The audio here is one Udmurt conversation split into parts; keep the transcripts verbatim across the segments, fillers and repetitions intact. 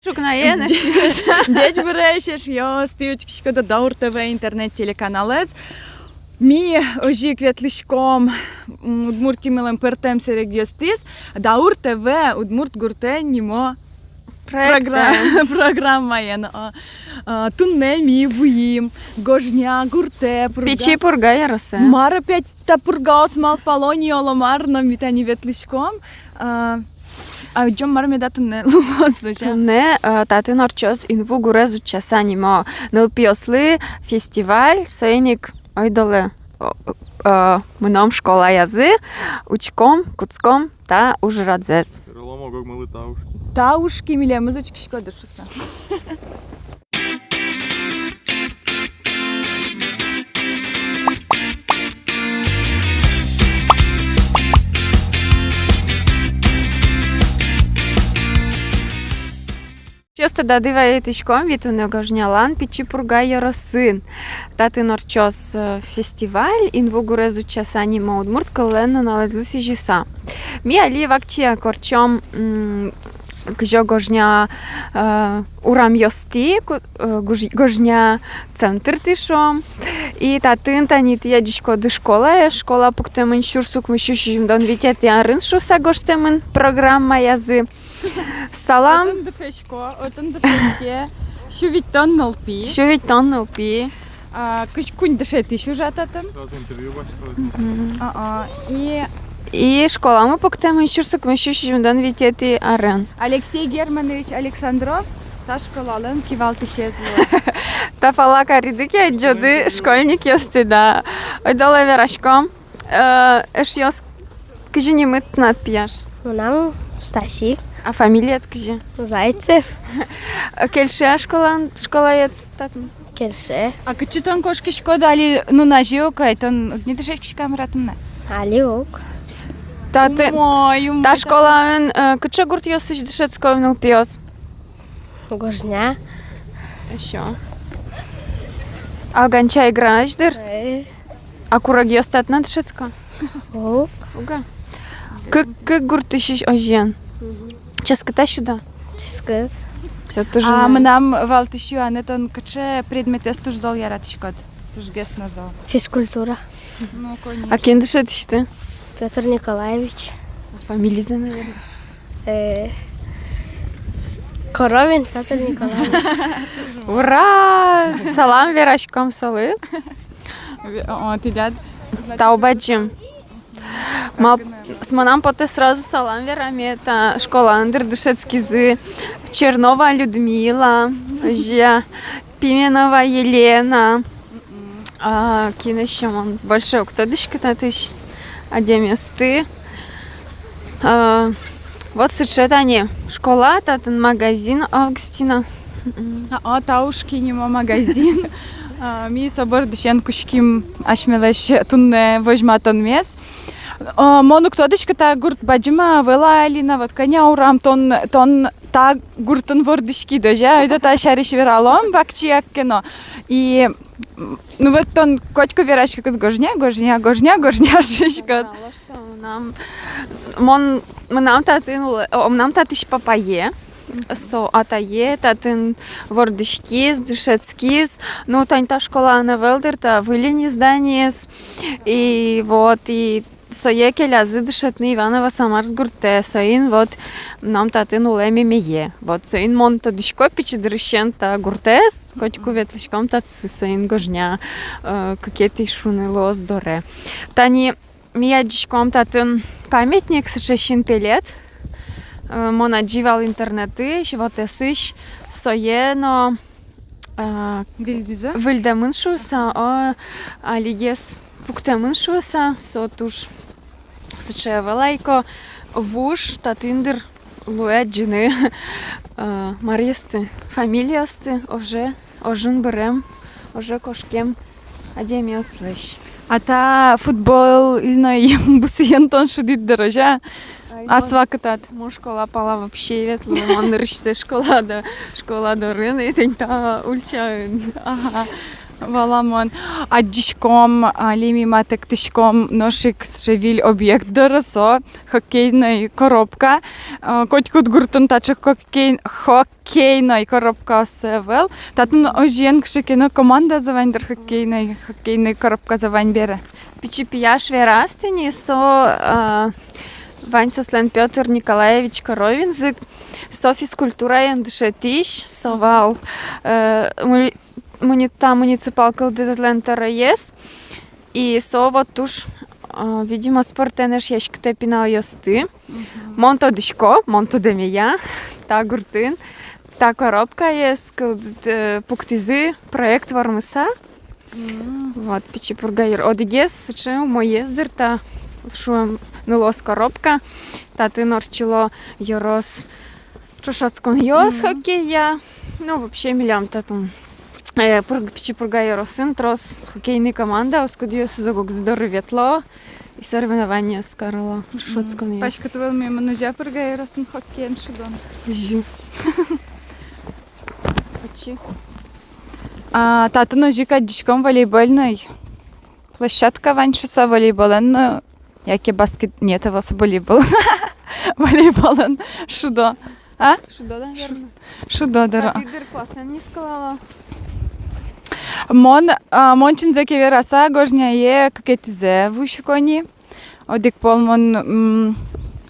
Ӵукнаен, эшъёс. Ӟечбуресь, эшъёс, тӥ учкиськоды Даур ТВ интернет-телеканалэз. Ми озьы ик ветлӥськом, м, Удмуртимылэн пӧртэм сэрегъёстӥз, Даур ТВ «Удмурт гуртэ» нимо проекта, програ-, программаен. А, а, туннэ ми вуим Гожня гуртэ, Пурга. Пичи Пурга ёросэ. Мар опять та Пургаос малпало ни, оло мар, но ми тани ветлӥськом. А, а ӟом мар меда туннэ луоз, озьы-а? Туннэ, а, татын ортчоз «Инву гурез утчаса» нимо нылпиослы фестиваль, соин ик ойдолэ, о, о, мыном школаязы, учком, кутском та ужрадзэс. Перелом ог-огмылы таушки. Таушки, милемыз учкиськоды шуса. Эшъёс, тодады вайытӥськом, ми туннэ Гожнялан, Пичи Пурга ёросын. Татын ортчоз, э, фестиваль, «Инву гурез утчаса» нимо, удмурт кыллэн нуналэзлы сӥзьыса. Ми али вакчияк ортчом, м, кызьы Гожня, э, урамъёстӥ, ку-, э, Гуж-, Гожня центртӥ, шуом. И татын тани тӥ адӟиськоды школае, школа пуктэмын сюрс укмыссю сизьымдон витетӥ арын шуса гожтэмын программаязы. Салам. Отын дышетско, отын дышетске сю витьтон нылпи. Сю витьтон нылпи. А, кызь куинь дышетӥсь ужа татын. Сразу интервью басьтыло. Мгм. А, а, и... И школамы пуктэмын сюрс укмыссю сизьымдон витетӥ арын. Алексей Германович Александров та школалэн кивалтӥсез луэ. Та пала кариды ке, адӟоды школьникъёсты, да. Ойдолэ вераськом. Э, эшъёс, кызьы нимыд тынад, пияш? Мынам Стасик. А фамилиед кызьы? Зайцев. Кельше-а школаын, школаед татын? Кельше. А кытчы тон кошкиськод али, нуназе ук ай, тон уд ни дышетскиськы-а, мар-а туннэ? Али ук. Татын, умой, умой, та школаын, э, кыӵе гуртъёсысь дышетско нылпиос? Гожня. Ещё. Алганча-Играысь, дыр? Э. А курегъёс татын-а дышетско? Уг. Уг-а? Кык, кык гуртысь озьыен. Мгм. Ческыт-а сюдо? Ческыт. Всё, туж умой. А мынам валтӥсь юанэ: тон кыӵе предметэз туж зол яратӥськод? Тужгес но зол. Физкультура. Ну, конечно. А кин дышетӥсьты? Пётр Николаевич. А фамилизэ, наверное? Э, Коровин Пётр Николаевич. Ура! Салам вераськом солы. Ве-, о, о, тӥляд. Тау бадӟым. Мал-, с-, мынам потэ сразу салам вераме, та школаын, дыр, дышетскизы Чернова Людмила, озьы-а, Пименова Елена. А, кин ещё? Мон больше уг тодӥськы татысь адямиосты. А, вот сыӵе тани школа, татын магазин Августина. М-м. А, а, таушки нимо магазин. А, ми со бордысен кутским асьмелэсь туннэ возьматонмес. А, мон уг тодӥськы, та гурт бадӟым-а, ӧвӧл-а, Алина, вот кӧня урам тон, тон та гуртын вордӥськид, озьы-а? Ойдо та сярысь вералом вакчияк ке но. И, м, ну вот тон котьку вераськод: Гожня, Гожня, Гожня, Гожня, шуиськод. Мало что мынам, мон, мынам татын улэ, о, мынам татысь папае, со атае татын вордӥськиз, дышетскиз. Ну, тани та школаын ӧвӧл, дыр, та выль ини зданиез. И вот, и сое келязы дышетыны Иваново-Самарск гуртэ, соин вот мынам татын улэ мемее. Вот соин мон тодӥсько пичи дырысен та гуртэз, котьку ветлӥськом татчы, соин Гожня, э, кыкетӥ шуны луоз доре. Тани ми адӟиськом татын памятник, сыӵе синпелет. Э, мон адӟи вал интернетысь, вотэсысь, сое но, а, выльдӥзы? Выльдэмын шуыса, о, алигес пуктэмын шуыса, со туж сыӵе ӧвӧл ай ке вуж, татын, дыр, луэ адӟыны, а, маръёсты, фамилиосты, оже, ожын бырем, оже кошкем адямиослэсь. А та футбольной бусыен тон шудӥд, дыр, озьы-а? Ай, ас вакытад. Мон школа пала вообще ӧй ветлы, мон нырысьсэ школа до-, школа дорын, и тӥни та ульчаын. Ага. Валамон, адӟиськом, али ми матэктӥськом нош ик сыӵе выль объект доры, со хоккейной коробка. Э, котькуд гуртын таӵе хоккей-, хоккейной коробкаос ӧвӧл. Татын озьыен кыӵе ке но командазы вань дыр хоккейной, хоккейной коробказы вань бере. Пичи пияш вераз тӥни, со, э, вань соослэн Пётр Николаевич Коровинзы, со физкультураен дышетӥсь, со вал, э, муни-, муни-, та муниципал кылдытэтлэн тӧроез, и со вот туж, э, видимо, спортэн эшъяськытэ пиналъёсты. Мгм. Мон тодӥсько, мон тодэмея, та гуртын та коробкаез кылдыт-, э, пуктӥзы проект вормыса. Мгм. Вот, Пичи Пурга ёр-, одӥгез сыӵе умоез дыр та, шуом, нылос коробка. Татын ортчыло ёрос ӵошатсконъёс, мгм, хоккея. Ну, вообще, милям татын, э, Пург-, Пичи Пурга ёросын трос хоккейный командаос, кудъёсыз ог-огзы доры ветло и соревнованиос карыло, ӵошатсконъёс. Паськыт вылмемын озьы-а Пурга ёросын хоккеен шудон? Озьы. Отчы. А, татын озьы ик адӟиськом, волейбольной площадка вань шуса, волейболэн но, яке баскет-, нет, ӧвӧл со волейбол. Волейболэн шудо. А? Шудо, наверно. Шудо, дыр. Татын дыр куасэн нискылало. Мон, а, мон, чынзэ ке вераса, Гожняе кыкетӥзэ вуисько ни. Одӥг пол мон, м,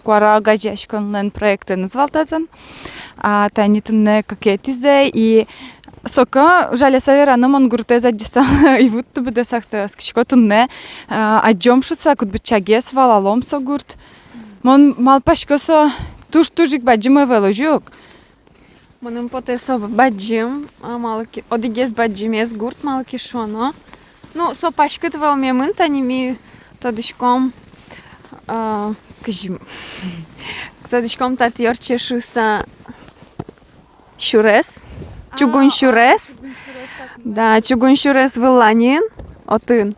куара огазеяськонлэн проектэныз вал татын. А тани туннэ кыкетӥзэ, и соку, жаляса верано, мон гуртэз адӟыса ӧй вутты быдэсак, сое оскисько туннэ, а, адӟом шуса, куд быдӟагес валалом со гурт. Мон малпасько, со туж-туж ик бадӟым ӧвӧл, озьы ук? Мыным потэ, со бадӟым, а, малы ке, одӥгез бадӟымез гурт, малы ке шуоно. Ну, со паськыт вылмемын, тани ми тодӥськом, а, кызьы, тодӥськом, татын ортче шуса сюрес, а, чугун сюрес. А, чугун сюрес, так. Да, чугун сюрес вылланьын, отын.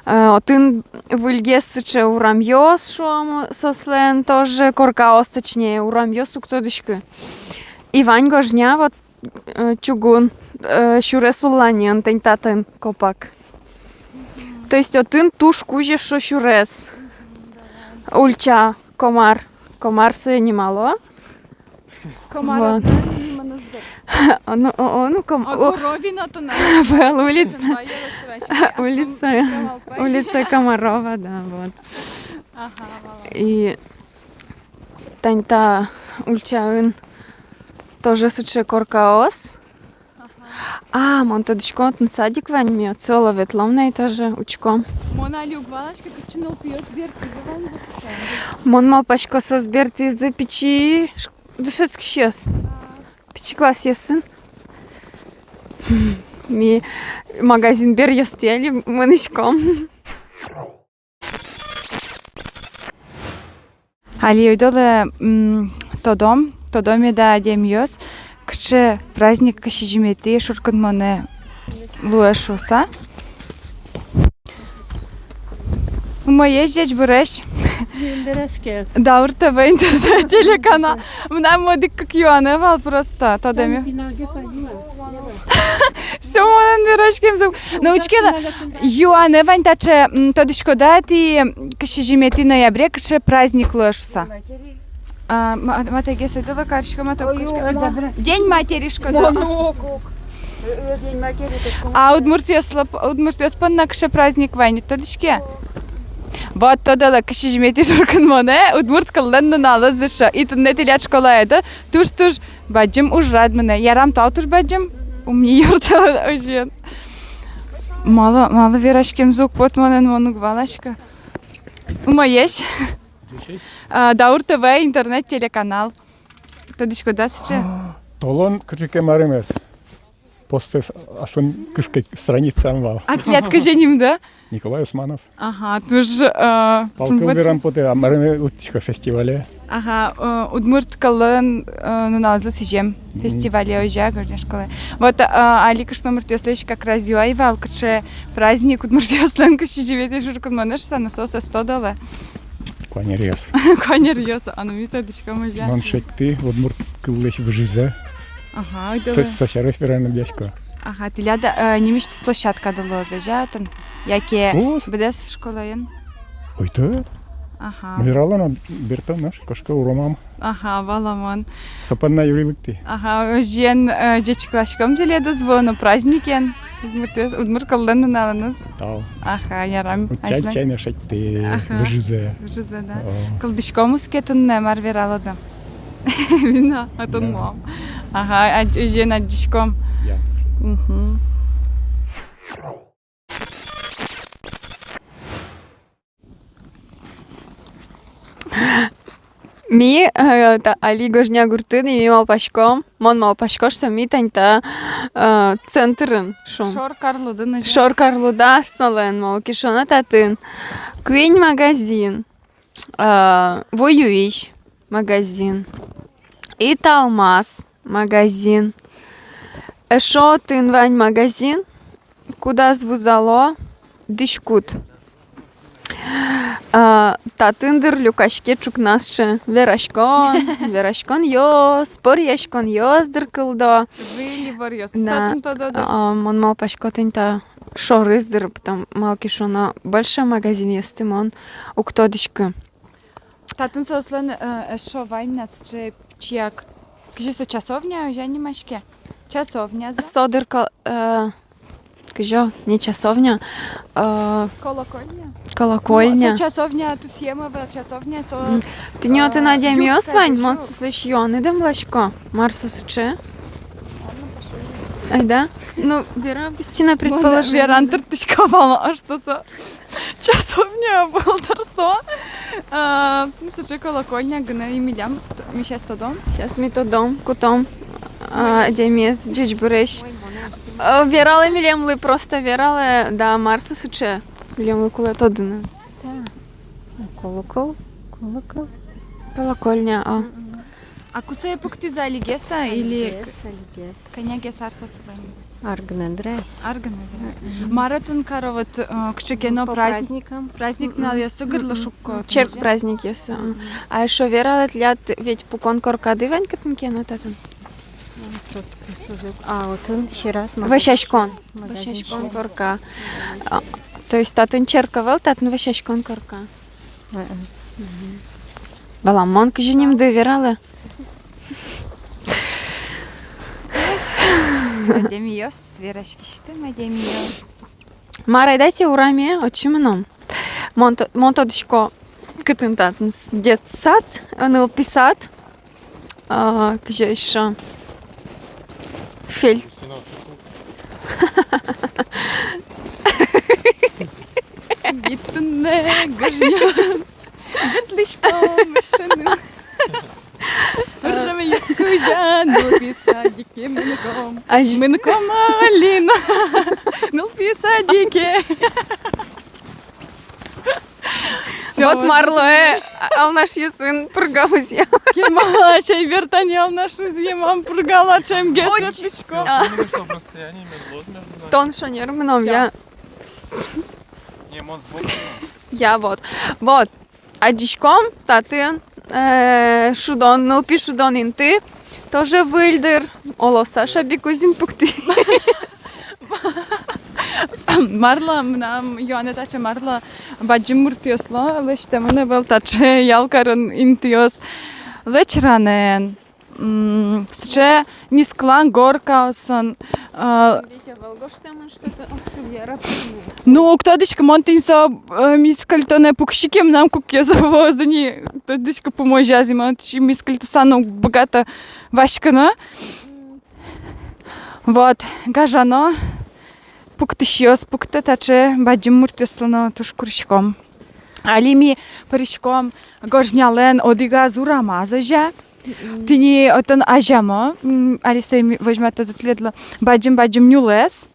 Э, отын выльгес сыӵе урамъёс, шуом, соослэн тоже, коркаос, точнее, урамъёс, уг тодӥськы. И вань Гожня, вот, э, чугун, э, сюрес улланьын, тӥни татын копак. То есть отын туж кузь эшшо сюрес. Ульча Комар. Комар сое нимало. Комар. Вот. Одно нимыныз дыр. О, ну, о, о, ну, ком-, а, о, Коровина туннэ. Вал улица. Улица, улица Комарова, да, вот. Ага, молодец. И тани та ульчаын тоже сыӵе коркаос. А, мон тодӥсько, отын садик вань, ми отчы оло ветлом на и тоже учком. Мон али уг валаськы, кытчы нылпиос бертӥзы вань. Мон малпасько, соос бертӥзы пичи ш-, дышетскисьёс. Пичи классъёсын. Ми магазин беръёстӥ али мынӥськом. Али ойдолэ, м, тодом, тодо меда адямиос, кыӵе праздник кызь сизьыметӥ шуркынмонэ луэ шуса. Умоесь, ӟечбуресь. Ӟечбуресь. Даур ТВ интернет-телеканал. Мынам одӥг кык юанэ вал просто, тодэмъя. Всё, монэн вераськемзы. Но учке, юанэ вань таӵе, м, тодӥськоды-а тӥ, кызь сизьыметӥ ноябре кыӵе праздник луэ шуса? А, ма-, матэгес ойдолэ кариськом, а то кышка. День матери шуиськоды. Мон уг. Э, э, День матери, так. А удмуртъёслы п-, удмуртъёс понна кыӵе праздник вань, тодӥськод-а? Вот, тодылэ, кызь сизьыметӥ шуркынмонэ удмурт кыллэн нуналыз эшшо. И туннэ тӥляд школаед туж-туж бадӟым ужрад мынэ. Ярам, тау туж бадӟым. Ум ни юрттэ озьыен. Малы, малы вераськемзы уг поты монэн, мон уг валаськы. Умоесь. А, Даур ТВ интернет-телеканал. Тодӥськоды-а сыӵе? А, толон кыӵе ке марымез. Постэз аслым кыскыт страницаям вал. А тӥляд кызьы нимды? Николай Усманов. Ага, туж, э, пал кыл верам потэ, а марыме лыктӥсько фестивале. Ага, э, удмурт кыллэн, э, нуналзэ сӥзем фестивале, озьы-а, Гожня школае. Вот, э, али кышномуртъёслэсь как раз юай вал, кыӵе праздник удмуртъёслэн кызь сизьыметӥ шуркынмонэ шуса, но соос ӧз тодо вал. Куанеръёс. Куанеръёс, а но ми тодӥськом, озьы-а. Мон шедьтӥ удмурт кыллэсь выжызэ. Ага, ойдолэ. Со-, со сярысь вераны быгатӥсько. Ага, тӥляд, э, нимысьтыз площадкады луоз, озьы-а, отын? Яке быдэс школаын? Ойдо. Ага. Вералом на, бертом на, кошке урамам. Ага, валамон. Со понна юри лыктӥ. Ага, озьыен, э, ӟечкыласьком тӥледыз вуоно праздникен. Удмурт, удмурт кыллэн нуналэныз. Тау. Ага, ярам. Утчан чайна шедьтэ. Ага. Выжызэ. Выжызэ, да. О. Кылзӥськом ук ке туннэ, мар вералоды. Вина, отын мон. Ага, озьыен адӟиськом. Я. Мгм. Ми, э, та, али Гожня гуртын, и ми малпаськом, мон малпасько, что ми тани та, э, центрын, шуом. Шор карлудын, озьы-а? Шор карлуда солэн, малы ке шуоно татын куинь магазин, э, вуюись магазин, «Италмас» магазин. Эшшо отын вань магазин, кудаз вузало дӥськут. А, татын дыр люкаське ӵукна сыӵе вераськон, вераськонъёс, поръяськонъёс дыр кылдо. Выль иворъёс. Да. Татын тодо дыр. А, мон малпасько, тӥни та шорыз дыр, потом, малы ке шуоно, большой магазинъёсты мон уг тодӥськы. Татын соослэн, э, эшшо вань на сыӵе пичияк. Кызьы со, часовня, озьы-а, нимаське? Часовня, за? Со дыр кол-, э, кызьы, не часовня, э, колокольня. Колокольня. Ну, со часовня тусъем ӧвӧл, часовня со, м, тӥни отын, э, адямиос вань, мон соослэсь юаны дэмласько, мар со сыӵе. Айда. Ну, вера, Августина, предположение. Вераны турттӥсько вал, а что со? Часовня ӧвӧл дыр со. А, ну, сыӵе колокольня гинэ, и милям, ми сейчас тодом. Сейчас ми тодом, кутом, а, адямиез ӟечбуресь. А, вералэ милемлы, просто вералэ, да, мар со сыӵе. Милемлы кулэ тодыны. Да. Колокол, колокол. Колокольня, а. Мгм. А ку сое пуктӥзы, алигес-а или... Алигес, алигес. Кӧнягес ар со сое вань? Ар гинэ дыр ай. Ар гинэ дыр ай. Мгм. Мар отын каро, вот, э, кыӵе ке но праздник, праздник нуналъёсы гырлы шукко. Черк праздникъёсы, а. Мгм. А эшшо вералэ, тӥляд ведь пукон коркады вань кытын ке но татын. А, отын сьӧраз магазин. Вӧсяськон. Магазин. Вӧсяськон корка. А, то есть татын черк ӧвӧл, татын вӧсяськон корка. Мгм. Валамон, кызьы нимды, вералэ. Адямиос, вераськисьтэм адямиос. Мар, айдатэ ураме, отчы мыном. Мон то-, мон тодӥсько, кытын татын с-, детсад, нылпи сад. А, кызьы эшшо? Фель-, Гитунне гожня. Ветлӥськом машинаен. Пыраме йӧскузя, нылпи садике мынӥськом. Мынӥськом али но нылпи садике. Всё, вот, вот марлы, э, Алнашъёсын Пурга музъем. Кемалась ай бертани Алнаш музъем, мон Пургалы ӵемгес ветлӥсько. А. Тон шонер мыном, я. Я, вот. Вот. Адӟиськом, татын, э, шудон, нылпи шудон инты, тоже выль дыр, оло Саша Бикузин пуктӥз. Марлы, мынам юанэ таӵе, марлы бадӟым муртъёслы лэсьтэмын ӧвӧл таӵе ял карон интыос. Лэчыранэн, м, сыӵе нискылан горкаосын, а, ну, уг тодӥськы, мон тӥни со, э, мискыльтонэ пукси ке, мынам кукъёсы вуозы ни, уг тодӥськы, пумозяз ини, мон тӥни мискыльтыса но уг быгаты васькыны. Вот, гажано пуктӥсьёс пуктэ таӵе бадӟым муртъёслы но, туж куриськом. Али ми пыриськом Гожнялэн одӥгаз урамаз, озьы-а. Тӥни отын азямы, м, али сое ми возьматозы тӥледлы, бадӟым-бадӟым нюлэс.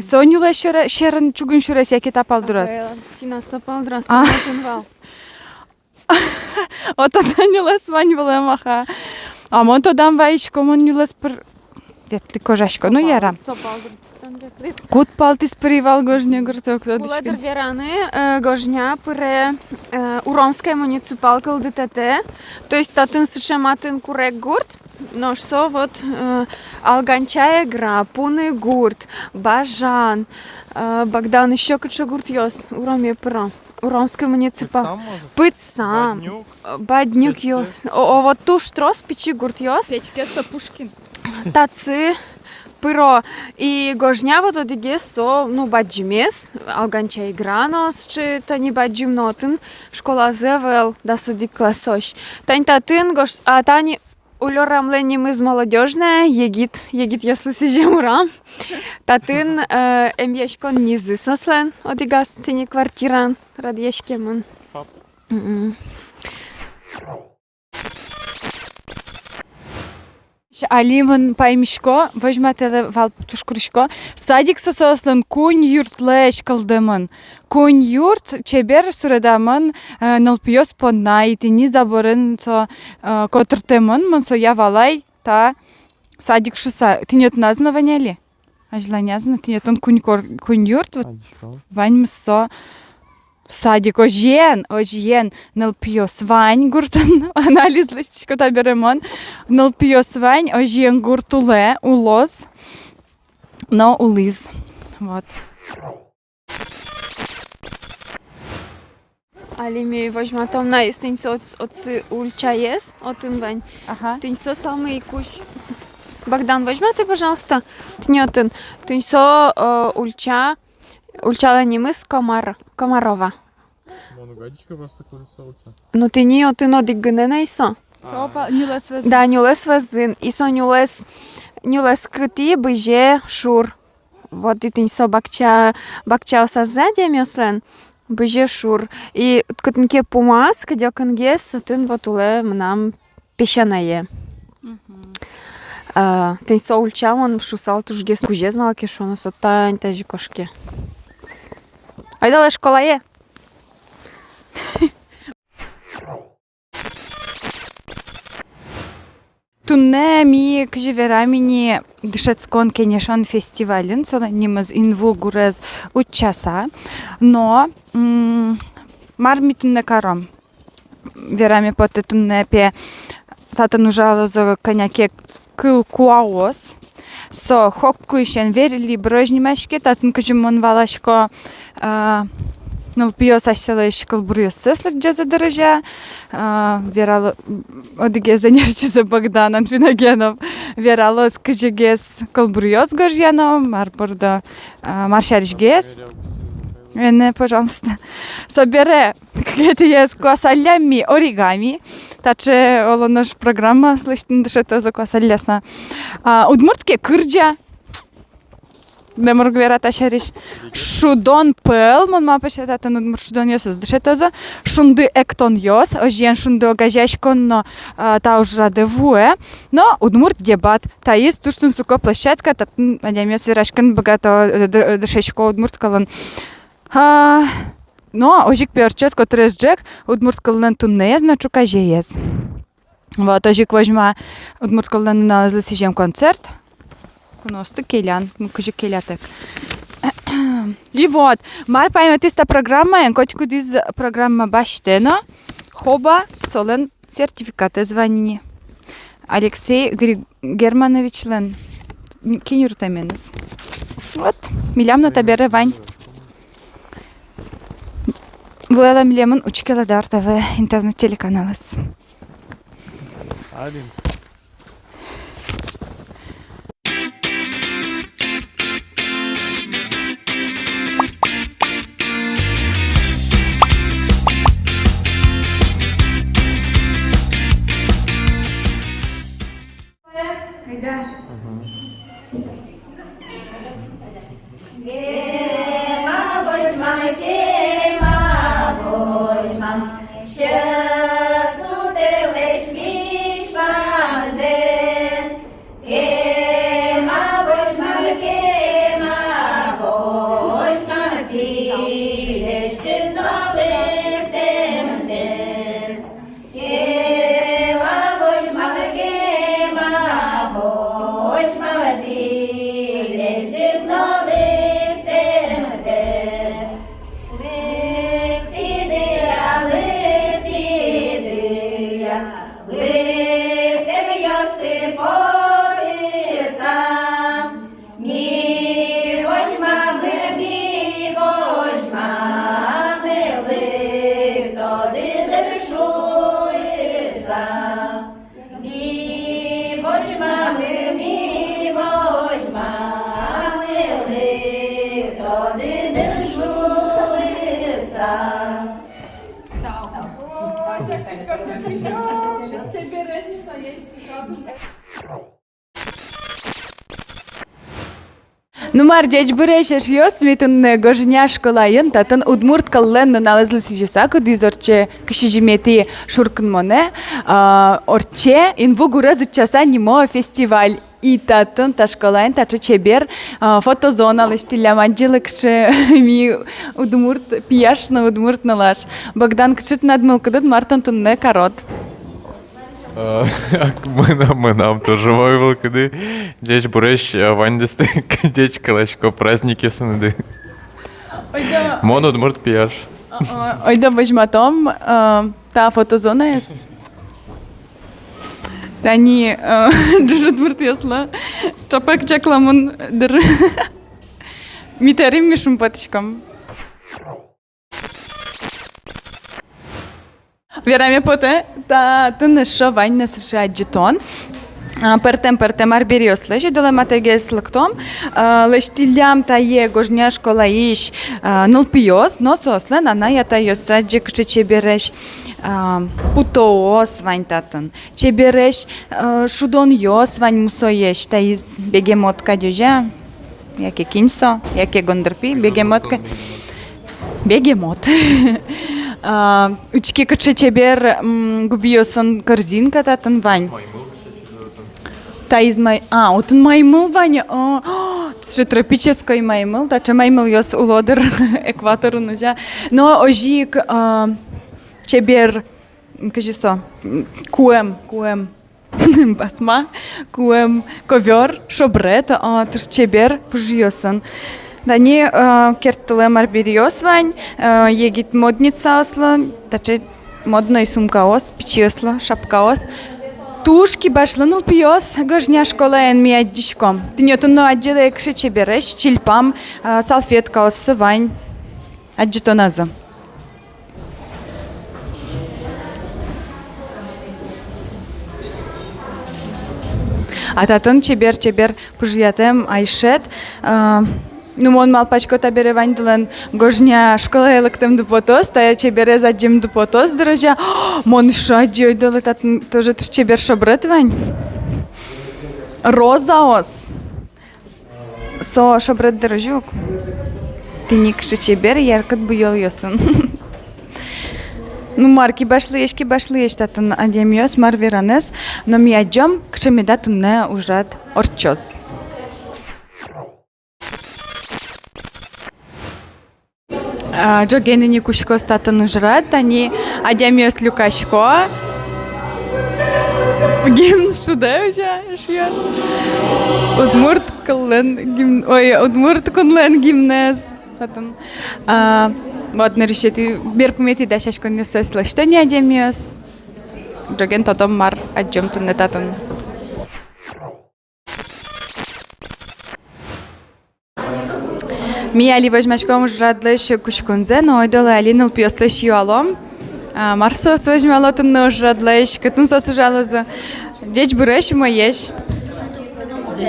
Со нюлэс сьӧры-, сьӧрын чугун сюрес яке та палдураз? Ага, стена со палдураз, а. Татын вал. Отын нюлэс вань вылэм, аха. А мон тодам вайисько, мон нюлэс пыр-, ветлӥ, кожасько. Ну, яра. Со пал гуртыстон ветлӥд. Куд палтӥз пыри вал Гожня гуртэ, кудӥз. Кулэ дыр вераны, э, Гожня пыре, э, Уромской муниципал кылдытэтэ. То есть татын сыӵе матын курег гурт, нош со вот, э, Алганча-Эгра, Пуныгурт, Бажан, э, Богдан, ещё кыӵе гуртъёс Уроме пыро. Уромской муниципал. Пытсам, может? Пытсам. Баднюк. Э, Баднюк, ё. Печкес. О, о, вот туж трос пичи гуртъёс. Печкес со Пушкин. Татчы пыро. И Гожня вот одӥгез со, ну, бадӟымез, Алганча-Эгра но сыӵе тани бадӟым, но отын школазы ӧвӧл дас одӥг классозь. Тани татын Гож-, а, тани Уллёрамлэн нимыз Молодёжная, егит, егитъёслы сӥзем урам. Татын, э, эмъяськон низы соослэн, одӥгаз тӥни квартираын радъяськемын. Мгм. Али мон паймисько, возьматэлэ вал, туж курисько. Садик со соослэн куинь юртлэсь кылдэмын. Куинь юрт чебер суредамын, э, нылпиос понна, и тӥни заборын со, э, котыртэмын, мон соя валай, та садик шуса. Тӥни отын азьло вань али? Азьланяз но, тӥни отын куинь кор-, куинь юрт, вот. Азьло. Ваньмыз со садик. Озьыен, озьыен, нылпиос вань гуртын, анализ лэсьтӥсько табере мон. Нылпиос вань, озьыен гурт улэ, улоз но улӥз. Вот. Али ми возьматом на, если тӥни со отс-, отсы ульчаез, отын вань. Ага. Тӥни со самый кузь. Богдан, возьматы, пожалуйста. Тӥни отын. Тӥни со, э, ульча, ульчалэн нимыз Комар-, Комарова. Мон уг адӟиськы просто, кудӥз со ульча. Ну, тӥни отын одӥг гинэ на и со. Со па-, нюлэс вӧзын. Да, нюлэс вӧзын. И со нюлэс, нюлэс кытӥ бызе шур. Вот и тӥни со бакча, бакчаосазы адямиослэн бызе шур. И кытын ке пумаз, кыдёкынгес, отын вот улэ мынам песянае. Мгм. А, тӥни со ульча, мон шуысал, тужгес кузез, малы ке шуоно, со тань тазьы кошке. Айдалэ школае. Туннэ ми, кызьы верам ини, дышетскон-кенешон фестивальын, солэн нимыз «Инву гурез утчаса». Но, м, мар ми туннэ каром? Вераме потэ, туннэ, пе, татын ужалозы кӧня ке кыл куаос. Со «Хоккуысен Верлиброзь» нимаське, татын, кызьы мон валасько, а, нылпиос асьсэлэсь кылбуръёссэс лыдӟозы дырызья, а, верало-, одӥгез ӧнерчизы Богдан Анфиногенов вералоз, кызьыгес кылбуръёс гожъяно, мар бордо, а, мар сярысьгес. Эн, пожалуйста. Собере кыкетӥез куасаллям ми оригами. Таӵе оло нош программаос лэсьтыны дышетозы куасалляса. А, удмурт ке кырӟа. Номыр уг вера та сярысь. Шудон пӧл, мон малпасько, татын удмурт шудонъёсыз дышетозы. Шунды эктонъёс, озьыен, шунды огазеяськон но, а, та ужрадэ вуэ. Но удмурт дебат. Таиз туж тунсыко площадка, татын адямиос вераськыны быгато, ды-, ды-, дышетско удмурт кылын. А, но озьы ик, пе, ортчоз котырес ӝӧк удмурт кыллэн туннэез но ӵуказеез. Вот, озьы ик возьма удмурт кыллэн нуналэзлы сӥзем концерт. Куноосты келян, ну, кызьы келятэк. И вот, мар паймытӥз та программаен, котькудӥз программа басьтэ но, хоба солэн сертификатэз вань ини. Алексей Гри-, Германовичлэн киньыртэменыз. Вот, милям но табере вань. Вылэлэ милемын, учкелэ «Даур ТВ» интернет-телеканалэз. Алин. Ну мар, ӟечбуресь, эшъёс, ми туннэ Гожня школаын, татын удмурт кыллэн нуналызлы сӥзьыса, кудӥз ортче кызь сизьыметӥ шуркынмонэ, а, ортче «Инву гурез утчаса» нимо фестиваль. И татын, та школаын, таӵе чебер, а, фотозона лэсьтӥллям. Адӟылэ, кыӵе ми удмурт пияш но, удмурт нылаш. Богдан, кыӵе тынад мылкыдыд, мар тон туннэ карод? Э, мынам, мынам тоже умой мылкыды. Ӟечбуресь, э, ваньдэсты ӟечкыласько праздникъёсыныды. Ойдо. Мон удмурт пияш. О, о, ойдо возьматом, э, та фотозонаез. Тани, э, ӝужыт муртъёслы чапак чакламын дыр. Ми тӧрим, ми шумпотӥськом. Вераме потэ, татын эшшо вань на сыӵе адӟытон. А, пӧртэм-пӧртэм арбериослэсь, ойдолэ матэгес лыктом, а, лэсьтӥллям тае Гожня школаысь, а, нылпиос, но соослэн анай-атайёссы. Адӟе, кыӵе чебересь, а, путоос вань татын. Чебересь, а, шудонъёс вань мусоесь, таиз бегемот кадь, озьы-а? Яке кин со, яке гондырпи, бегемот ка-, бегемот. А, учке, кыӵе чебер, м, губиосын корзинка татын вань. Таиз май-, а, отын маймыл вань, а, о, таӵе тропической маймыл, таӵе маймылъёс уло дыр экваторын, озьы-а. Но озьы ик, а, чебер, м, кызьы со, м, куэм, куэм. Басма, куэм ковёр, шобрет, а, туж чебер пужыосын. Тани, а, керттылэм арбериос вань, а, егит модницаослы, таӵе модной сумкаос, пичиослы шапкаос. Туж кибашлы нылпиос Гожня школаын, ми адӟиськом. Тӥни отын но адӟелэ, кыӵе чебересь, чильпам, а, салфеткаоссы вань адӟытоназы. А татын чебер-чебер пужыятэм айшет. А, ну, мон малпасько, табере ваньдылэн Гожня школае лыктэмды потоз, тае чеберез адӟемды потоз дыр, озьы-а. Мон эшшо адӟи, ойдолэ, татын тоже туж чебер шобрет вань. Розаос. Со шобрет дыр, озьы ук. Тӥни кыӵе чебер, яркыт буёлъёсын. Ну мар, кибашлыесь, кибашлыесь татын адямиос, мар веранэз, но ми адӟом, кыӵе меда туннэ ужрад ортчоз. А, ӝоген ини кутскоз татын ужрад, тани адямиос люкасько. Гимн шудэ, озьы-а, эшъёс? Удмурт кыллэн гимн, ой, Удмурт кунлэн гимнэз татын. А, вот, нырысетӥ, берпуметӥ дасяськонъёссэс лэсьто ни адямиос. Ӝоген тодом, мар адӟом туннэ татын. Ми али возьмаськом ужрадлэсь кутсконзэ, но ойдолэ али нылпиослэсь юалом. А, мар соос возьмало туннэ ужрадлэсь, кытын соос ужалозы? Ӟечбуресь, умоесь.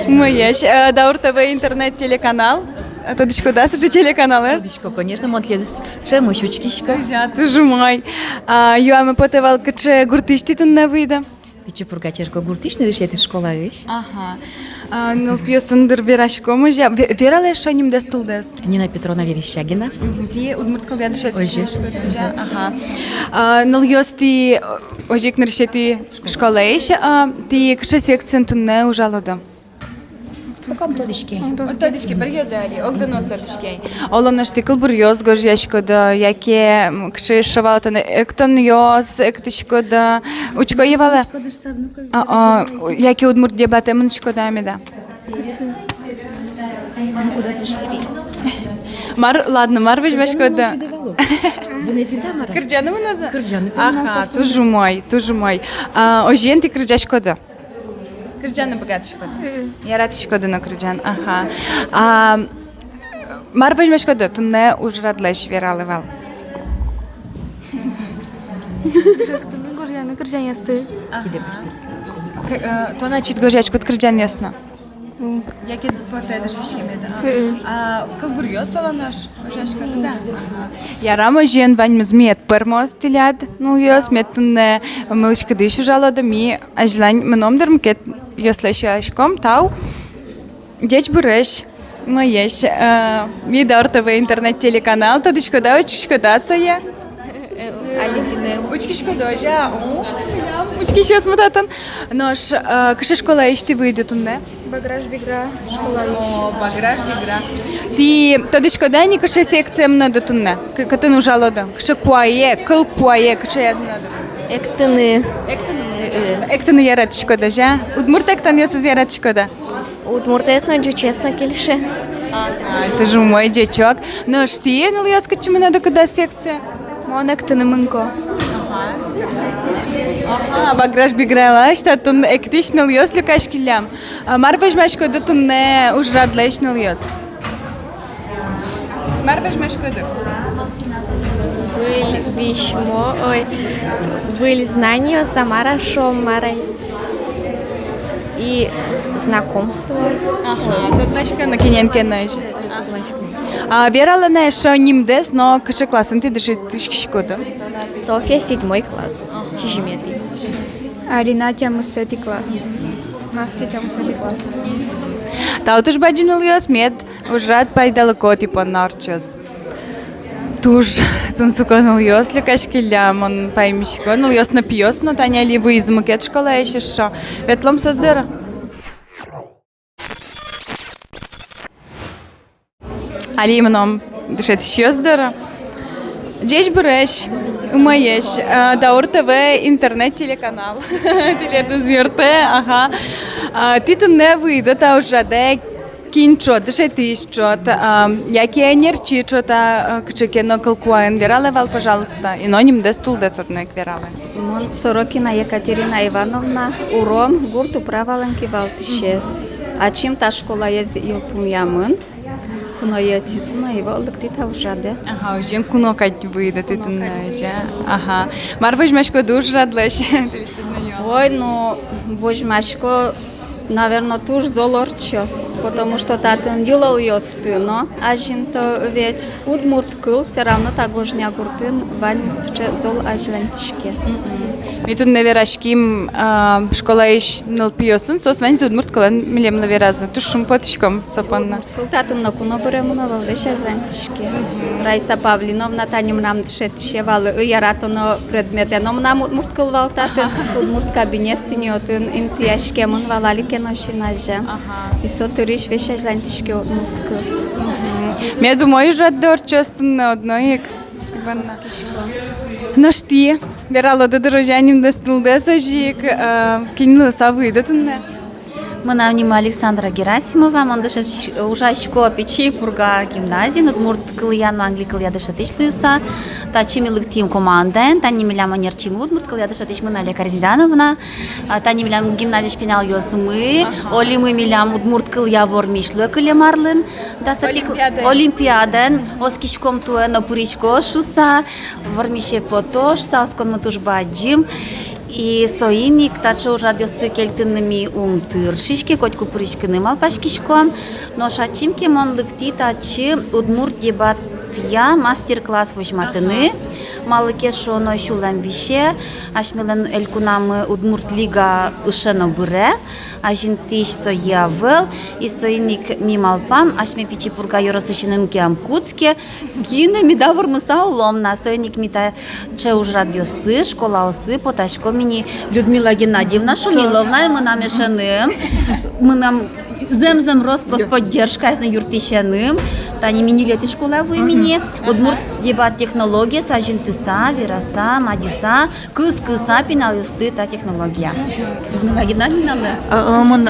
Умоесь. Э, Даур ТВ интернет-телеканал. Э, тодӥськоды-а сыӵе телеканалэз? Тодӥсько, конечно, мон тӥледыз ӵемысь учкисько. Озьы-а, туж умой. А, юаме потэ вал, кыӵе гуртысь тӥ туннэ вуиды? Пичи Пурга черкогуртысь, нырысетӥ школаысь. Ага. А, нылпиосын дыр вераськом, озьы-а? Ве-, вералэ эшшо нимдэс-тулдэс. Нина Петровна Верещагина. Мгм. Тӥ удмурт кылъя дышетӥсь. Озьы. Ага. А, нылъёс, тӥ, озьы ик, нырысетӥ школаысь, а, тӥ кыӵе секциын туннэ ужалоды? Пока ум тодӥське. Ум тодӥське, бер йӧды али, огдын ум тодӥське. Оло нош тӥ кылбуръёс гожъяськоды, яке, м, кыӵе эшшо вал татын, эктонъёс эктӥськоды, учко-а вал-а? А, а, яке удмурт дебатэ мынӥськоды-а меда? Мар, ладно, мар возьмаськоды? Кырӟаны мынозы? Кырӟаны. Аха, туж умой, туж умой. А, озьыен, тӥ кырӟаськоды? Кырӟаны быгатӥськоды? Мгм. Яратӥськоды но кырӟан, аха. А, мар возьмаськоды туннэ ужрадлэсь, вералэ вал? Дышетскыны, гожъяны кырӟанъёсты. Аха. К-, э, тон ачид гожъяськод кырӟанъёс но? Мгм. Яке потэ дышетскеме, да? Мгм. А кылбуръёс, оло нош, гожъяськоды, да? Аха. Ярам, озьыен, ваньмыз мед пӧрмоз тӥляд, нылъёс, мед туннэ мылысь-кыдысь ужалоды, ми азьлань мыном дыр, мукетъёслэсь юаськом. Тау. Ӟечбуресь. Умоесь, э, ми Даур ТВ интернет-телеканал, тодӥськоды-а, учкиськоды-а сое? Э, али гинэ. Учкиськоды-а? О, учкисьёсмы татын. Нош, э, кыӵе школаысь тӥ выйиды туннэ? Баграш-Бигра школаысь. О, Баграш-Бигра. Тӥ тодӥськоды-а ни, кыӵе секцие мыноды туннэ? К-, кытын ужалоды? Кыӵе куае, кыл куае, кыӵеяз мыноды? Эктыны. Эктыны. Э, э. Эктыны яратӥськоды-а? Удмурт эктонъёсыз яратӥськоды-а? Удмуртэз но, ӟучез но кельше. Ага, туж умой, ӟечок. Нош тӥ, нылъёс, кытчы мыноды, кудаз секцие? Мон эктыны мынӥсько. Ага, Баграш-Бигралэсь татын эктӥсь нылъёс люкаськиллям. А мар возьмаськоды туннэ ужрадлэсь, нылъёс? Мар возьмаськоды? Выль висьмо, ой, выль знаниос, а мар-а шуом, мар-а. И знакомство. Ага, тодмаськыны кинэн ке но. Тодмаськыны. А вералэ на эшшо нимдэс но, кыӵе классын тӥ дышетскиськоды? Софья, седьмой класс. Сизьыметӥ. Арина, тямысэтӥ класс. Настя, тямысэтӥ класс. Тау туж бадӟым, нылъёс, мед ужрад пайдалыко тӥ понна ортчоз. Туж тунсыко нылъёс люкаськиллям, мон паймисько, нылъёс но, пиос но. Тани али вуизы мукет школаысь эшшо. Ветлом соос доры. Али мыном дышетӥсьёс доры. Ӟечбуресь, умоесь, э, Даур ТВ интернет-телеканал. Тӥледыз юрттэ, ага. А, тӥ туннэ выйиды та ужрадэ, кин ӵот, дышетӥсь ӵот, а, яке ӧнерчи ӵот-а, а, кыӵе ке но кыл куаен, вералэ вал, пожалуйста. И но нимдэс, тулдэс одно ик вералэ. Мон Сорокина Екатерина Ивановна, Уром гурт управалэн кивалтӥсез. Ачим та школаез йылпумъямын. Куное ӧтизы но, и вот лыктӥ та ужрадэ. Ага, озьыен, куно кадь выйиды тӥ туннэ, озьы-а? Ага. Мар возьмаськоды ужрадлэсь? Ой, ну, возьмасько, наверно, туж зол ортчоз, потому что татын йылолъёсты но азинто ведь. Удмурт кыл всё равно та Гожня гуртын ваньмыз сыӵе зол азьланьтӥське. Мгм. Ми туннэ вераським, а, школаысь нылпиосын, соос ваньзы удмурт кылын милемлы веразы. Туж шумпотӥськом со понна. Кыл татын но куно быремын ӧвӧл, весь азьланьтӥське. Раиса Павлиновна, тани мынам дышетӥсе вал, яратоно предметэ но мынам удмурт кыл вал татын, удмурт кабинет, тӥни отын интыяськемын вал али ке но син азе. Ага. И со дырысь весь азьланьтӥське удмурт кыл. Мгм. Мед умой ужрадды ортчоз туннэ одно ик. Иванна. Нош тӥ вералоды дыр, озьы-а, нимдэс, тулдэс озьы ик, э, кин луыса выйиды туннэ? Мынам нимы Александра Герасимова, мон дышетӥсь-, ужасько Пичи Пурга гимназиын, удмурт кылъя но англи кылъя дышетӥсь луыса. Татчы ми лыктӥм командаен, тани милям ӧнерчимы удмурт кылъя дышетӥсь Мынале Карзиановна, а, тани милям гимназиысь пиналъёсмы, ага, олимы милям удмурт кылъя вормись луэ кылем арлэн, дасэтӥ кл-, олимпиадаен. Олимпиадаен, оскиськом, туэ но пырисько шуыса, вормисе пото шуыса, осконмы туж бадӟым. И соин ик таӵе ужрадъёсты кельтыны ми ум тыршиське, котьку пыриськыны малпаськиськом. Нош ачим ке мон лыктӥ татчы удмурт дебатъя мастер-класс возьматыны. Ага. Малы ке шуоно, сюлэм висе, асьмелэн элькунамы удмурт лига ыше но быре, азинтӥсь сое ӧвӧл, и соин ик ми малпам, асьме Пичи Пурга ёросысеным ке ӧм кутске, кинэ меда вормыса улом на, соин ик ми таӵе ужрадъёсы, школаосы потаськом ини. Людмила Геннадьевна Шумиловна, мынам эшеным, мынам зэм-зэм рос-прос поддержкаез но юрттӥсеным, тани ми ньылетӥ школае вуим ини, удмурт дебат технологиез азинтыса, вераса, мадиса, кыскыса пиналъёсты та технология. Людмила Геннадьевна, э, э, мон,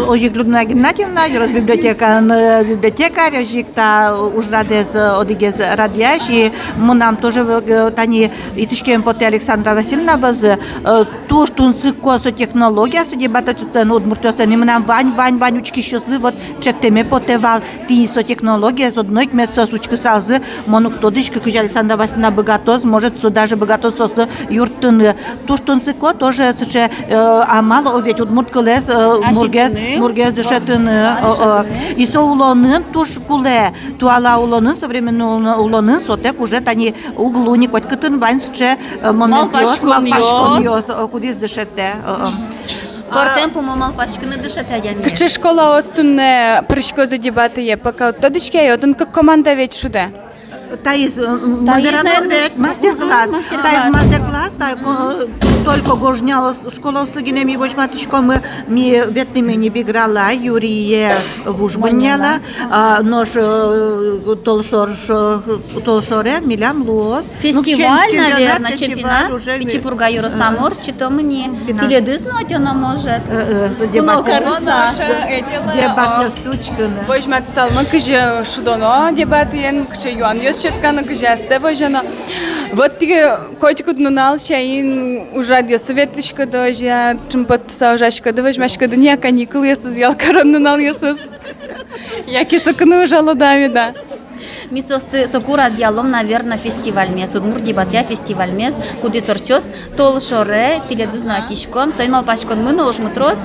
озьы ик Людмила Геннадьевна, ёрос библиотекаын, э, библиотекарь, озьы ик та ужрадэз, э, одӥгез радъясь, и мынам тоже, э, тани итӥськеме потэ Александра Васильевна вӧзы, э, туж тунсыко со технология, со дебатъёслэн, удмуртъёслэн, и мынам вань, вань, вань учкисьёслы вот чектэме потэ вал, тӥни со технологиез одно ик мед соос учкысалзы, мон уг тодӥськы, кызьы Александра Васильевна быгатоз, может, со даже быгатоз соослы юрттыны. Туж тунсыко тоже сыӵе, э, амал, о, ведь удмурт кылэз, э, мургес, мургес дышетыны, э, э. И со улонын туж кулэ, туала улонын, современной уло-, улонын сотэк уже тани уг луы ни, котькытын вань сыӵе, э, моментъёс, малпаськонъёс, малпаськонъёс, э, кудӥз дышетэ, э, э. Пӧртэм пумо малпаськыны дышетэ адямиез. Кыӵе школаос туннэ пыриськозы Дебатые, пока уд тодӥське, отын кык команда ведь шудэ. Таиз, м, таиз, наверное, мастер-класс. Мгм, мастер-класс. Таиз мастер-класс, та, ко-, только гожъяос школаослы гинэ ми возьматӥськомы, ми ветлӥмы ини Биграла, Юрие, Вуж Баняла, а, нош, э, толшор, шо-, толшоре милям луоз. Ну, фестиваль, чем-, чемпионат, наверное, фестиваль чемпионат уже. Пичи Пурга ёросамы ортчытом ини. Финал. Тӥледыз но ӧтёно, может. Э, э, куно Дебатые карыса. Дебатъёсты учкыны. Возьматысалмы, кызьы шудоно Дебатыен, кыӵе юанъёс сётӥськоно, кызьы астэ возёно. Вот тӥ котькуд нунал сямен ужрадъёсы ветлӥськоды, озьы-а, шумпоттыса ужаськоды, возьмаськоды-а каникулъёсыз, ял карон нуналъёсыз? Яке соку но ужалоды-а меда? Ми соосты соку радъялом, наверно, фестивальмес, Удмурт Дебатъя фестивальмес, кудӥз ортчоз толшоре, тӥледыз но ӧтиськом, соин малпаськонмы но ожмыт трос.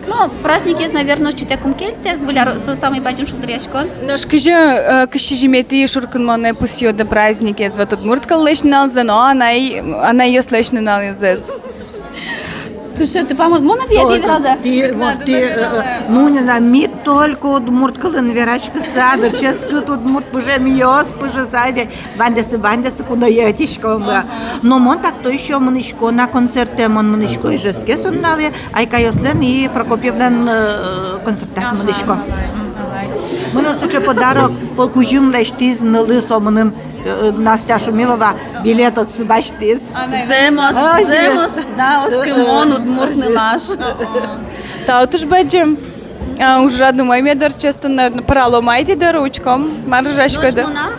Но праздникез, наверно, ӵутэк ум кельтэ, выль ар со самой бадӟым шулдыръяськон. Нош кызьы, э, кызь сизьыметӥ шуркынмонэ пусъёды праздникез, вот удмурт кыллэсь нуналзэ но анай, анайёслэсь нуналзэс? Тӥ шӧдӥськоды-а, мон-а тӥ вералоды? Тӥ, вот, тӥ, э, э, ну, не на, ми только удмурт кылын вераськыса, дыр, ческыт удмурт пыжемъёс пыжыса, ваньдэсты, ваньдэсты куное ӧтиськом. Ага. Но мон так-то ещё мынӥсько на концертэ, мон мынӥсько Ижевске со нуналэ, Айкаёслэн и Прокопьевлэн, э, концертаз мынӥсько. Ага, давай, давай. Мыным сыӵе подарок, по кузьым лэсьтӥз нылы, со мыным Э, Настя Шумилова билет отсы басьтӥз. Зэмос, а, зэмос, да, оскымон удмурт нылаш. Тау туж бадӟым. А, ужрад умой мед ортчоз туннэ, пыралом ай тӥ доры, учком, мар ужаськоды. Нош мынам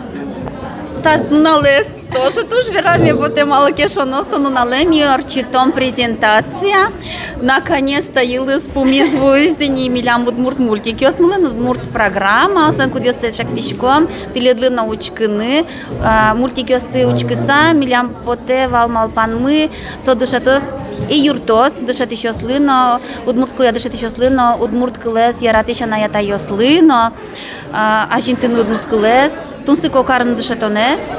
та нуналэз тоже туж вераме потэ, малы ке шуоно, со нуналэ ми ортчытом презентация. Наконец-то йылыз-пумыз вуиз ини милям удмурт мультикъёсмылэн, удмурт программаослэн, кудъёссэ ӵектӥськом тӥледлы но учкыны. А, мультикъёсты учкыса, милям потэ вал малпанмы, со дышетоз и юрттоз дышетӥсьёслы но, удмурт кылъя дышетӥсьёслы но, удмурт кылэз яратӥсь анай-атайёслы но, а, азинтыны удмурт кылэз, тунсыко карыны дышетонэз.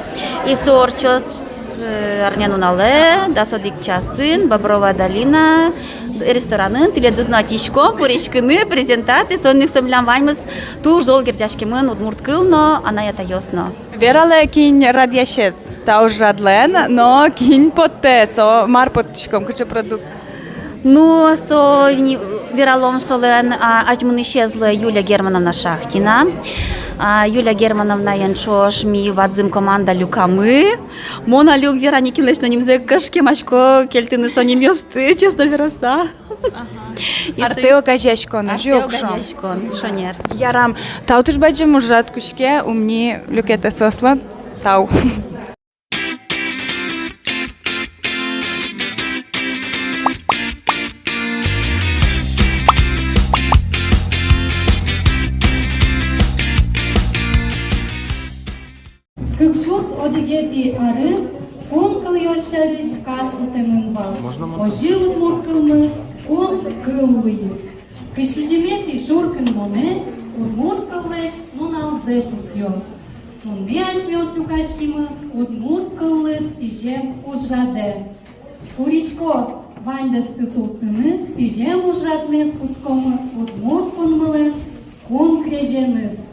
И со ортчоз, э, арнянуналэ, дас одӥг часын, Бобровая долина ресторанын, тӥледыз но ӧтиськом пыриськыны, презентация, соин ик со милям ваньмыз туж зол герӟаськемын, удмурт кыл но, анай-атайёс но. Вералэ, кин радъясез та ужрадлэн, но кин поттэ, со мар поттӥськом, кыӵе продукт? Ну, со ни-, вералом солэн, а, азьмынӥсез луэ Юлия Германовна Шахтина. А, Юлия Германовнаен ӵош ми бадӟым команда люкамы. Мон али уг вера ни кинлэсь но нимзэ, кышкемасько кельтыны со нимъёсты, честно вераса. Ага. Артэ огазеяськон, озьы-а? Артэ огазеяськон, шонер. Ярам, тау туж бадӟым, ужрад кутске, ум ни люкетэ соослэн. Тау. Кык сюрс одӥгетӥ арын кун кылъёс сярысь кат потэмын вал. Озьы удмурт кылмы кун кыл луиз. Кызь сизьыметӥ шуркынмонэ удмурт кыллэсь нуналзэ пусъё. Туннэ асьмеос люкаськимы удмурт кыллы сӥзем ужрадэ. Курисько ваньдэсты султыны, сӥзем ужрадмес кутскомы удмурт кунмылэн кун крезеныз.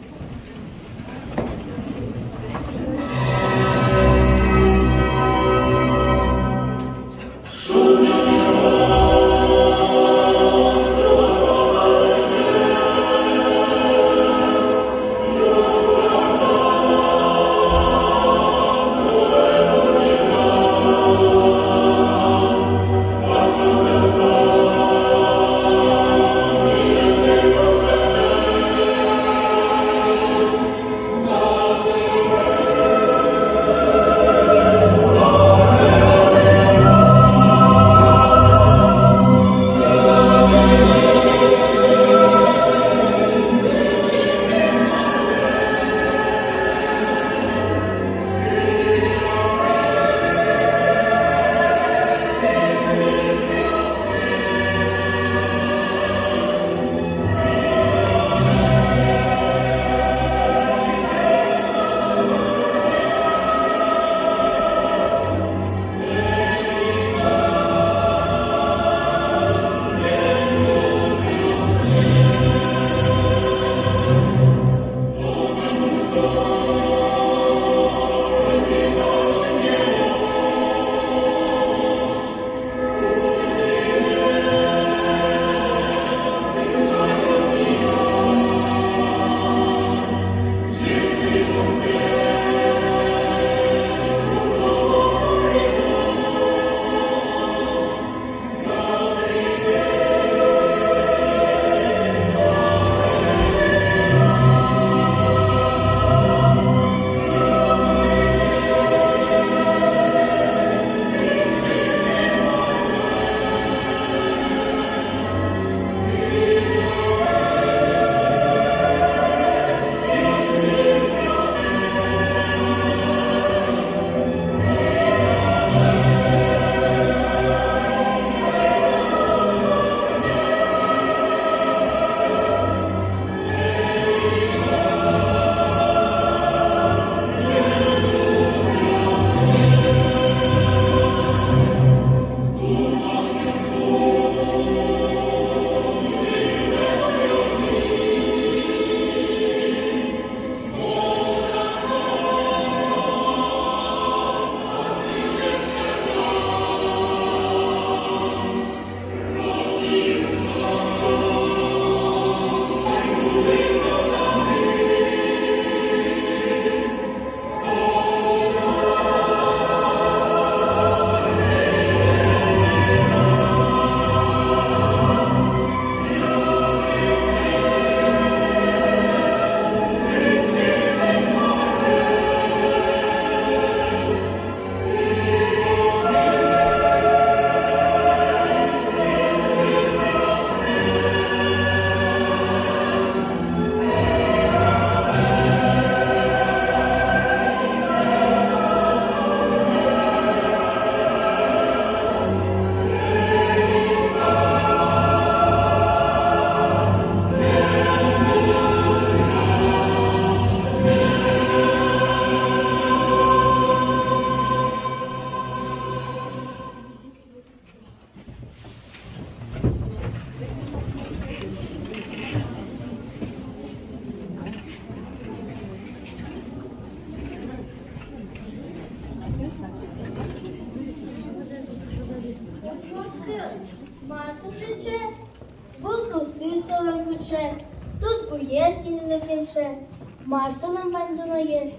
Мар солэн вань дуноез?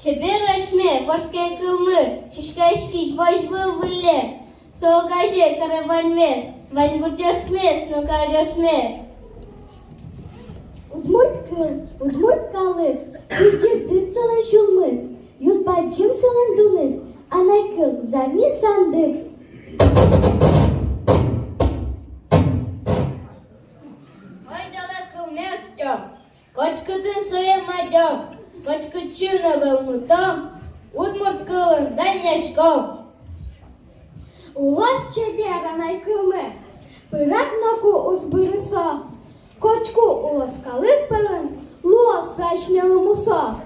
Чебер асьме вордскем кылмы, сиськаськись возь выл выллем. Со огазе каре ваньмес, вань гуртъёсмес но каръёсмес. Удмурт кыл, удмурт калык, кызь ӟырдыт солэн сюлмыз, юн бадӟым солэн дуныз, анай кыл, зарни сандык. Ойдолэ кылмес утём, котькытын сое мадём, котькытчы но вӧлмытом, удмурт кылын данъяськом. Улос чебер анай кылмы, пырак ноку уз быры со, котьку улос калык пӧлын луоз асьмелы мусо.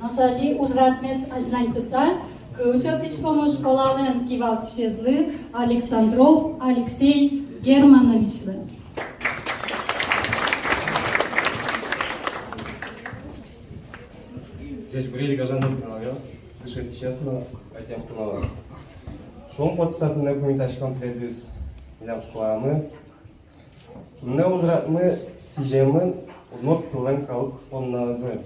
Нош али ужрадмес азьланьтыса, кыл сётӥськомы школалэн кивалтӥсезлы Александров Алексей Германовичлы. Ӟечбуресь, гажано пиналъёс, дышетӥсьёс но ӧтем куноос. Шумпотыса туннэ пумитаськом тӥледыз милям школаямы. Туннэ ужрадмы сӥземын удмурт кыллэн калык куспоннаозы.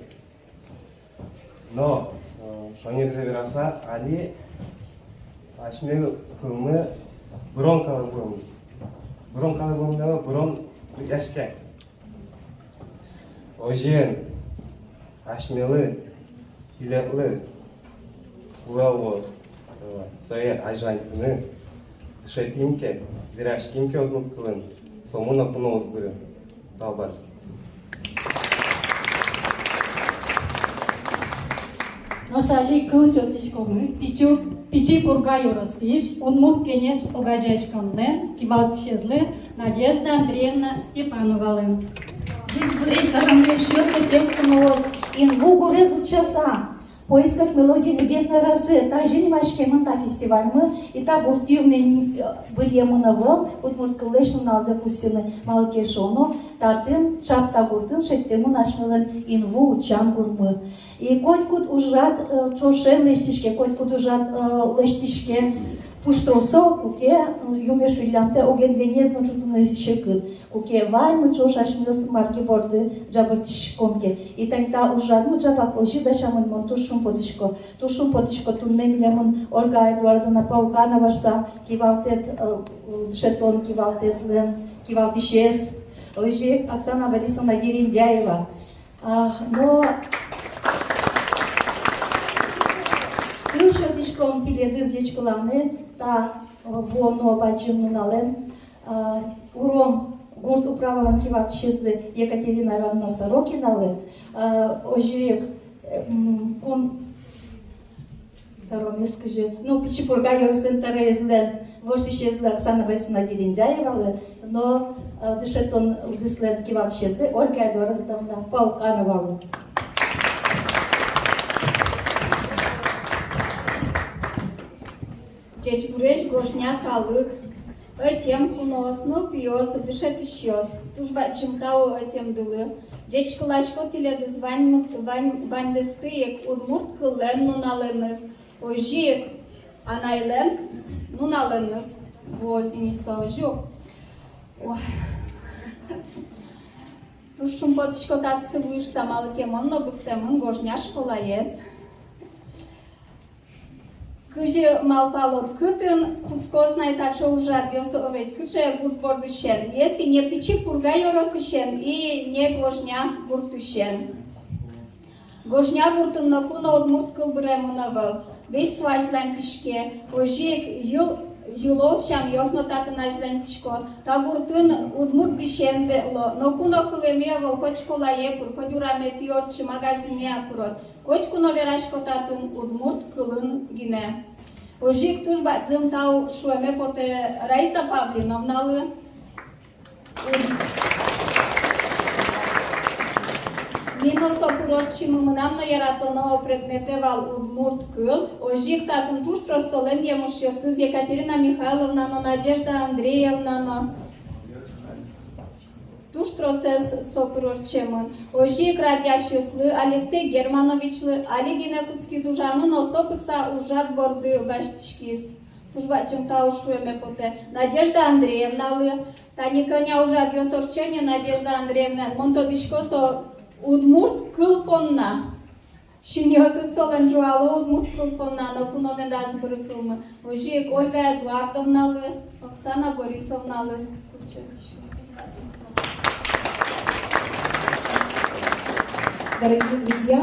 Но, э, шонерзэ вераса, али асьме кылмы бырон калык вылын. Бырон калык вылын но бырон утчаське. Озьыен, асьмелы, тӥледлы, кулэ луоз, э, сое азьланьтыны, дышетӥм ке, вераським ке удмурт кылын, со мыно куноос быры. Тау бадӟым. Нош али кыл сётӥськомы Пичи, Пичи Пурга ёросысь Удмурт Кенеш огазеяськонлэн кивалтӥсезлы Надежда Андреевна Степановалы. Ӟечбуресь, гажано эшъёс, ӧтем куноос, «Инву гурез утчаса», «В поисках мелодий небесной росы», тазьы нимаськемын та фестивальмы, и та гуртъёсы мынам, э, быръемын ӧвӧл удмурт кыллэсь нуналзэ пусйыны, малы ке шуоно, татын, Шапта гуртын, шедьтэмын асьмелэн «Инву утчан» гурмы. И котькуд ужрад, э, ӵошен лэсьтӥське, котькуд ужрад, э, лэсьтӥське пуштросо, куке, э, юнме шуиллямтэ, оген венез но ӝутыны секыт, куке ваньмы ӵош асьмеос мар ке борды ӝабыртӥськом ке. И тани та ужрадмы ӵапак озьы дасямын, мон туж шумпотӥсько. Туж шумпотӥсько, туннэ милемын Ольга Эдуардовна Полканова шуса, кивалтэт, э, дышетон кивалтэтлэн кивалтӥсез, озьы ик Оксана Борисовна Дерендяева. А, но кыл сётӥськом тӥледыз ӟечкыланы та, э, вуоно бадӟым нуналэн, э, Уром гурт управалэн кивалтӥсезлы Екатерина Ивановна Сорокиналы, э, озьы ик, э, м, кун-, тӧромес кызьы, ну, Пичи Пурга ёрослэн тӧроезлэн воштӥсезлы Оксана Борисовна Дерендяевалы, но, э, дышетон удыслэн кивалтӥсезлы Ольга Эдуардовна Полкановалы. Ӟечбуресь, гожня калык, ӧтем куноос, нылпиос, дышетӥсьёс, туж бадӟым тау ӧтемдылы. Ӟечкыласько тӥледыз вань-, вань-, ваньдэсты ик удмурт кыллэн нуналэныз, озьы ик анайлэн нуналэныз. Вуоз ини со озьы ук. Ой. Туж шумпотӥсько татчы вуыса, малы ке мон но быдтэмын Гожня школаез. Кызьы малпалод, кытын кутскоз на таӵе ужрадъёс, ведь кыӵе гурт бордысен, если не Пичи Пурга ёросысен и не Гожня гуртысен? Гожня гуртын ноку но удмурт кыл быремын ӧвӧл. Весь со азьланьтӥське, озьы ик йыл-, йылол сямъёс но татын азьланьтӥсько. Та гуртын удмурт дӥсен ветло. Ноку но кылэме ӧвӧл, хоть школае пыр, хоть ураметӥ ортчы, магазинэ пырод. Котьку но верасько татын удмурт кылын гинэ. Озьы ик туж бадӟым тау шуэме потэ Раиса Павлиновналы. Ми но со пыр ортчимы, мынам но яратоно предметэ вал удмурт кыл. Озьы ик татын туж трос солэн емышъёсыз, Екатерина Михайловна но, Надежда Андреевна но. Туж тросэз со пыр ортчемын. Озьы ик радъясьёслы, Алексей Германовичлы, али гинэ кутскиз ужаны, но со кутса ужрад борды басьтӥськиз. Туж бадӟым тау шуэме потэ Надежда Андреевналы. Тани кӧня ужрадъёс ортче ни Надежда Андреевна, мон тодӥсько, со удмурт кыл понна. Синъёсыз солэн ӝуало удмурт кыл понна, ноку но медаз быры кылмы. Озьы ик Ольга Эдуардовналы, Оксана Борисовналы. Дорогие друзья,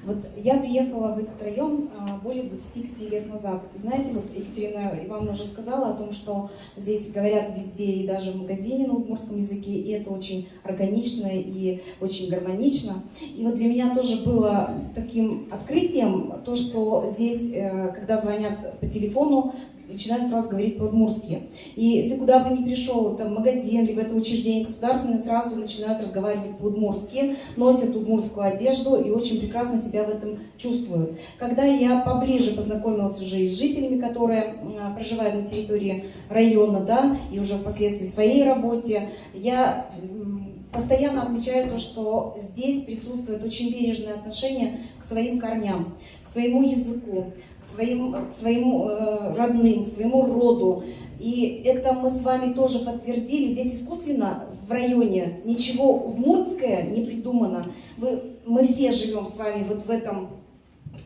вот я приехала в этот район, а, более двадцати пяти лет назад. И знаете, вот Екатерина Ивановна уже сказала о том, что здесь говорят везде, и даже в магазине на удмуртском языке, и это очень органично и очень гармонично. И вот для меня тоже было таким открытием то, что здесь, э, когда звонят по телефону, начинают сразу говорить по-удмуртски. И ты куда бы ни пришёл, это магазин, либо это учреждение государственное, сразу начинают разговаривать по-удмуртски, носят удмуртскую одежду и очень прекрасно себя в этом чувствуют. Когда я поближе познакомилась уже и с жителями, которые, м, проживают на территории района, да, и уже впоследствии в своей работе, я, м, постоянно отмечаю то, что здесь присутствует очень бережное отношение к своим корням, к своему языку, к своим, к своим, э, родным, к своему роду. И это мы с вами тоже подтвердили. Здесь искусственно в районе ничего удмуртское не придумано. Вы, мы все живём с вами вот в этом,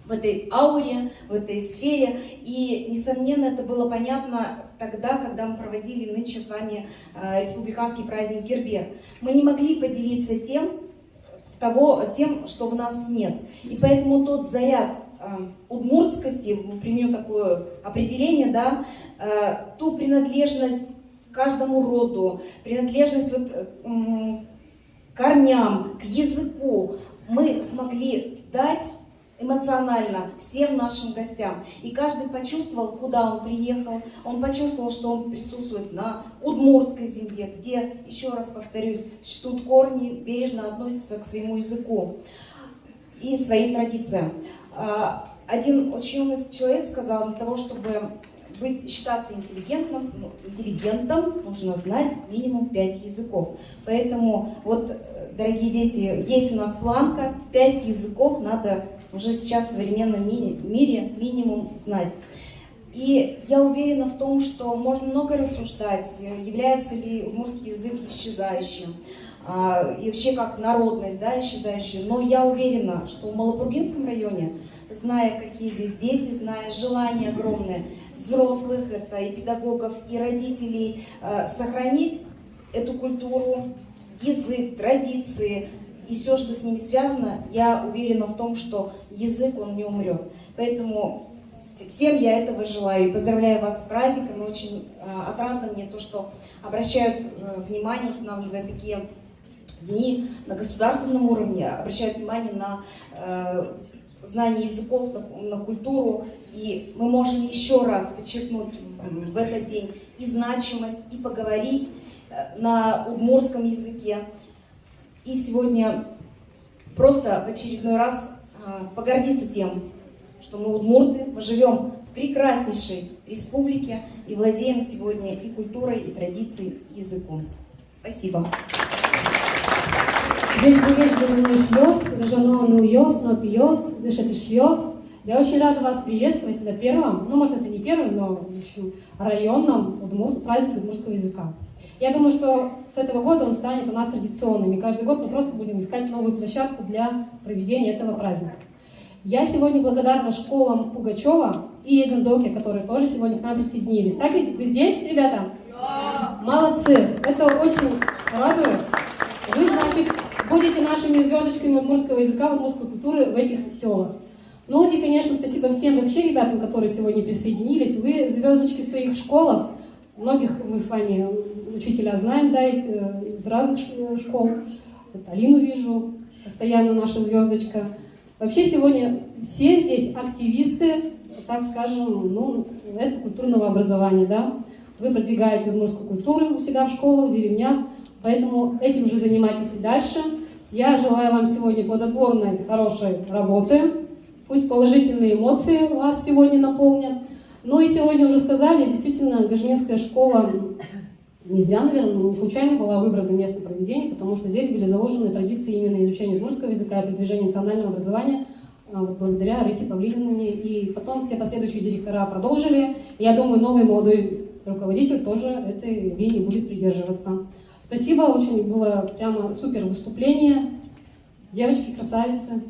в этой ауре, в этой сфере. И, несомненно, это было понятно тогда, когда мы проводили нынче с вами, э, республиканский праздник Гербер. Мы не могли поделиться тем, того, тем, что в нас нет. И поэтому тот заряд, э, удмуртскости, применю такое определение, да, э, ту принадлежность к каждому роду, принадлежность вот, э, м, корням, к языку мы смогли дать эмоционально всем нашим гостям. И каждый почувствовал, куда он приехал. Он почувствовал, что он присутствует на удмуртской земле, где, ещё раз повторюсь, чтут корни, бережно относятся к своему языку и своим традициям. А, один очень умный человек сказал: для того, чтобы быть, считаться интеллигентным, ну, интеллигентом, нужно знать минимум пять языков. Поэтому вот, э, дорогие дети, есть у нас планка, пять языков надо уже сейчас в современном ми-, мире минимум знать. И я уверена в том, что можно много рассуждать, э, является ли удмуртский язык исчезающим, а, и вообще как народность, да, исчезающая. Но я уверена, что в Малопургинском районе, зная, какие здесь дети, зная желание огромное взрослых, это и педагогов, и родителей, э, сохранить эту культуру, язык, традиции и всё, что с ними связано, я уверена в том, что язык, он не умрёт. Поэтому вс-, всем я этого желаю и поздравляю вас с праздником. И очень, э, отрадно мне то, что обращают, э, внимание, устанавливая такие дни на государственном уровне, обращают внимание на, э, знание языков, на, на культуру. И мы можем ещё раз подчеркнуть в, в этот день и значимость, и поговорить, э, на удмуртском языке. И сегодня просто в очередной раз, а, погордиться тем, что мы удмурты, мы живём в прекраснейшей республике и владеем сегодня и культурой, и традицией, и языком. Спасибо. Ӟечбуресь, ӟеч-, ӟечбуресь, гажано нылъёс но пиос, дышетӥсьёс. Я очень рада вас приветствовать на первом, ну, может, это не первый, но, в общем, районном удмур-, празднике удмуртского языка. Я думаю, что с этого года он станет у нас традиционным, и каждый год мы просто будем искать новую площадку для проведения этого праздника. Я сегодня благодарна школам Пугачёва и Эгендоке, которые тоже сегодня к нам присоединились. Так ведь? Вы здесь, ребята? Да. Молодцы! Это очень радует. Вы, значит, будете нашими звёздочками удмуртского языка, удмуртской культуры в этих сёлах. Ну и, конечно, спасибо всем вообще ребятам, которые сегодня присоединились. Вы звёздочки в своих школах. Многих мы с вами, учителя, знаем, да, ведь, э, из разных ш-, школ. Вот Алину вижу, постоянно наша звёздочка. Вообще сегодня все здесь активисты, так скажем, ну, этнокультурного образования, да. Вы продвигаете удмуртскую культуру у себя в школах, в деревнях, поэтому этим же занимайтесь и дальше. Я желаю вам сегодня плодотворной, хорошей работы. Пусть положительные эмоции вас сегодня наполнят. Ну и сегодня уже сказали, действительно, Гожненская школа не зря, наверное, не случайно была выбрана место проведения, потому что здесь были заложены традиции именно изучения удмуртского языка и продвижения национального образования, а, вот благодаря Раисе Павлиновне. И потом все последующие директора продолжили. Я думаю, новый молодой руководитель тоже этой линии будет придерживаться. Спасибо, очень было прямо супер выступление. Девочки, красавицы.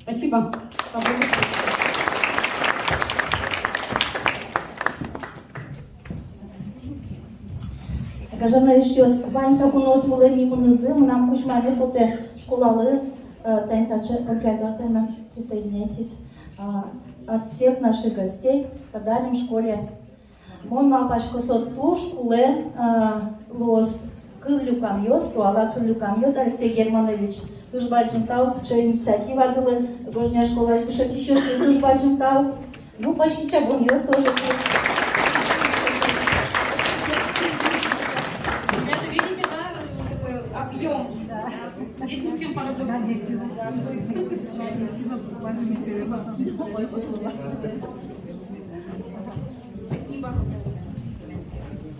Спасибо. Гажано эшъёс, вань та куноос вылэ нимынызы, мынам кузьмаме потэ школалы, э, тани таӵе олимпиада, тани присоединяйтесь. А, от всех наших гостей подарим школе. Мон малпасько, со туж кулэ, а, луоз кыл люкамъёс, туала кыл люкамъёс, Алексей Германович. Туж бадӟым тау сыӵе инициативадылы, Гожня школаысь дышетӥсьёслы туж бадӟым тау. Ну, пӧсь кичабонъёс тоже. Есть над чем поработать.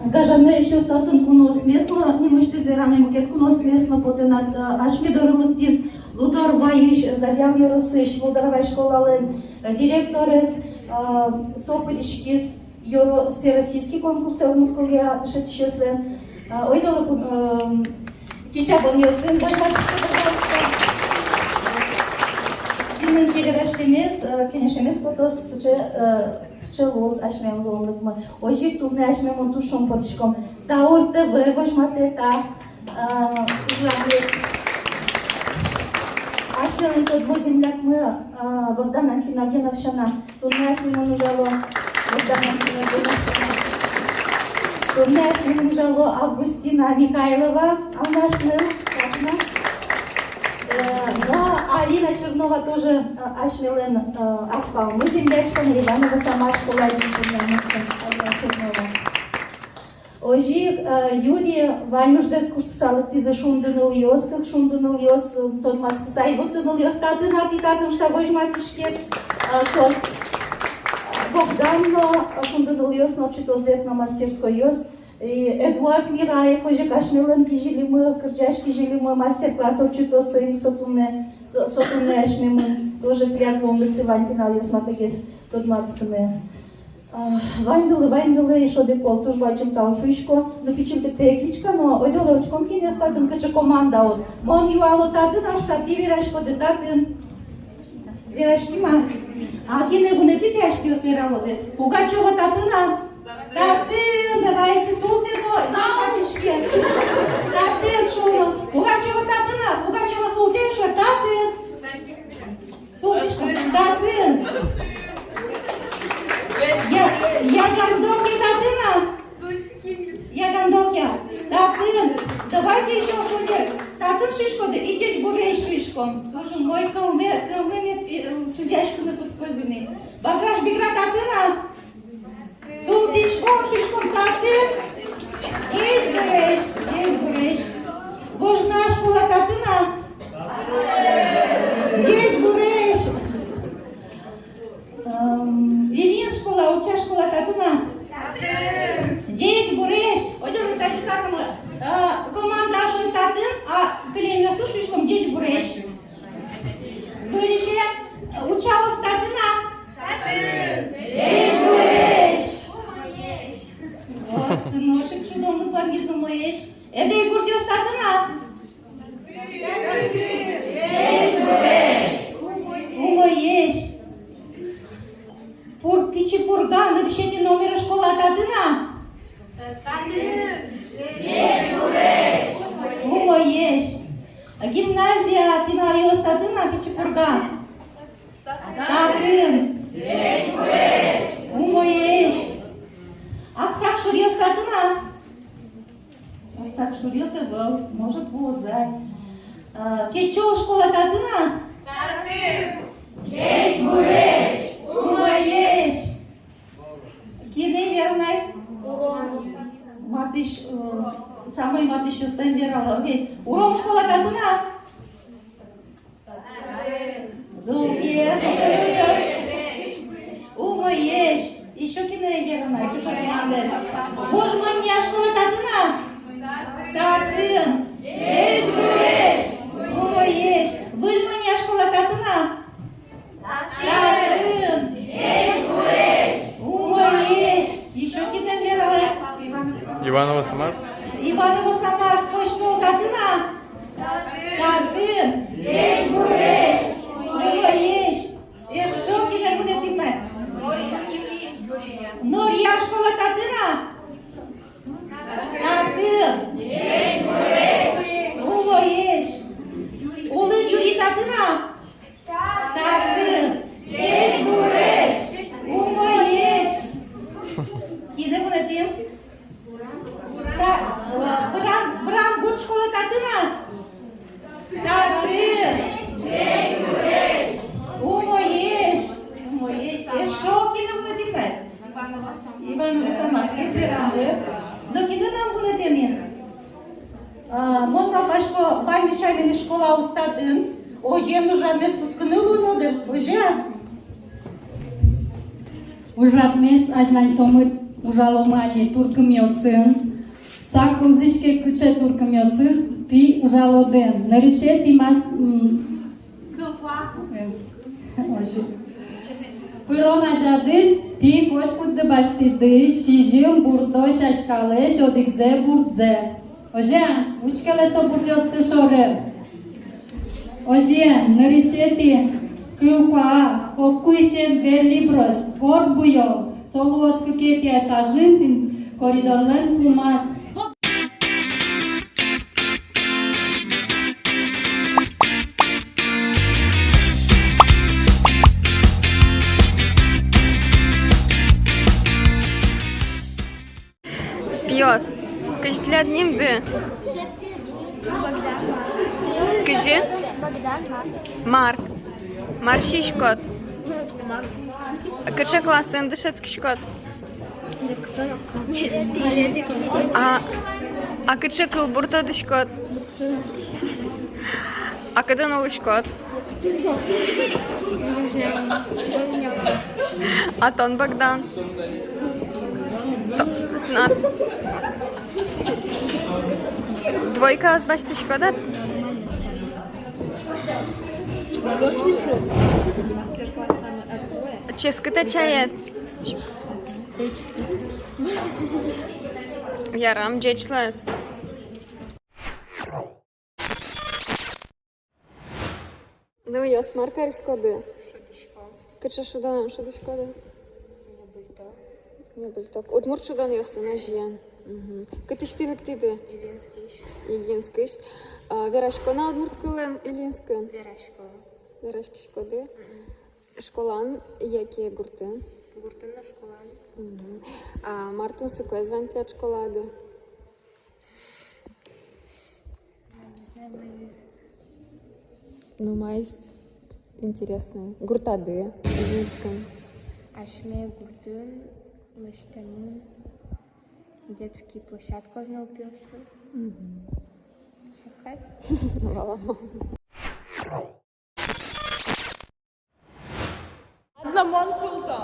Гажано эшъёс, татын куноосмес но нимысьтыз вераны, мукет куноосмес но потэ на. Асьме доры лыктӥз Лудорвайысь, Завьял ёросысь Лудорвай школалэн директорез, а, со пыриськиз ёро-, всероссийский конкурсэ удмурт кылъя дышетӥсьёслэн. А, ойдолэ ку-, эм, кичабонъёсын возьматӥське, пожалуйста. Тӥнын ке вераськемез, э, кенешемез потоз, сыӵе, э, сыӵе луоз асьмелэн луонлыкмы. Озьы ик туннэ асьмемын туж шумпотӥськом. Даур ТВ возьматэ та, э, ужамез. Асьмелэн тодмо землякмы, э, Богдан Анфиногенов сяна. Туннэ асьмемын ужало Богдан Анфиногенов сяна. Туннэ асьмемын ужало Августина Михайлова, Алнашын, Катна. Э, но Алина Чернова тоже, э, асьмелэн, э, ас палмы землячка, Иваново-Самар школаысен туннэ асьмемын Алина Чернова. Озьы ик, э, юри вань ужзэс куштыса лыктӥзы «Шунды нылъёс», кык «Шунды нылъёс», э, тодматскыса. И вот нылъёс татын-а, тӥ татын-а шуса возьматӥське, э, соос, э, Богдан но, э, «Шунды нылъёс» но ортчытозы этномастерскойёс. И Эдуард Мираев, озьы ик асьмелэн кизилимы, кырӟась кизилимы, мастер-класс ортчытоз, соин ик со туннэ, со, со туннэ асьмемын тоже тӥляд луонлыкты вань пиналъёс матэгес тодматскыны. А, ваньдылы, ваньдылы эшшо одӥг пол туж бадӟым тау шуисько. Ну, пичильтык перекличка но, ойдолэ учком, кинъёс татын, кыӵе командаос. Мон юало: татын-а шуса, тӥ вераськоды: татын. Вераським-а? А кинэ вунэтӥ, тӥ асьтэос вералоды. Пугачёва татын-а? Татын. Давайте, султэ но, но, батюшки. Татын шуо. Пугачёва татын-а? Пугачёва султэ, шуо, татын. Султӥсько, татын. Я, Ягандокъя татын-а? Ягандокъя татын. Давайте ещё шуэ. Татын шуиськоды, и ӟечбуресь шуиськом. Туж умой, кылме, кылме мед, э, чузъяськыны кутскоз ини. Баграш-Бигра татын-а? Султӥськом, шуиськом, татын. Ӟечбуресь, ӟечбуресь. Вожна школа татын-а? Ӟечбуресь. Эм, Ильин школа, Уча школа татын-а? Татын. Ӟечбуресь. Ойдолэ тазьы каромы. Э, команда шуэ: татын, а кылемъёсы шуиськом: ӟечбуресь. Выльысь, э, Учаос татын-а? Татын. Ӟечбуресь. Вот, тыныд ик шудонлык вань, умоесь. Эдрей гуртъёс татын-а? Умоесь. Пур-, Пичи Пурга, нырысетӥ номеро школа татын-а? Умоесь. Гимназия пиналъёс татын-а, Пичи Пурга? Татын. Умоесь. Аксак шуръёс татын-а? Аксак шуръёс ӧвӧл, может, вуоз ай. А, Кечёл школа татын-а? Татын. Ӟечбуресь, умоесь. Кинэ вераны? Матысь, э, самой матысьёслэн верало ведь. Уром школа татын-а? Золгес, умоесь. Ещё кинэ вераны, кыӵе командаез? Вож Монья школа татын-а? Татын. Ӟечбуресь, умоесь. Выль Монья школа татын-а? Татын. Ӟечбуресь, умоесь. Ещё кинэ вераны? Иваново-Самарск. Иваново-Самарск. Почтол татын-а? Татын. Ӟечбуресь, умоесь. Эшшо кинэ вунэтӥм на? Норья школа татын-а? Татын. Ӟечбуресь, умоесь. Улын Юри татын-а? Татын. Ӟечбуресь, умоесь. Кинэ вунэтӥм? Та-, Бран-, Брангурт школа татын-а? Татын. Ӟечбуресь, умоесь. Умоесь. Эшшо кинэ вунэтӥм на? Иван. А, мон малпасько, ваньмыз сямен ик школа уз татын, озьыен ужрадмес кутскыны луоно дыр, озьы-а? Ужрадмес азьланьтомы, ужаломы али туркымъёсын. Сак кылзӥське, кыӵе туркымъёсын тӥ ужалоды. Нырысетӥ мас-, м, э, озьы. Пырон азяды тӥ котькудды басьтӥды сизьым бурдо сяськалэсь одӥгзэ бурдзэ. Озьы-а? Учкелэ со бурдъёсты шоры. Озьыен, нырысетӥ кыл куа, кок куисен верлиброс, горд буёл, со луоз кыкетӥ этажын, коридорлэн пумаз. Пиос, кызьы тӥляд нимды? Кызьы? Богдан, Марк. Марк. Мар сиськод? Кыӵе классын дышетскиськод? А, а кыӵе кылбур тодӥськод? А кытын улӥськод? А тон, Богдан? То-, на-, двойкаос басьтӥськод-а? Ческыт-а чаед? Ярам, ӟеч луэ. Нылъёс, мар кариськоды? Шудӥсько. Кыӵе шудонэн шудӥськоды? Небыльток. Небыльток. Удмурт шудонъёсын, озьыен. Мгм. Кытысь тӥ лыктӥды? Ильинскысь. Ильинскысь. А, вераськод-а удмурт кылын Ильинскын? Верасько. Вераськиськоды? Мгм. Школаын яке гуртын? Гуртын но школаын. Мгм. А мар тунсыкоез вань тӥляд школады? Ну, маиз интересный. Гуртады, Ильинскын. Асьме гуртын лэсьтэмын детский площадка нылпиослы. Мгм. Шахай. Валамон. Одному он султо.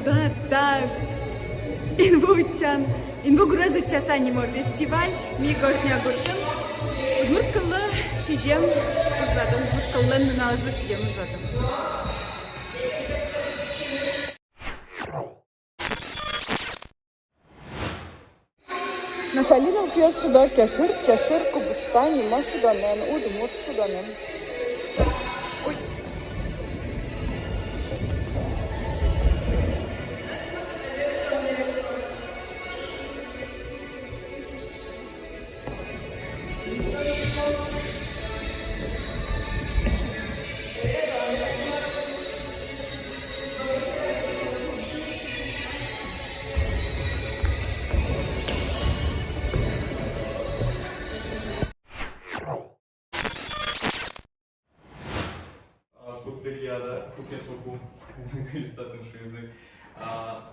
Да, да. Инву утчан, Инву гурез утчаса нимо фестиваль. Ми Гожня гуртын. Удмурт кыллы сӥзем ужрадын, удмурт кыллэн нуналзэ сӥзем ужрадын. Нош али нылпиос шудо кешыр, кешыр кубыста нимо шудонэн, удмурт шудонэн. А, куддыръя, да, куке соку. Кызьы татын шуизы. А,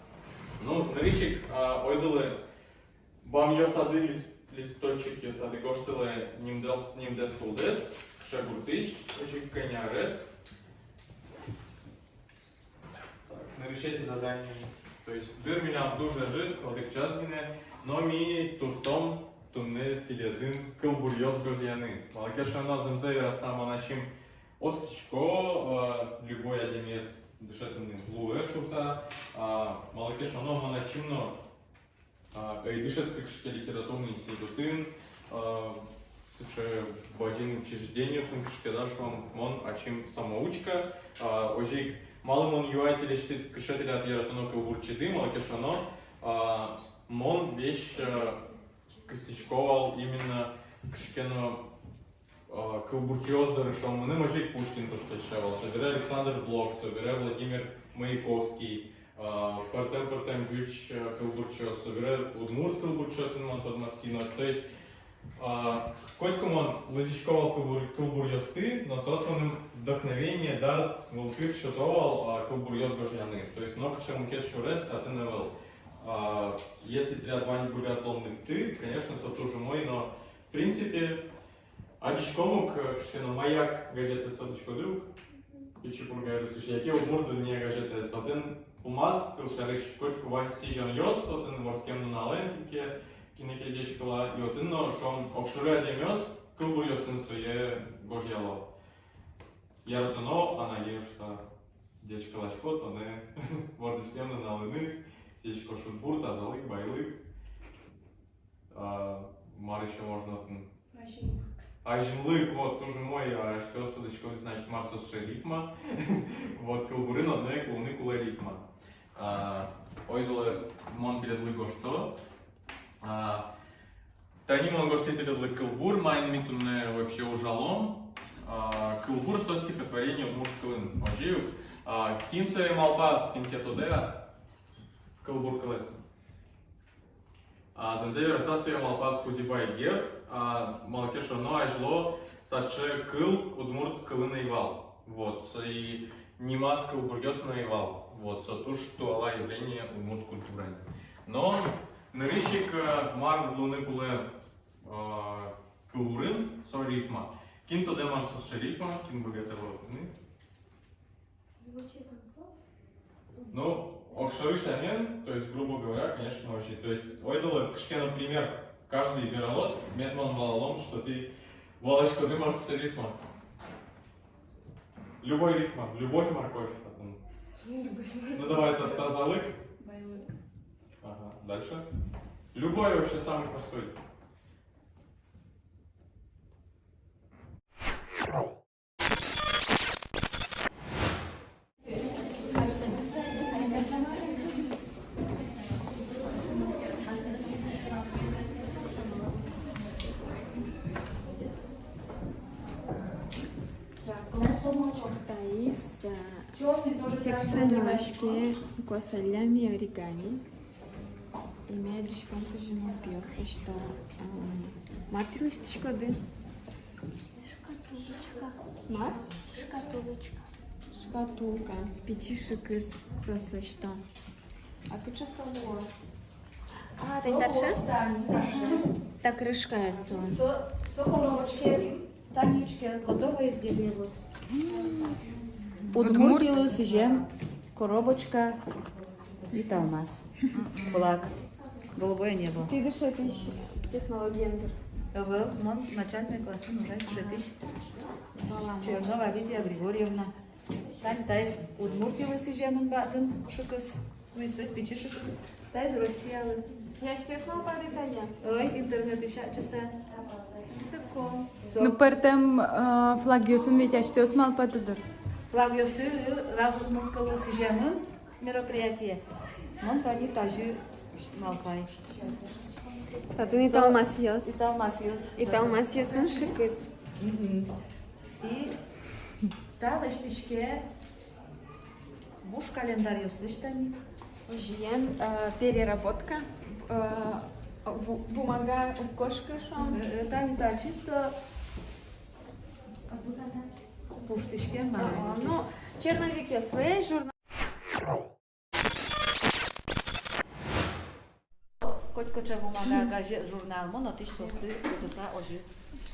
ну, нырысь ик, а, ойдолэ бамъёсады, лист-, листочекъёсады гожтэлэ нимдэс, нимдэс-тулдэс, кыӵе гуртысь, озьы ик кӧня арес. Так, нырысетӥ задание. То есть дыр милям туж ӝыт, одӥг час гинэ, но ми туртом туннэ тӥледын кылбуръёс гожъяны. Малы ке шуоно, зэмзэ вераса, мон ачим оскисько, э, любой адямиез дышетыны луэ шуыса, а, малы ке шуоно, мон ачим но А, ӧй дышетскы кыӵе ке литературный институтын, а, сыӵе бадӟым учреждениосын кыӵе ке, да, шуом, мон ачим самоучка, а, озьы ик малы мон юай тӥлесьтыд, кыӵе тӥляд яратоно кылбурчиды, малы ке шуоно, а, мон весь, а, кыстӥсько вал именно кыӵе ке но а, кылбурчиос доры, шуом, мыным озьы ик Пушкин туж кельше вал, собере Александр Блок, собере Владимир Маяковский, а, пӧртэм-пӧртэм ӟуч, а, кылбурчиос, собере удмурт кылбурчиосын мон тодматски но. То есть, а, котьку мон лыдӟисько вал кылбур-, кылбуръёсты, но соос мыным вдохновение, дарт, вылтыр сёто вал, а, кылбуръёс гожъяны. То есть нокыӵе мукет сюрес татын ӧвӧл. А, если тӥляд вань быгатонлыкты, конечно, со туж умой, но в принципе, адӟиськом ук, э, кыӵе ке но «Маяк» газетэз тодӥськоды ук, Пичи Пурга ёросысь, яке «Удмурт дунне» газетэз. Отын пумаз, кылсярысь, котьку вань сӥзёнъёс, отын вордскем нуналэн кин ке, кинэ ке ӟечкыла, и отын но, шуом, огшоры адямиос кылбуръёсын сое гожъяло. Яратоно анае шуыса ӟечкыласько тонэ вордӥськем нуналыны, сӥзисько шудбур, тазалык, байлык. А, мар ещё можно отын? Азинлык. Азинлык, вот, туж умой, а, эшшо тодӥськоды, значит, мар со сыӵе рифма. Вот, кылбурын одно ик луыны кулэ рифма. А, ойдолэ мон тӥледлы гожто. А, тани мон гожтӥ тӥледлы кылбур, маин ми туннэ вообще ужалом. А, кылбур со стихотворение удмурт кылын. Озьы ук. А, кин сое малпаз, кин ке тодэ-а кылбур кылэз? А, зэмзэ вераса, сое малпаз Кузебай Герд, а, малы ке шуоно, азьло таӵе кыл удмурт кылын ӧй вал. Вот, со и нимаз кылбуръёс но ӧй вал. Вот, со туж туала явление удмурт культураын. Но нырысь ик, э, мар луыны кулэ, э, кылбурын, со рифма. Кин тодэ, мар со сыӵе рифма, кин быгатэ валэктыны? Созвучие концов? Ну, огшоры сямен, то есть, грубо говоря, конечно, озьы. То есть, ойдолэ кыӵе ке но пример каждый вералоз, мед мон валалом, что тӥ валаськоды, мар со сыӵе рифма. Любой рифма. Любовь, морковь, потом. Любовь, морковь. Ну, давай, та-, тазалык. Байлык. Ага, дальше. Любой, вообще самый простой. Таиз, а, секция нимаське «Куасаллями оригами». И ми адӟиськом, кызьы нылпиос лэсьто. А, мар тӥ лэсьтӥськоды? Шкатулочка. Мар? Шкатулочка. Шкатулка. Пичи шыкыс соос лэсьто. А кыӵе со луоз? А, тани таӵе? Та крышкаез со. Со, со коробочкаез. Тани учке, готовое изделие вот. Удмуртиялы сӥзем коробочка. Италмас. Флаг. Голубое небо. Тӥ дышетӥсь технологиен дыр? Ӧвӧл, мон начальной классын ужай дышетӥсь. Чернова Лидия Григорьевна. Тани таиз Удмуртилы сӥземын бадӟым шыкыс. Ну, и соос пичи шыкыс. Таиз Россиялы. Ясьтэс малпады, Таня? Ой, интернетысь адӟыса. Со- Ну, пӧртэм, э, флагъёсын ведь асьтэос малпады дыр. Флагъёсты, раз удмурт кыллы сӥземын мероприятие, мон тани тазьы малпай. Татын со- италмасъёс. Италмасъёс. Италмасъёсын шыкыс. Мгм. И та лэсьтӥське вуж календарьёслэсь тани. Озьыен, э, переработка, э, бу-, бумага уг кошкы, шуом. Э, э, тани та чисто пуштӥськем. А, мар-а, ну, черновикъёслэсь журнал. Котькыӵе бумага, газет, журнал, мон отысь соосты кутыса озьы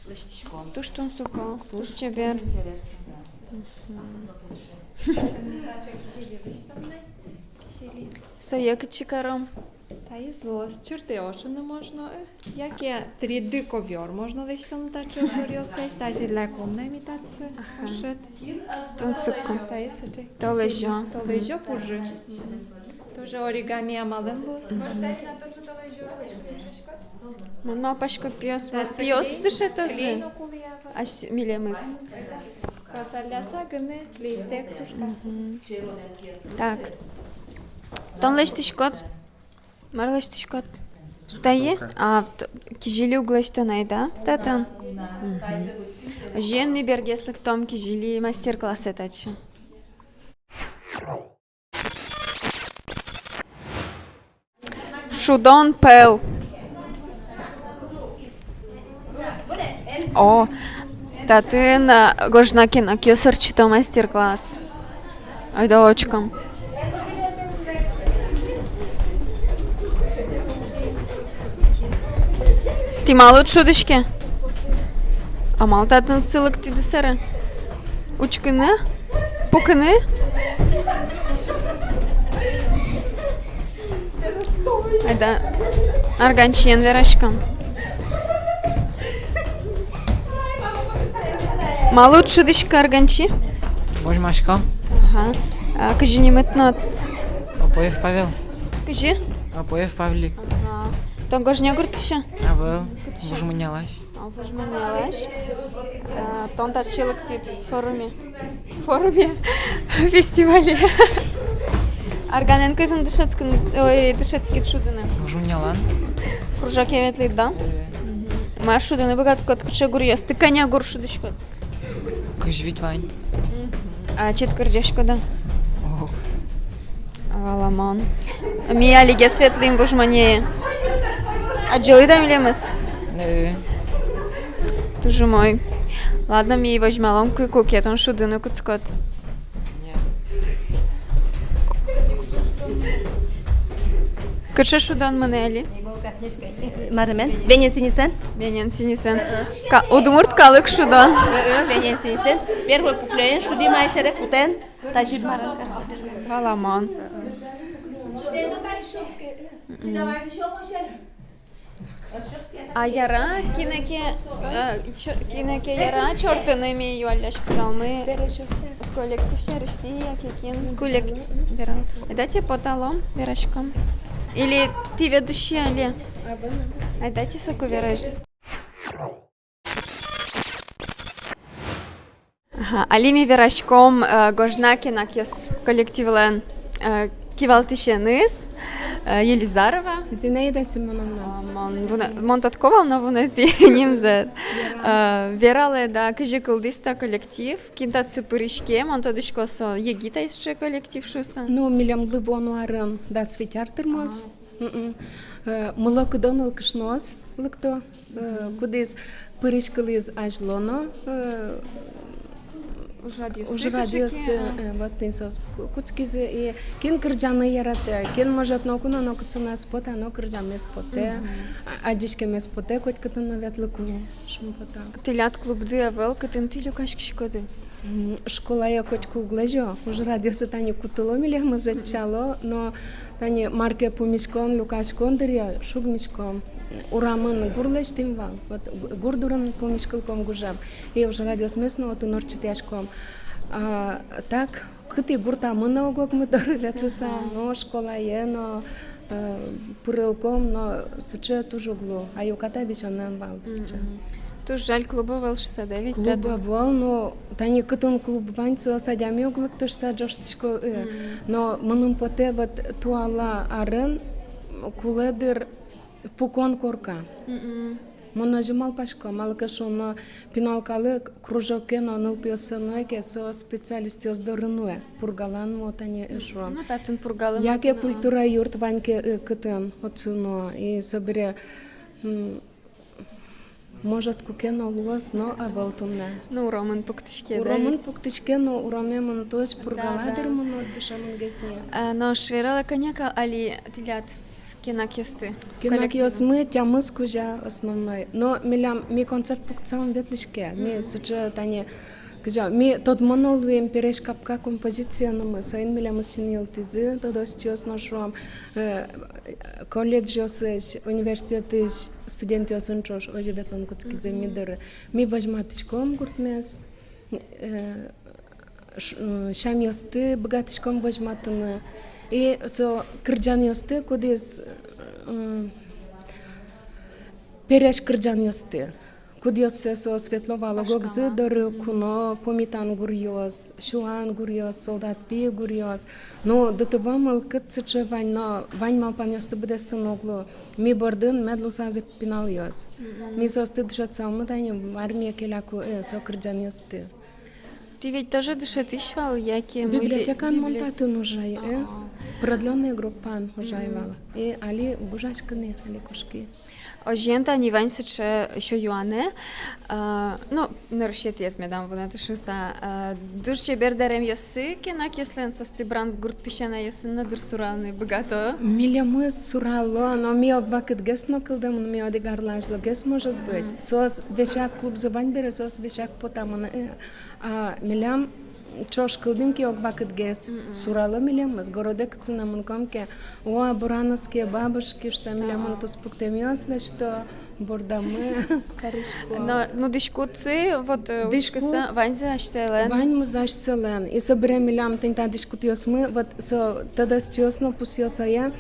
лэсьтӥсько. Туж тунсыко, туж чебер. Туж интересно, да. Мгм. Сое кытчы каром? Таиз луоз, чыртэ ошыны можно, э, яке три дэ ковёр можно лэсьтыны таӵе узоръёслэсь, тазьы ляком на ми татчы. Аха. Ошыт. Тунсыко. Таиз сыӵе. Толэзё. Толэзё пужы. Тоже оригами амалэн луоз. Мон малпасько, пиос, пиос дышетозы. Ась милемыз. Куасалляса гинэ клейтэк тушка. Мгм. Так. Тон лэсьтӥськод. Мар лэсьтӥськод? Тае? А, т-, кизили уг лэсьто на, да? Татын. Мгм. Озьыен, ми бергес лыктом кизили мастер-классэ татчы. Шудон пӧл. О, татын, а, гожна кенакъёс ортчыто мастер-класс. Ойдолэ учком. Тӥ малы уд шудӥське? А малы татын сылык тӥ дышере? Учкыны? Пукыны? Айда арганчиен вераськом. Малы уд шудӥськы, арганчи? Возьмасько. Ага. А кызьы нимыд тынад? Опоев Павел. Кызьы? Опоев Павлик. Ага. Тон Гожня гуртысь-а? Ӧвӧл. Кытысь-а? Вуж Монялась. А, Вуж Монялась. А, тон татчы лыктӥд форуме. Форуме. Фестивале. Арганэн кытын дышетскын, ой, дышетскид шудыны? Вуж Монялан. Кружоке ветлӥд, да? Э. Мгм. Мар шудыны быгатӥськод, кыӵе гуръёсты, кӧня гур шудӥськод? Кызь вить вань. Мгм. А ачид кырӟаськод-а? Ог. Валамон. Ми алигес ветлӥм Вуж Монее. Адӟылӥд-а милемыз? Э. Туж умой. Ладно, ми возьмалом, ку-, куке тон шудыны кутскод. Кыӵе шудон мынэ али? Мар мен? Венен сӥньысэн. Венен сӥньысэн. Э-э. Ка-, удмурт калык шудон. Э-э, венен сӥньысэн. Первой пуклёен шудӥм, ай сэре кутэн. Тазьы мар-а, кажется, первой. Валамон. Мгм. А яра, кинэ ке, э, чо-, кинэ ке яра чортыны, ми юалляськысалмы. Коллектив сярысь-а, яке кин? Коллек-, верал. Айдатэ поталом, вераськом. Или тӥ ведущий али? Айдатэ соку вераськом. Ага, али ми вераськом, э, Гожна кенакъёс коллективлэн, э, кивалтӥсеныз, э, Елизарова Зинаида Семёновна. А, мон вуна-, мон тодӥсько вал, но вунэтӥ нимзэ. Э, вералэ, да, кызьы кылдӥз та коллектив, кин татчы пыриське, мон тодӥсько, со егит ай сыӵе коллектив шуыса. Ну, милемлы вуоно арын дас вить ар тырмоз. Ага. Мгм. Э, мылокыдо нылкышноос лыкто. Э, кудӥз пыриськылӥз азьло но, э, ужрадъёсы, ужрадъёсы, кыӵе ке, а. Э, вот тӥни соос ку-, кутскизы, и кин кырӟаны яратэ, кин, может, ноку но нокытчы но ӧз поты, но кырӟамез потэ, мгм, а, адӟиськемез потэ котькытын но ветлыку, шумпотон. Тӥляд клубды ӧвӧл, кытын тӥ люкаськиськоды? М, школае котьку уг лэзё, ужрадъёсы тани кутыло милемыз, ӧтчало, но тани мар ке пумиськон, люкаськон дыръя шуг миськом. Урамын гур лэсьтӥм вал, вот гу-, гур дурын пумиськылӥськом гужем. И ужрадъёсмес но отын ортчытъяськом. А так, кытӥ гуртамы но ог-огмы доры ветлыса, но школае но, э, пырылӥськом, но сыӵе туж уг лу, а уката висёнэн вал сыӵе. Мгм. Туж жаль, клуб ӧвӧл шуса, да ведь? Клуб татын ӧвӧл, но тани кытын клуб вань, соос адями уг лыкты шуса ӝожтӥсько, э. Мгм. Но мыным потэ, вот туала арын кулэ дыр пукон корка. Мгм. Мон озьы малпасько, малы ке шуоно, пинал калык кружоке но, нылпиоссэ нуэ ке, со специалистъёс доры нуэ, Пургалан, вот ини, э, шуом. Ну, татын Пургалан. Яке татын, а, культура юрт вань ке, э, кытын, отчы нуо. И собере, м, может, куке но луоз, но ӧвӧл туннэ. Ну, урамын пуктӥське, да ведь? Урамын пуктӥське, но урамемын туж Пургала, да, дыр, мыно дышемынгес ни. А, нош вералэ, кӧня али тӥляд кенакъёсты? Кенакъёсмы тямыс кузя основной. Но милям, ми концерт пуктыса ум ветлӥське. Ми сыӵе тани, кызьы, ми тодмо но луим «Пересь капка» композициямы. Соин милемыз синйылтӥзы тодосчиос но, шуом, э, колледжъёсысь, университетысь студентъёсын ӵош озьы ветлон кутскизы ми доры. Ми возьматӥськом гуртмес. Э, ш-, э, сямъёсты быгатӥськом возьматыны. И со кырӟанъёсты, кудӥз, э, пересь кырӟанъёсты. Кудъёссэ соос ветло вал ог-огзы доры, куно пумитан гуръёс, сюан гуръёс, солдат пи гуръёс. Но до того мылкыд сыӵе вань, но вань малпанъёсты быдэстыны уг лу. Ми бордын мед луысалзы пиналъёс. Мгм. Ми соосты дышетсалмы тани армие келяку, э, со кырӟанъёсты. Тӥ ведь тоже дышетӥсь вал, яке музей? Библиотекаын мон татын ужай, э? Продлённой группаын ужай вал. И али буш ужаськыны, али кошки. Озьыен, тани вань сыӵе ещё юанэ. А, ну, нырысетӥез медам вунэты шуыса, а, туж чебер дэремъёссы кенакъёслэн, соосты Брангурт песянайёсын но дыр сураны быгато. Милемыз сурало, но ми ог вакытгес но кылдэмын, ми одӥг арлы азьлогес, может быть. Мгм. Соос весяк, клубзы вань бере, соос весяк потамын, э, а милям ӵош кылдӥм ке ог вакытгес, сурало милемыз, городэ кытчы но мынӥськом ке, о, «Бурановские бабушки» шуса милемын туспуктэмъёс лэсьто бордамы, карисько. Но, ну, дӥськутсы, вот, э, дӥськут учкыса, ваньзы асьсэлэн. Ваньмыз асьсэлэн. И собере милям тӥни та дӥськутъёсмы, вот со тодосчиос но пусъё сое,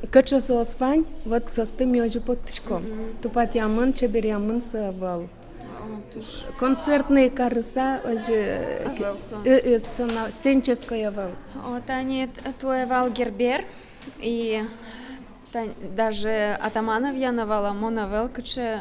кыӵе соос вань, вот соосты ми озьы поттӥськом. Мгм. Тупатъямын, чеберъямын со ӧвӧл. О, туж. Концертный карыса, озьы, ӧвӧл со. Э, э, сцена, сценической ӧвӧл. О, тани т-, туэ вал Гербер, и тани даже Атамановъя но вал, а мон ӧвӧл, кыӵе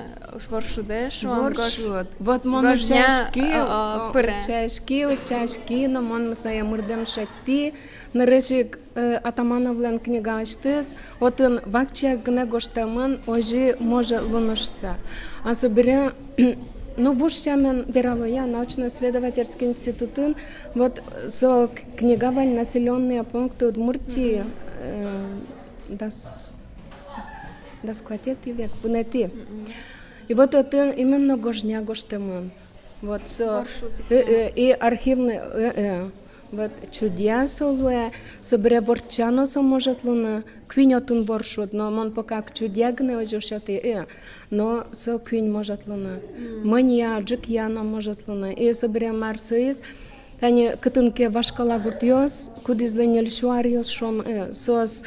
воршудэ, шуом, гож-, воршуд. Вот мон гожня, утчаськи, о, о, пыре. Утчаськи, утчаськи, но мон сое мырдэм шедьтӥ, нырысь ик, э, Атамановлэн книгаысьтыз, отын вакчияк гинэ гожтэмын, озьы может луны шуса. А собере, ну, вуж сямен вералоя, научно-исследовательский институтын, вот, со к-, книга вань «Населённые пункты Удмуртии», э, дас-, дас куатетӥ век, вунэтӥ. И вот отын именно гожня гожтэмын. Вот со, воршуд, э, э, и архивный, э, э. Вот чудъя со луэ, собере ворча но со может луны, куинь отын воршуд, но мон пока чудъя гинэ озьы сётӥ, э, но со куинь может луны. Мынья, ӝикъя но может луны. И собере мар соиз, тани кытын ке вашкала гуртъёс, кудӥзлы ньыльсю аръёс, шуом, э, соос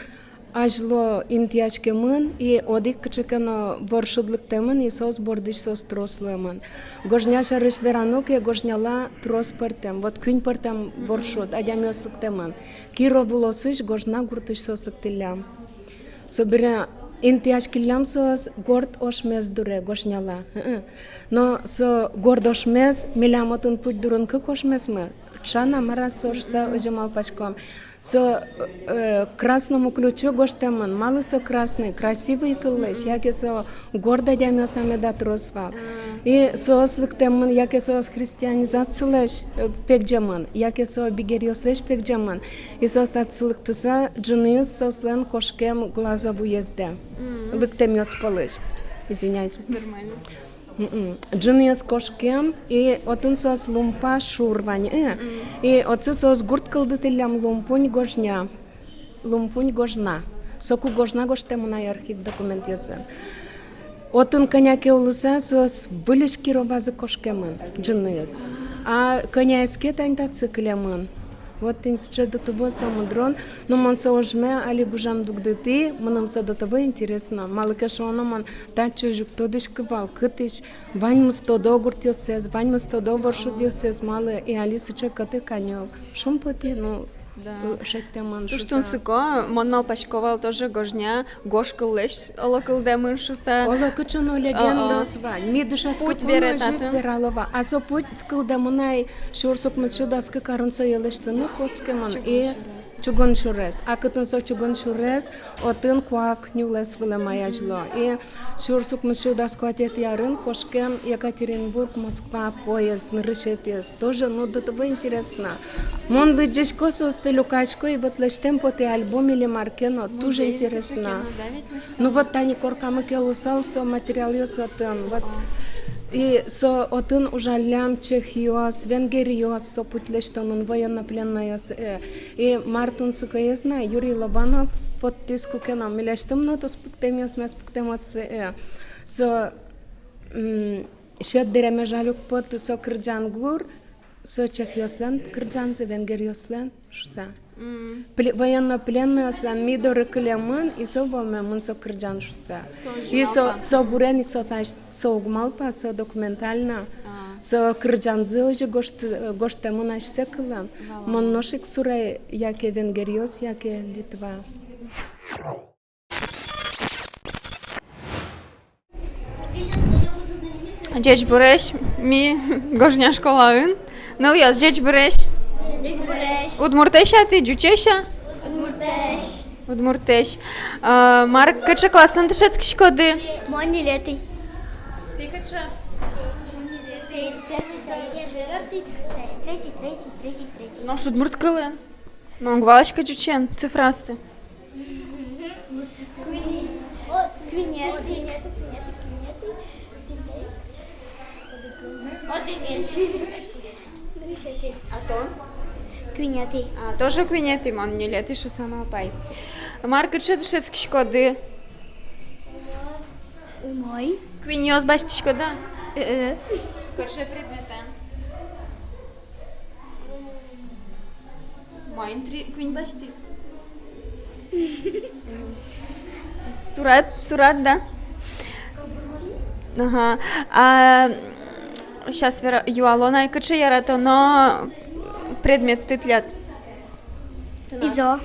азьло интыяськемын, и одӥг кыӵе ке но воршуд лыктэмын, и соос бордысь соос трос луэмын. Гожня сярысь верано ке, гожняла трос пӧртэм, вот куинь пӧртэм воршуд, адямиос лыктэмын. Киров улосысь Гожна гуртысь соос лыктӥллям. Собере интыяськиллям соос горд ошмес дуре гожняла. Ы-ы. Но со горд ошмес, милям отын путь дурын кык ошмесмы. Тшана, мар-а со шуса, озьы малпаськом. Со, э, красному ключу гожтэмын. Малы со красный? Красивый кыллэсь, яке со горд адямиос а меда трос вал. И соос лыктэмын, яке соос христианизацилэсь, э, пегӟемын, яке со бигеръёслэсь пегӟемын. И соос татчы лыктыса, ӝыныез соослэн кошкем Глазов уездэ. Лыктэмъёс пӧлысь. Извиняюсь. Нормально. Мгм. Ӝыныез кошкем, и отын соос лумпа шур вань, э. И отчы соос гурт кылдытӥллям Лумпунь Гожня. Лумпунь Гожня. Соку Гожня гожтэмын ай архив документъёсын. Отын кӧня ке улыса соос выльысь Кировазы кошкемын, ӝыныез. А кӧняез ке тани татчы кылемын. Вот тӥни сыӵе до того самодрон, но мон со ожме али гужем дугдытӥ, мыным со до того интересно. Малы ке шуоно, мон татчы озьы уг тодӥськы вал, кытысь. Ваньмыз тодо гуртъёссэс, ваньмыз тодо воршудъёссэс, малы и али сыӵе кӧты каньыл. Шумпотӥ, ну, да, э, шедьтэмын. Туж шуса. Тунсыко, мон малпасько вал тоже Гожня гож кыллэсь оло кылдэмын шуса. Оло кыӵе но легендаос вань. Ми дышетскыкум но озьы ик верало вал. А со путь кылдэмын ай сюрс укмыс сю дас кык арын сое лэсьтыны кутскемын. И чугун сюрес. А кытын со чугун сюрес, отын куак нюлэс вылэм ай азьло. И сюрс укмыс сю дас куатетӥ арын кошкем Екатеринбург, Москва поезд, нырысетӥез. Тоже, ну, до того интересно. Мон лыдӟисько соосты, люкасько, и вот лэсьтэм потэ альбом или мар ке но, тоже интересно. Ну вот тани коркамы ке луысал, со материалъёс отын. Вот. И со отын ужаллям чехъёс, венгеръёс, со путь лэсьтэмын, военнопленнойёс, э. И мар тунсыкоез на, Юрий Лобанов поттӥз куке но, милесьтым но туспуктэмъёсмес пуктэмын отчы, э. Со, м, сьӧд дэреме жаль уг поты, со кырӟан гур, со чехъёслэн кырӟанзы, венгеръёслэн шуса. М. Пле-, военнопленнойёслэн ми доры кылемын, и со вӧлмемын со кырӟан шуса. И со, со гурен ик со, со уг малпа, со документально. А. Со кырӟанзы озьы гожт-, гожтэмын асьсэ кылын. Валам. Мон нош ик сурай яке венгеръёс, яке Литва. Ӟечбуресь, ми Гожня школаын. Нылъёс, ӟечбуресь. Ӟечбуресь. Удмуртэсь-а тӥ, ӟучесь-а? Удмуртэсь. Удмуртэсь. А, мар, кыӵе классын дышетскиськоды? Мон ньылетӥ. Тӥ кыӵе? Третий, третий, третий, третий. Нош удмурт кылын? Но уг валаськы ӟучен цифраосты. Куинетӥ. О, куинетӥ. Куинетӥ, куинетӥ, куинетӥ. Одӥгетӥ. А тон? Куинетӥ. А, тоже куинетӥ, мон ньылетӥ шуса малпай. Мар, кыӵе дышетскиськоды? Умой. Куиньёс басьтӥськоды-а? Э-э. Кыӵе предметэн? Маин тӥ куинь басьтӥды? Сурад, сурад, да? Ага. А, щас вера-, юалом ай, кыӵе яратоно предметты тӥляд? ИЗО.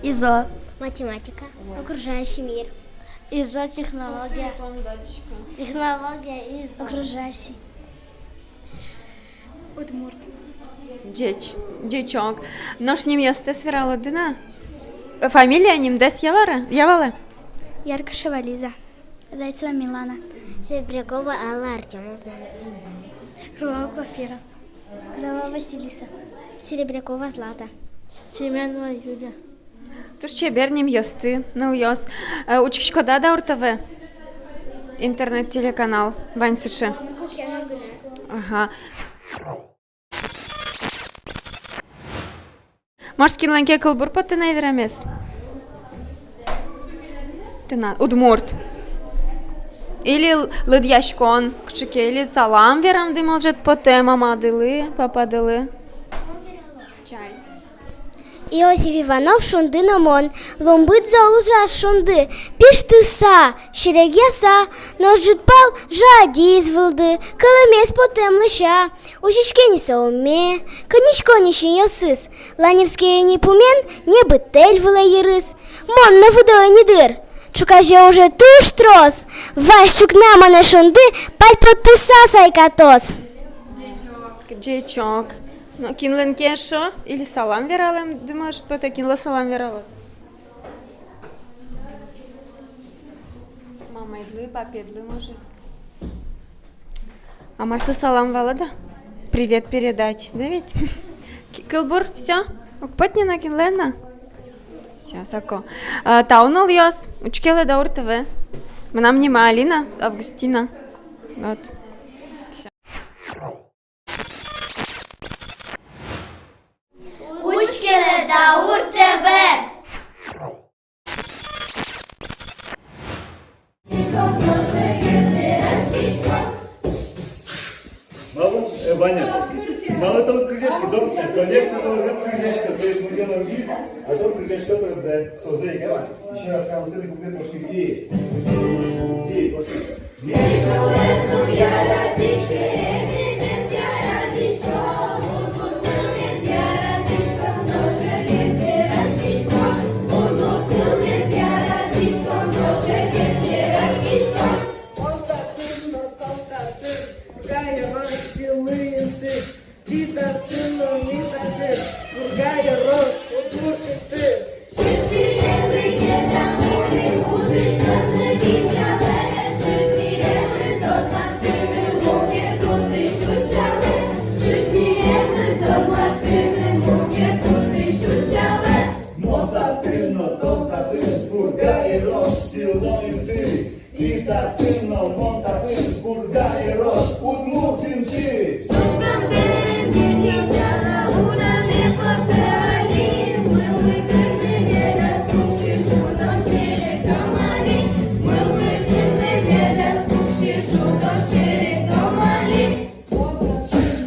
ИЗО. Математика. Окружающий мир. ИЗО технология. Технология ИЗО. Окружающий. Удмурт. Ӟеч, ӟечок. Нош нимъёстэс вералоды на? Фамилия, нимдэс я вал-а? Я вал-а? Яркашева Лиза. Зайцева Милана. Серебрякова Алла Артёмовна. Крылова Глафира. Крылова Василиса. Серебрякова Злата. Семёнова Юлия. Туж чебер нимъёсты, нылъёс. Э, учкиськоды-а Даур ТВ? Интернет-телеканал вань сыӵе. Ага. Может, кинлэн ке кылбур потэ на верамез? Тынад, удмурт. Или л-, лыдъяськон кыӵе ке, или салам верамды, может, потэ мамадылы, пападылы. Чай. Иосиф Иванов, «Шунды но мон». Лумбыт зол ужаз шунды, пиштыса, серекъяса, нош ӝытпал жадиз вылды, кылэмез потэм лэся. Усиське ни со умме, кыньысько ни синъёсыз, ланьырске ини пумен небытэль вылэ йырыз. Мон но выдо ини дыр. Ӵуказе уже туж трос. Вазь ӵукна монэ шунды, пальпотыса сайкатоз. Ӟечок. Ну, кинлэн ке эшшо, или салам вералэмды, может, потэ, кинлы салам вералод? Мамаедлы, папаедлы, может. А мар со салам вал-а, да? Привет передать, да ведь? К-, кылбур, всё? Уг поты ни на кинлэн на? Всё, соку. А, тау, нылъёс, учкелэ Даур ТВ. Мынам нимы Алина, Августина. Вот. Даур ТВ. Малы, э, Ваня, малы тон кырӟаськод? Дом, э, конечно, тон ӧд кырӟаськы, то есть мы делаем вид, а тон кырӟаськод, правда, созэ ик, а? Ещё раз, кам сыӵе куплет, кошки, пи. Пи, кошки. Мон татын но тон татын, Пурга ёрос сӥлы инты. Тӥ татын но ми татын, Пурга ёрос, удмурт инты. Мон татын но тон татын, Пурга ёрос, сӥлы инты. Тӥ татын но мон татын, Пурга ёрос, удмурт инты. Мон татын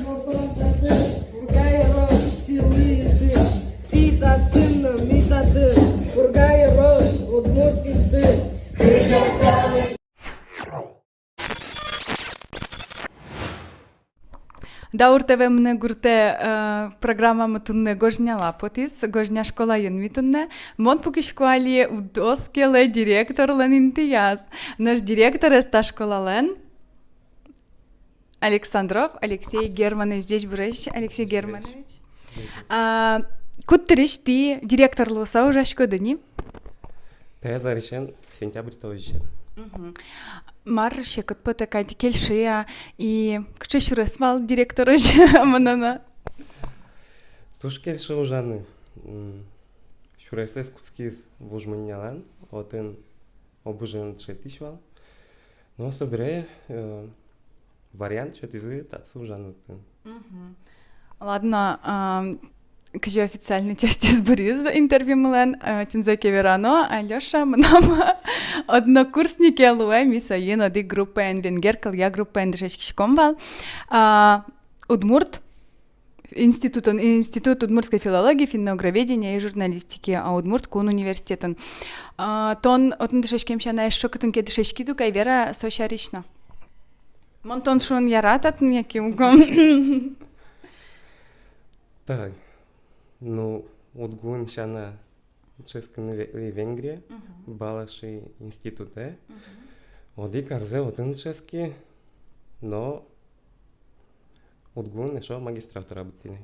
но тон татын, Пурга ёрос, сӥлы инты. Тӥ татын но ми татын, Пурга ёрос, удмурт инты. Даур ТВ «Мынэ гуртэ», э, программамы туннэ Гожняла потӥз, Гожня школаын ми туннэ. Мон пукисько али Удос келэ директорлэн интыяз. Нош директорез та школалэн Александров Алексей Германович. Ӟечбуресь, Алексей Германович. А, куддырысь тӥ директор луыса ужаськоды ни? Таяз арысен, сентябрь толэзьысен. Мгм. Мар секыт потэ кадь, кельше-а, и кыӵе сюрес вал директорозь мынам-а? Туж кельше ужаны. М, сюресэз кутскиз Вуж Моньялан, отын ОБЖ-ын дышетӥсь вал. Но собере, э, вариант сётӥзы татчы ужаны лыктыны. Мгм. Ладно, ам, кызьы официальной частез быриз интервьюмылэн, э, чынзэ ке верано, Алёша мынам однокурснике луэ, ми соин одӥг группаен, венгер кылъя группаен дышетскиськом вал. А, удмурт институтын, Институт удмуртской филологии, финно-угроведения и журналистики, а, Удмурт кун университетын. А, тон отын дышетскем сяна эшшо кытын ке дышетскид ук ай, вера со сярысь но. Мон тон шуон яра татын яке уг-а? Так, ну, УдГУын сяна дышетскыны ве-, Венгрие, Балаши институтэ. Одӥг арзэ отын дышетски, но УдГУын эшшо магистратура быдтӥ ни.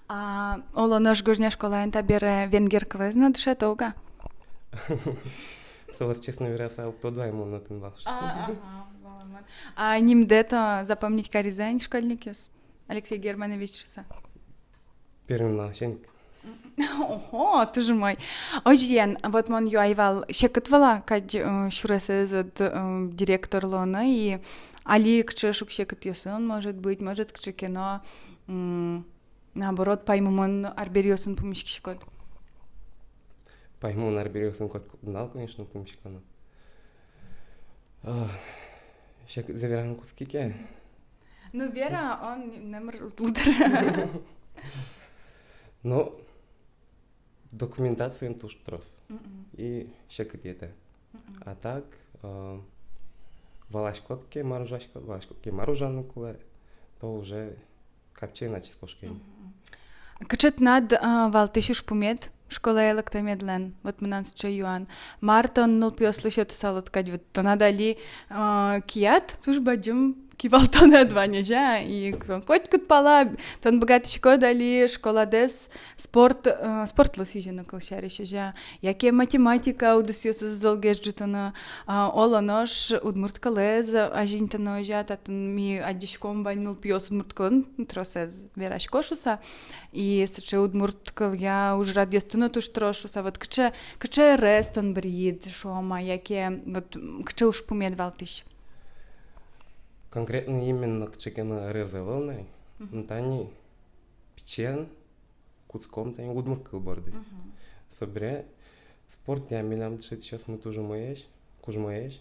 А, оло нош Гожня школаын табере венгер кылэз но дышетод-а? Соос, честно вераса, уг тодо ай, мон отын вал. А, ага, валамон. А нимдэ-то запомнить каризы-а ни школьникъёс? Алексей Германович шуса. Первый нуналысен ик. Ого, туж умой. Озьыен, вот мон юай вал, секыт вал-а кадь, э, сюресэз, вот, э, директор луоно, и али кыӵе шуг-секытъёсын, может быть, может, кыӵе ке но, м, наоборот, паймымон арбериосын пумиськиськод? Паймымон арбериосын коть ку нунал, конечно, пумиськоно. А, секытсэ вераны кутски ке. Ну, вера, он номыр уд луы дыр. Ну, документациен туж трос. И секыт йӧтэ. А так, э, валаськод ке, мар ужаськод, валаськод ке, мар ужаны кулэ, то уже капчиен ачиз кошке ни. Кыӵе тынад, а, валтӥсь ужпумед школае лыктэмедлэн? Вот мынам сыӵе юан. Мар тон нылпиослы сётысалод кадь? Вот тынад али, а, кияд туж бадӟым кивалтонэд вань, озьы-а? И тон котькуд пала, тон быгатӥськод али школадэс спорт, э, спортлы сӥзьыны, кылсярысь, озьы-а? Яке математика удысъёсыз золгес ӝутоно, а, оло нош удмурт кылэз азинтоно, озьы-а? Татын ми адӟиськом вань нылпиос удмурт кылын тросэз верасько шуса, и сыӵе удмурт кылъя ужрадъёсты но туж трос шуса. Вот кыӵе, кыӵе ӧрез тон быръид, шуом-а, яке вот, м, кыӵе ужпумед валтӥсь? Конкретно именно кыӵе ке но ӧрез ӧвӧл на. Мгм. Ну, тани пичиен кутском тани удмурт кыл борды. Мгм. Собере спортъя милям дышетӥсьёсмы туж умоесь, кужмоесь,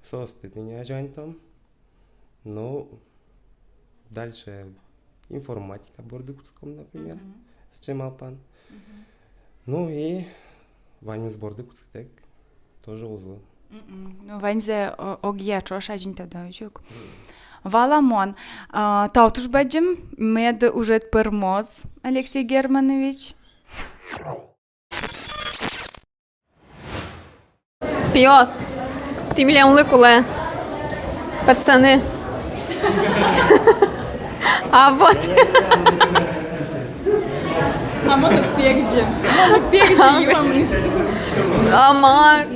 соосты тӥни азьланьтом. Ну, дальше информатика борды кутском, например, мгм, сыӵе малпан. Мгм. Ну и ваньмыз борды кутскытэк тоже уз лу. Мгм. Ну, ваньзэ о-, огъя ӵош азинтоды, озьы ук. Мгм. Валамон. А, тау туж бадӟым, мед ужед пӧрмоз, Алексей Германович. Пиос, тӥ милемлы кулэ, пацаны. А вот. А мон пегӟем. Мон пегӟем. А мар?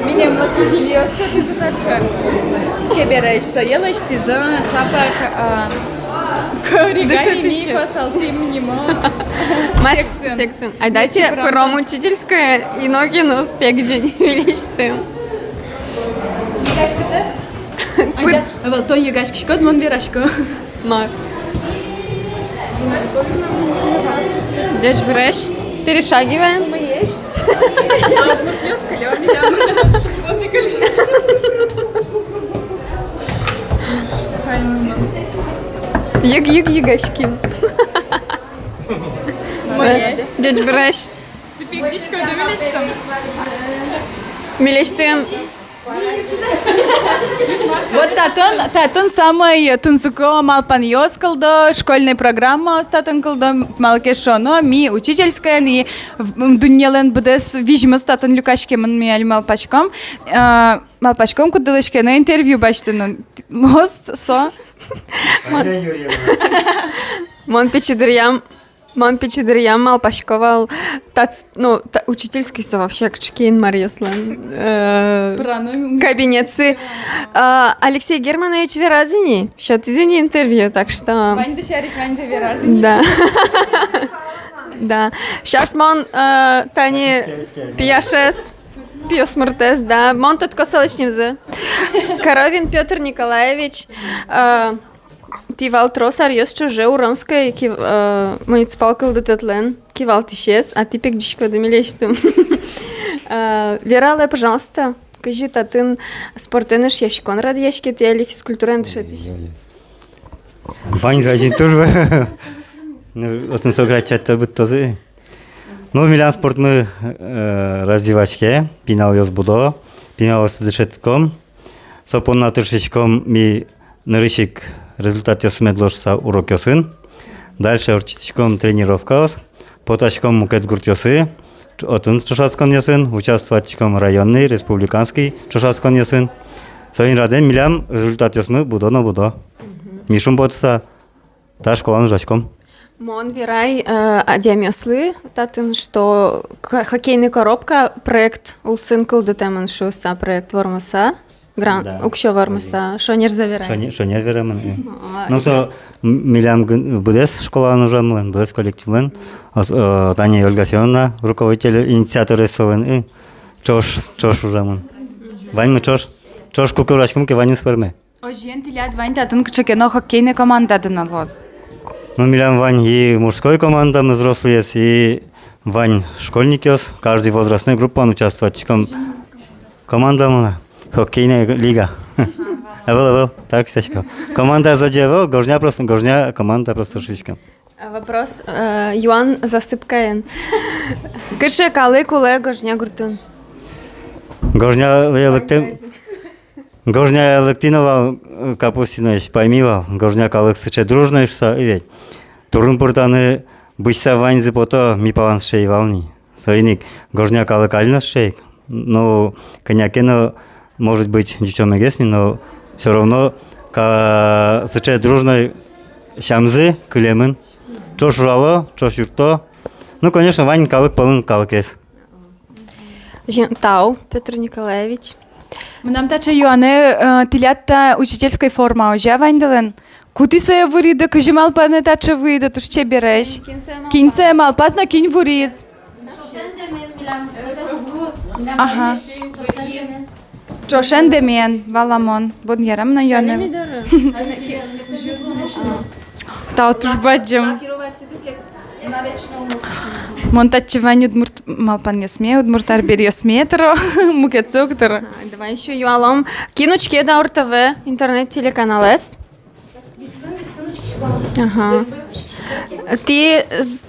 Милемлы кузьылиос сётӥзы таӵе. Чебересь, сое лэсьтӥзы ӵапак, а, Дышетӥсьёс. Кык оригами косалтӥм нимо. Мас секциын. Секциын. Айдатэ пыром учительское, и нокин уз пегӟы ни, милесьтым. Йыгаськод-а? Пыр- Айда, ӧвӧл, тон йыгаськиськод, мон верасько. Мар. Ӟечбуресь. Перешагиваем. Йыг, йыг, йыгаським. Молодец. Ӟечбуресь. Милесьтым. Вот татын, татын самой тунсыко малпанъёс кылдо, школьной программаос татын кылдо, малы ке шуоно, ми учительскоен и в-, м, дуннелэн быдэс визьмыз татын люкаськемын, ми али малпаськом. Э, малпаськом, куддылэсь ке но интервью басьтыны луоз со. Мон пичи дыръям Мон пичи дыръям малпасько вал, тац-, ну, та-, учительский со вообще кыӵе ке Инмаръёслэн, э, кабинетсы. А, Алексей Германович вераз ини, сётӥз ини интервью, так что... Ваньды сярысь, ваньды вераз ини. Да. Да. Щас мон, э, тани пияшез, пиосмуртэз, да. Мон тодӥсько солэсь нимзэ. Коровин Пётр Николаевич, э, Тӥ вал трос аръёс ӵоже Уромской ки-, э, муниципал кылдытэтлэн кивалтӥсез, а тӥ пегӟиськоды милесьтым. Э, вералэ, пожалуйста, кызьы татын спортэн эшъяськон радъяське, тӥ али физкультураен дышетӥсь. Ваньзэ азьын туж. Ну, отын сократить быдтозы. Ну, милям спортмы, э, развиваське, пиналъёс будо, пиналъёсты дышетӥськом. Со понна тыршиськом ми нырысь ик результатъёсмес луоз шуыса урокъёсын. Дальше ортчытӥськом тренировкаос, потаськом мукет гуртъёсы, отын ӵошатсконъёсын, участвоватьтӥськом районный, республиканский ӵошатсконъёсын. Соин радэ милям результатъёсмы будо но будо. Ми шумпотыса та школаын ужаськом. Мон верай, э, адямиослы татын, что к-, хоккейный коробка проект улсын кылдытэмын шуыса, проект вормыса, грант, да, уксё вормыса, шонер-а верай? Шоне-, шонер верамын, э. А, ну, со м-, милям гын-, быдэс школалэн ужамлэн, быдэс коллективлэн, ос-, э, тани Ольга Семёновна, руководитель, инициаторез солэн, э, ӵош, ӵош ужамын. Ваньмы ӵош, ӵош куке ужаськом ке, ваньмыз пӧрме. Озьыен, тӥляд вань татын кыӵе ке но хоккейной командады но луоз? Ну, милям вань и мужской команда, мы взрослые, и вань школьникъёс, каждый возрастной группаын участвоватьтӥськом. Команда мына, хоккейная лига. Ага. Ӧвӧл, ӧвӧл, так сясько. Команда озьы ӧвӧл, Гожня просто, Гожня команда просто шуиськом. А вопрос, э, юан засыпкаен. Кыӵе калык улэ Гожня гуртын? Гожня лыктэм. Гожня лыктӥ но вал, э, Капустиноысь, пайми вал, Гожня калык сыӵе дружной шуыса, и ведь турын-пыртаны бызьыса ваньзы пото, ми палан сыӵе ӧй вал ни. Соин ик Гожня калык али но сыӵе ик. Ну, кӧня ке но, может быть, ӟучомегес ни, но всё равно ка-, сыӵе дружной сямзы кылемын. Ӵош ужало, ӵош юртто. Ну, конечно, вань калык пӧлын калыкез. Тау, Пётр Николаевич. Мынам таӵе юанэ, э, тӥляд та учительской форма, озьы-а, ваньдылэн? Кытӥ сое вуриды, кызьы малпанэ таӵе вуиды, туж чебересь. Кин сое малпаз но кин вуриз? Ага. Ӵошен дэмен, валамон. Бон ярам на юанэ. Тау туж бадӟым. Мон татчы вань удмурт малпанъёсме, удмурт арбериосме тыро, мукетсэ уг тыро. А, давай ещё юалом. Кин учке Даур ТВ интернет-телеканалэз? Ага. Тӥ з-,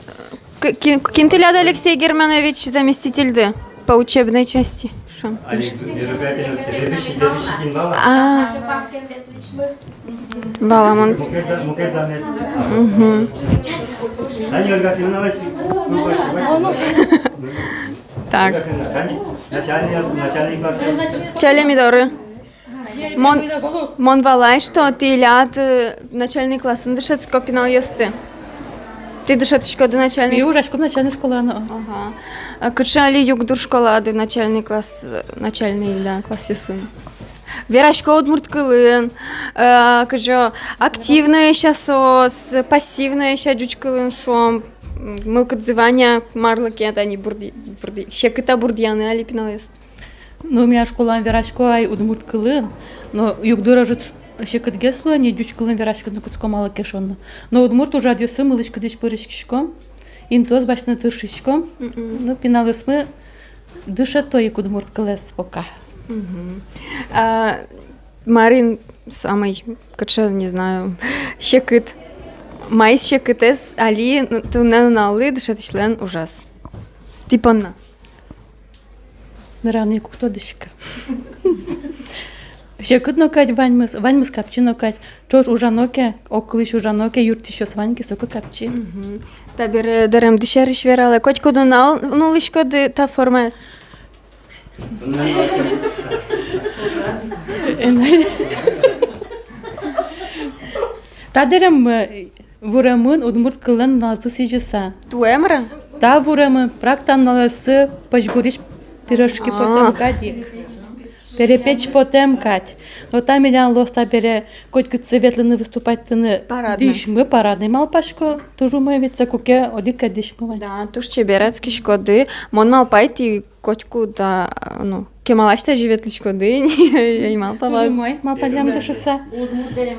к-, кин, кин тӥляд Алексей Германович заместительды по учебной части? Шо? Али мероприятие, следующий, следующий кин вал-а? А. Валамон. Мукет за-, мукет занят. Мгм. Тани Ольга Семёновна, ну, ваш, ваш. Так. Ольга Семёновна, тани начальный, начальный класс. Чалеми доры. Мон, мон валай, что тӥляд, э, начальный классын дышетско пиналъёсты. Тӥ дышетӥськоды начальный? Ми ужаськом начальной школаын. Ага. А кыӵе али югдур школады начальный класс, э, начальный, да, классъёсын? Верасько удмурт кылын, э, кызьы, активноесь-а соос, пассивноесь-а ӟуч кылын, шуом, м, мылкыдзы вань-а марлы ке, тани бурд-, бурд-, секыт-а бурдъяны али пиналъёсты? Ну, милям школаын верасько ай удмурт кылын, но югдур ӧжыт секытгес луэ ни, ӟуч кылын вераськыны кутском малы ке шуоно. Но удмурт ужрадъёсы мылысь-кыдысь пыриськиськом, интыос басьтыны тыршиськом. Мгм. Ну, пиналъёсмы дышето ик удмурт кылэз пока. Мгм. А, марин самый, кыӵе, не знаю, секыт. Маиз секытэз али, ну, туннэ нуналлы дышетӥсьлэн ужаз? Тӥ понна. Мар-а, ик уг тодӥськы. Секыт но кадь ваньмыз, ваньмыз капчи но кадь. Ӵош ужано ке, огкылысь ужано ке, юрттӥсьёс вань ке, соку капчи. Мгм. Табере дэремды сярысь вералэ. Котькуд нунал нуллӥськоды та формаез? Та дэрем, э, вуремын удмурт кыллэн нуналзэ сӥзьыса. Туэ мар-а? Та вуремын, прак та нуналъёсы пӧсь гурысь пирожки потэм кадь ик. Перепеч потэм кадь. Но та милям луоз табере котькытчы ветлыны, выступать карыны. Парадной. Дӥсьмы, парадной, малпасько, туж умой ведь со, куке одӥг ке дӥсьмы вань. Да, туж чебер адскиськоды. Мон малпай, тӥ котьку та, ну, кемалась тазьы ветлӥськоды ини, ӧй малпа вал. Туж умой, малпаллям дышыса.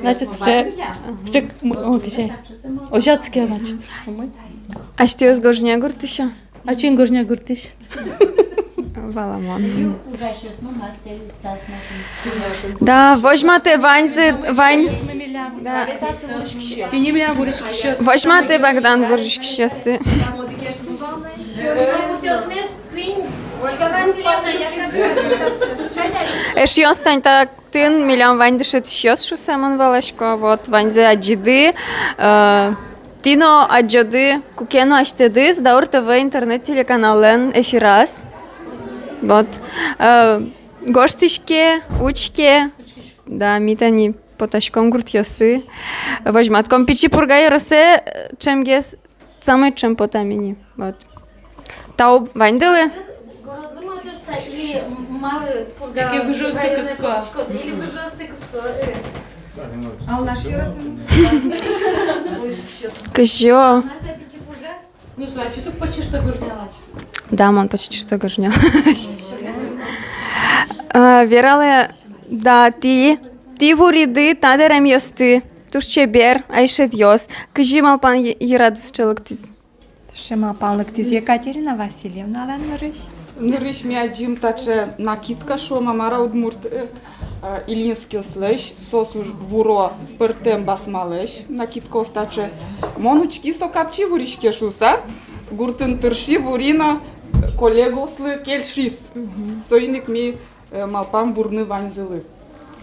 Значит, сыӵе, сыӵе, м, о, кызьы. Озьы адске, значит, умой. Асьтэос Гожня гуртысь-а? Ачим Гожня гуртысь. Валамон. Да, возьматэ ваньзэ, вань. Да. Возьматэ, Богдан, вуриськисьёсты. Эшъёс, тани татын милям вань дышетӥсьёс шуыса мон валасько, вот, ваньзэ адӟиды, э, тӥ но адӟоды, куке но асьтэдыз Даур ТВ интернет-телеканаллэн эфираз. Вот. Э, гожтӥське, учке. Да, ми тани потаськом гуртъёсы. Возьматком Пичи Пурга ёросэ, э, ӵемгес, самой ӵем потам ини. Вот. Тау ваньдылы. Кызьы? Ну, значит, почти что Гожнялась. Да, мон почти что Гожнялась. А, вералэ, да, тӥ, тӥ вуриды та дэремъёсты. Туж чебер, айшетъёс. Кызьы малпан йы-, йырады сыӵе лыктӥз? Сыӵе малпан лыктӥз Екатерина Васильевналэн нырысь. Нырысь ми адӟим таӵе накидка, шуом-а, мар-а, удмурт, э, э, ильинскиослэсь, соос уж вуро пӧртэм басмалэсь накидкаос таӵе. Мон учки, со капчи вуриське шуыса, гуртын тырши, вури но, э, коллегаослы кельшиз. Мгм. Соин ик ми, э, малпам вурны ваньзылы.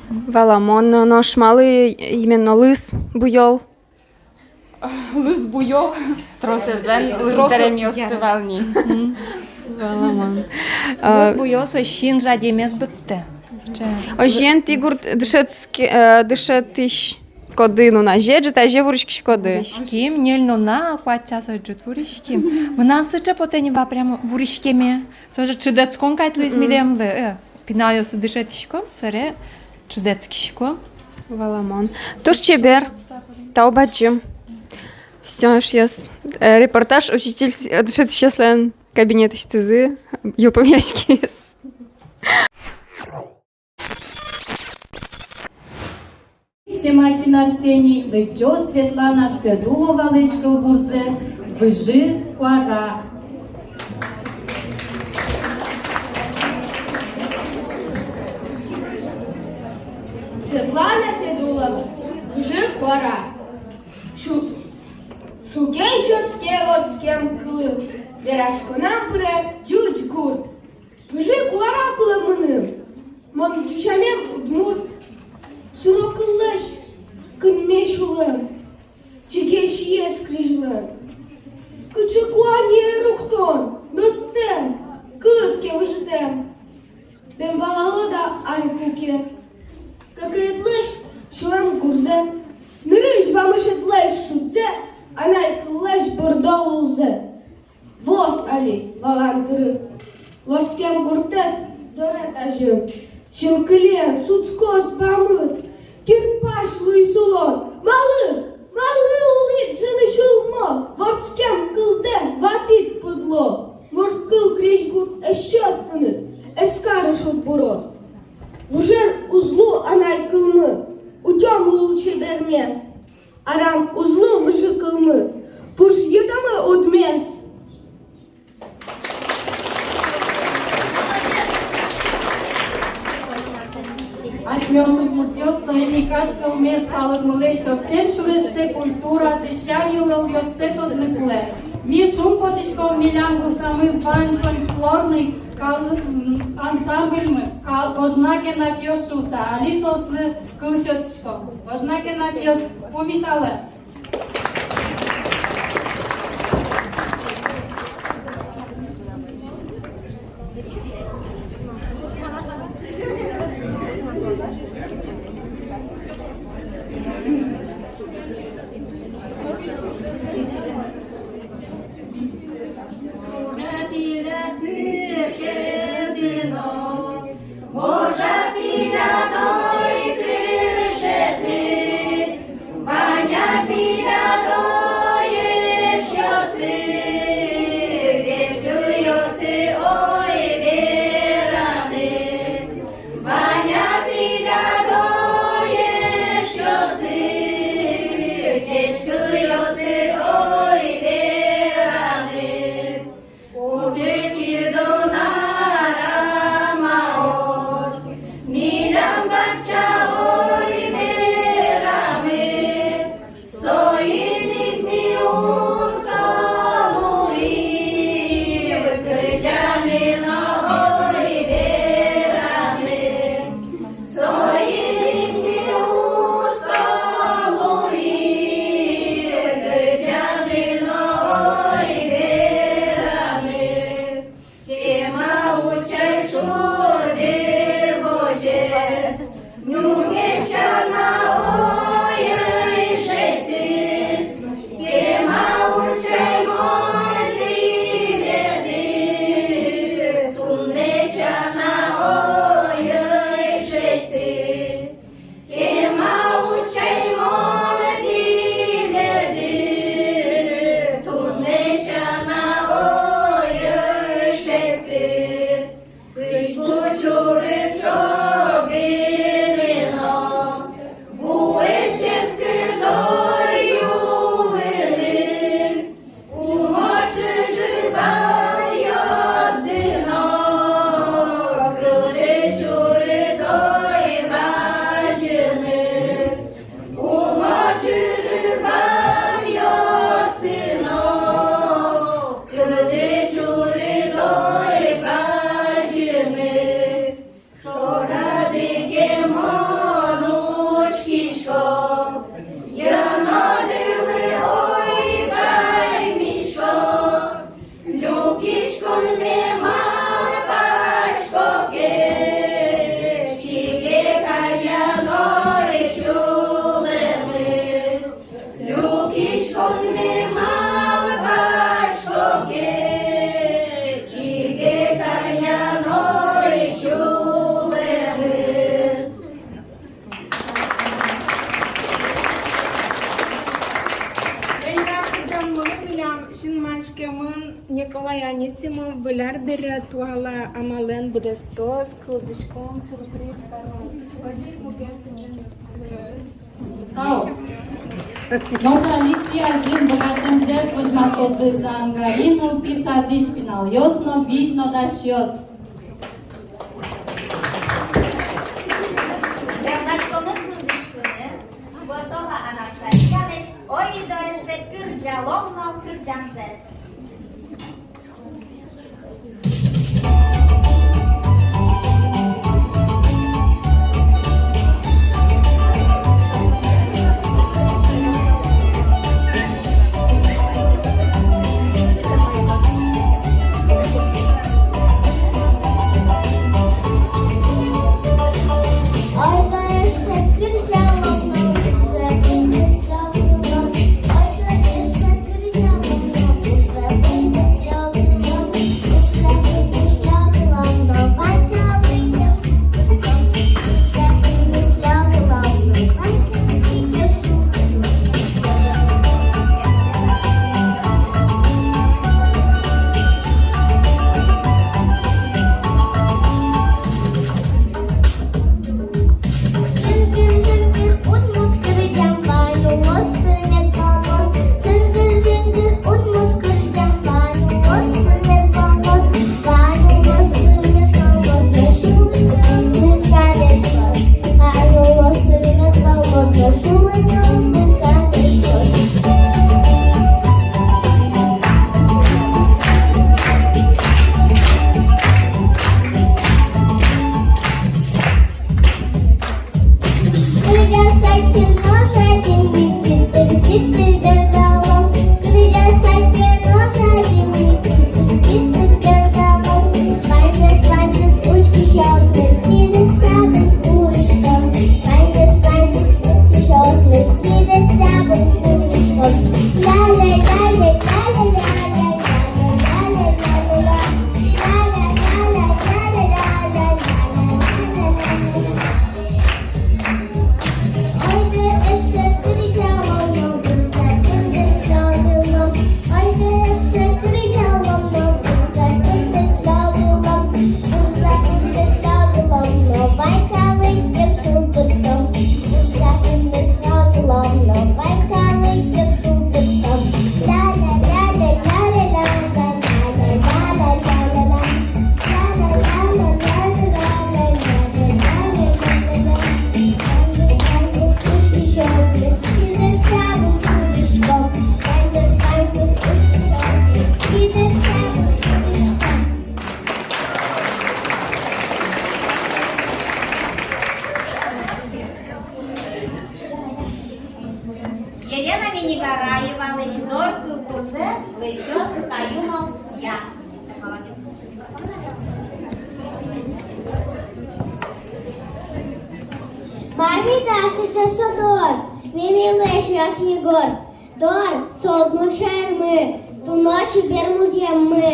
Валамон, но, нош малы именно лыз буёл? Лыз буёл. Тросэзлэн лыз дэремъёссы вал ни. Валамон. Лыз буёл, со син жадемез быдтэ. Озьыен, тӥ гурт дышетске-, э, дышетӥськоды нуназе, ӝытазе вуриськиськоды? Вуриським, ньыль нунал, куать часозь ӝыт вуриським. Мынам сыӵе потэ ни вал прямо вуриськеме. Со же чыдэтскон кадь луиз милемлы, э. Пиналъёсты дышетӥськом, собере чыдэтскиськом. Валамон. Туж чебер. Тау бадӟым. Всё, эшъёс. Э, репортаж учитель с-, э, дышетӥсьёслэн кабинетысьтызы йылпумъяськиз. Семакин Арсений лыдӟоз Светлана Федуловалэсь кылбурзэ Выжы куара. Светлана Федулова. Выжы куара. Шу-, шуге сётске вордскем кылын, вераськонам пыре ӟуч гурт. Выжы куара кулэ мыным, мон ӟучамем удмурт. Суро кыллэсь кынме сюлэм, чиге сиез крезьлэн. Кыӵе куанер ук тон, нутэм, кылыд ке выжытэм. Бен валалод-а ай куке кӧкыедлэсь сюлэм гурзэ, нырысь вамышедлэсь шудзэ, анай кыллэсь бӧрдо лулзэ? Вуоз али валан тырыт. Вордскем гуртэд дорад азьын синкылиен сутскоз бамыт. Кирпась луиз улон. Малы, малы улӥд ӝыны сюлмо вордскем кылдэ ватӥд пудло? Мурт кыл крезьгур эшшо тыныд эскары шудбуро. Вужер уз лу анай кылмы, утём лул чебермес. Арам уз лу выжы кылмы, пуш йытомы удмес. Асьмеос, удмуртъёс, соин ик ас кылмес, калыкмылэсь ортчем сюрессэ, культуразэ, сям-йылолъёссэ тодыны кулэ. Ми шумпотӥськом, милям гуртамы вань фольклорный кал-, м, ансамбльмы, кал-, «Вожнакенакъёс» шуыса, али соослы кыл сётӥськом. «Вожнакенакъёс», пумиталэ. Кучечи дон арамаос, милям бакча, ой, верамы, соин ик ми усто луим, кырӟаны но, ой, вераны. Соин ик ми усто луим, кырӟаны но, ой, вераны. Кема утчай шулдыр возез, нюлэсь сяна, ой, ӧй шедьты. Кема утчай мон тӥледыз, туннэ сяна, ой, ӧй шедьты. Кема утчай мон тӥледыз, туннэ сяна, ой, ӧй шедьты. Кызьпу чурыт ӵогыны но, вуэз ческыт ой улыны. Умой чыжы-бамъёсты но, кылдэ чурыт ой бадӟыны. Умой чыжы-бамъёсты но, кылдэ чурыт ой бадӟыны. Шорады ке мон учкисько, йӧнодылы ой паймисько. Люкиськонме малпасько ке, чиге каръяно ай сюлэмы. Люкиськонме малпасько ке, чиге каръяно ай сюлэмы. Эн яратӥськеммы, милям синмаськемын Николай Анисимов, Выль ар бере туала амалэн быдэстоз, кылзӥськом, сюрприз каром. Озьы ик мукет. Тау. Нош али тӥ азьын быгатэмзэс возьматозы Сангари нылпи садысь пиналъёс но визьнодасьёс. Вераськомы кылзӥськыны Скворцова Анастасиялэсь «Ойдо эше кырӟалом но кырӟамзэ». Елена Минигараевалэсь «Дор» кылбурзэ лыдӟоз Каюмов Ян. Мар меда сыӵе со дор, мемийлы эшъяз Егор? Дор — со удмурт шаермы, дуно чебер музъеммы.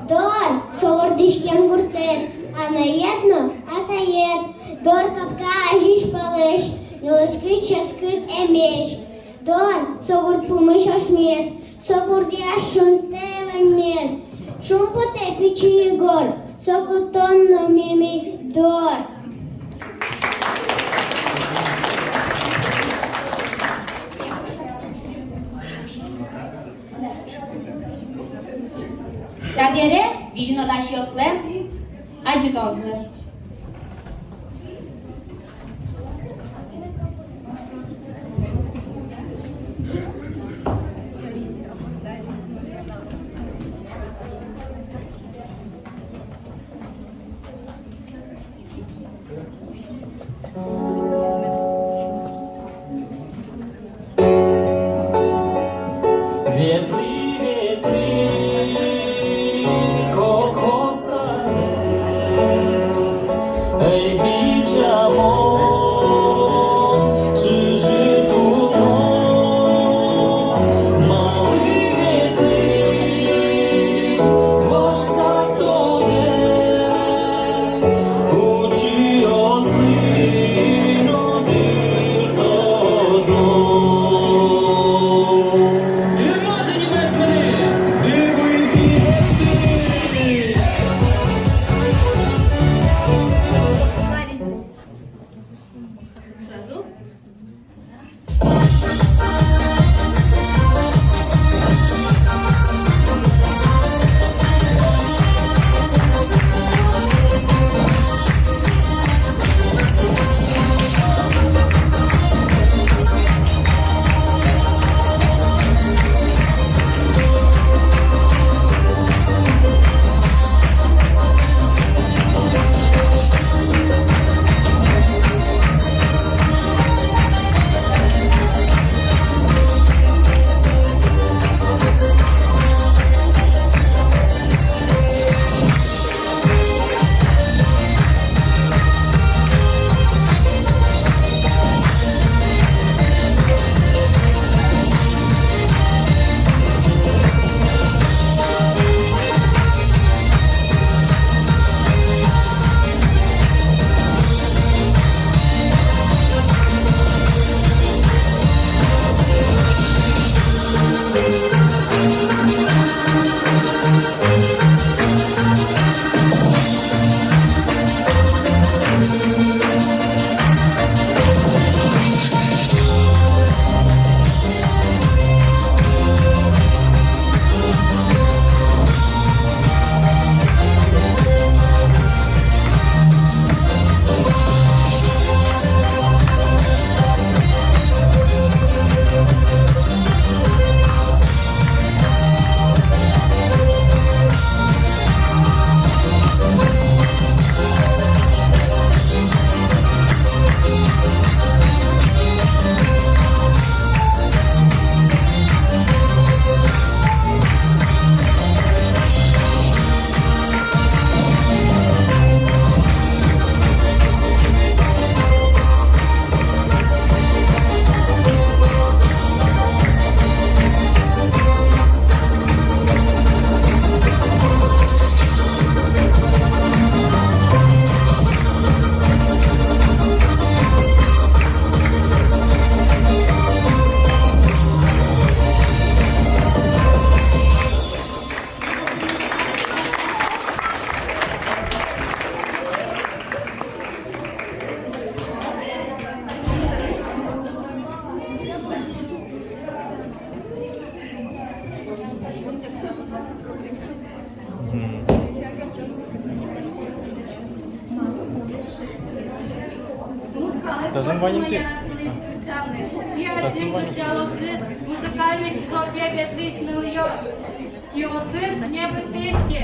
Дор — со вордӥськем гуртэд, анаед но атаед. Дор — капка азьысь палэзь, нюлэскыт ческыт эмезь. Дор — со гурт пумысь ошмес, со гуртъя шунтэ ваньмес. Шумпотэ пичи Егор, соку тон но мемей дор. Табере визьнодасьёслэн адӟытозы. Ветлӥ, ветлӥ колхоз саре. Тазьы вань инты. Тазьы вань инты. Музыкальной кружоке ветлӥсь нылъёс. Киосы не быдтӥське.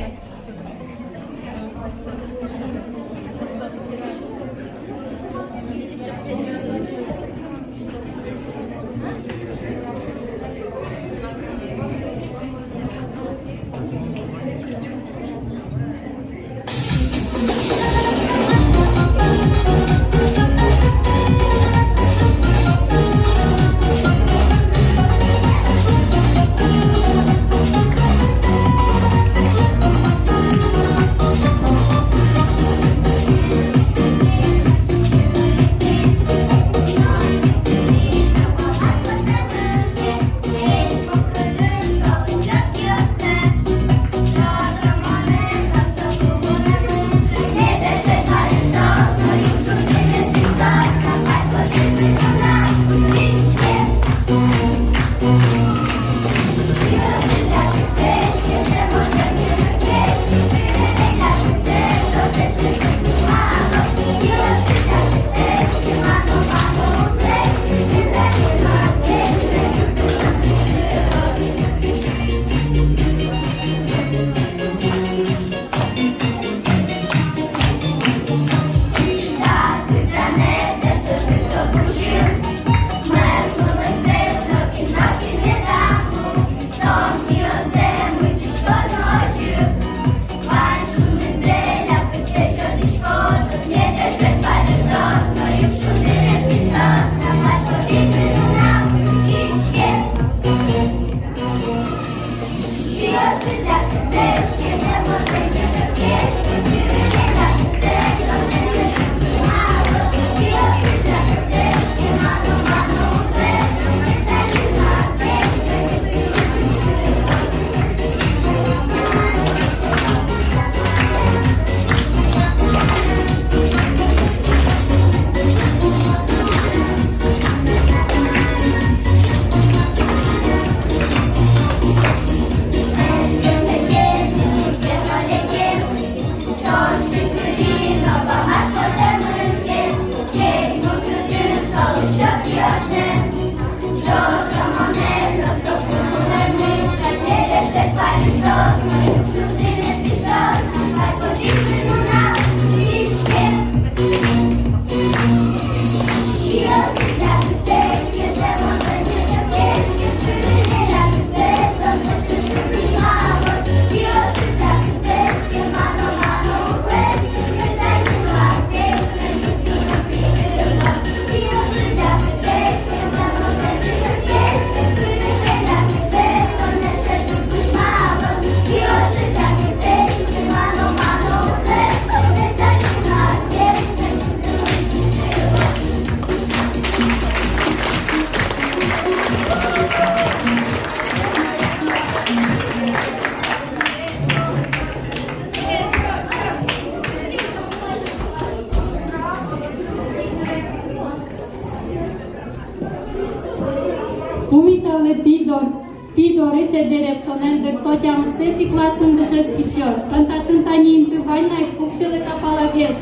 Тӥ дор-, тӥ доры чебер эктонэн дырто тямысэтӥ классын дышетскисьёс. Тон татын тани инты вань на ик, пуксьылэ та палагес.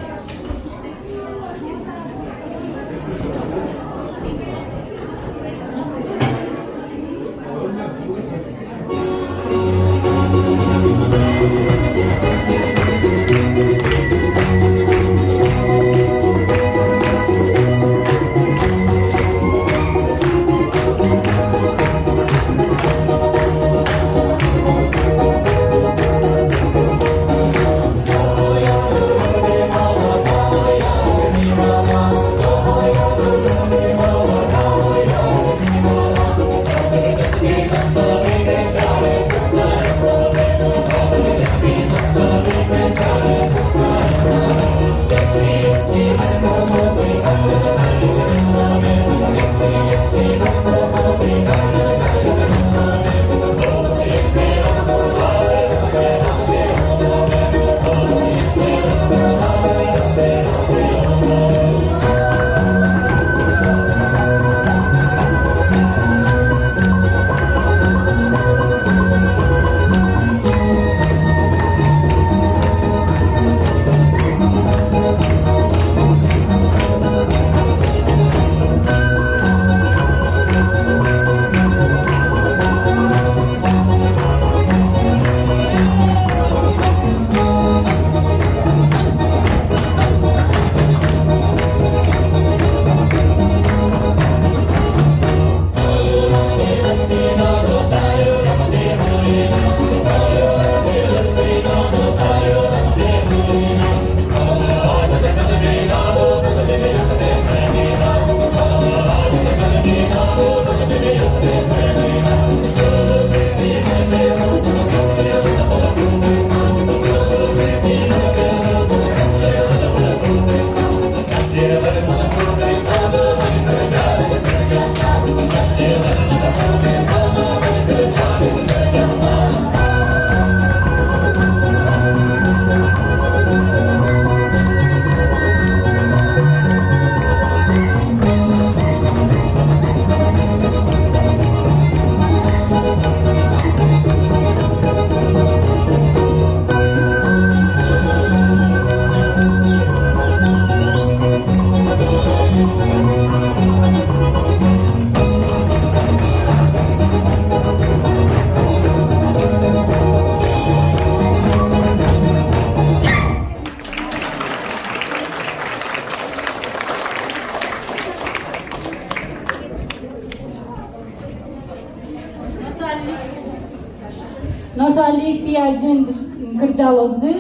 Нош али тӥ азьын дыш-, кырӟалозы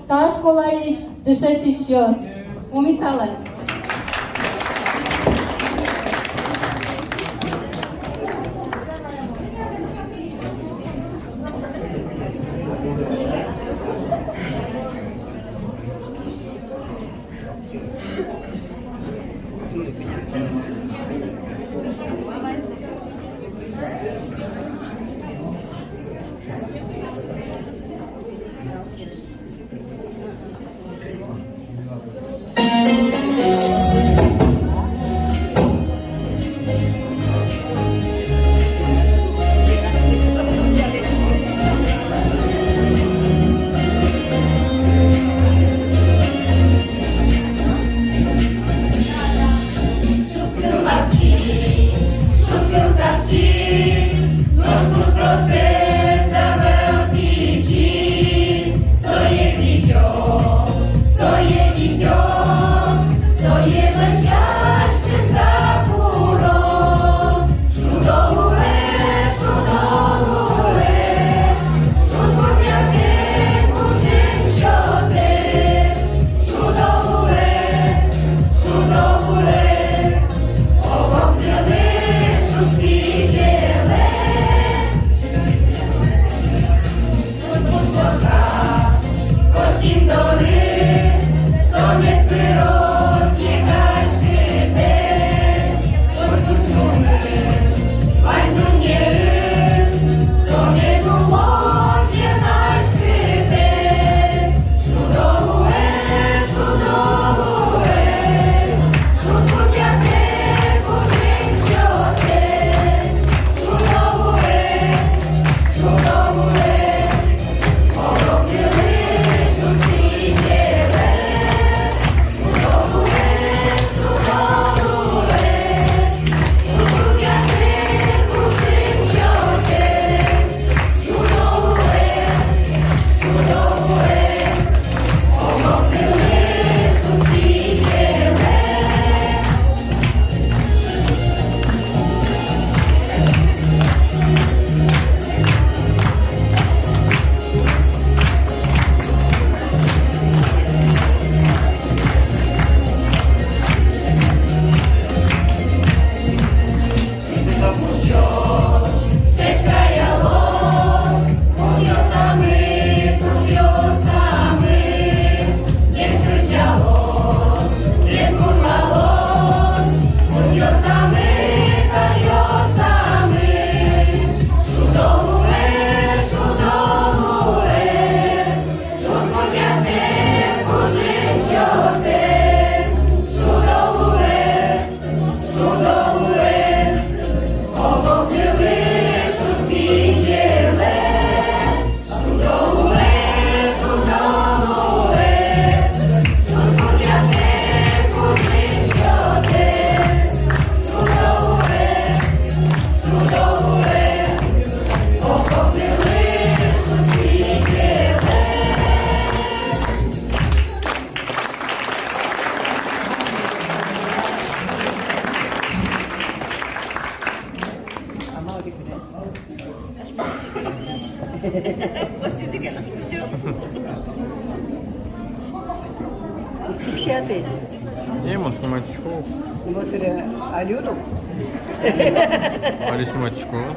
та школаысь дышетӥсьёс. Пумиталэ. Пятый. Не, мон снимать школу. Али снимать школу.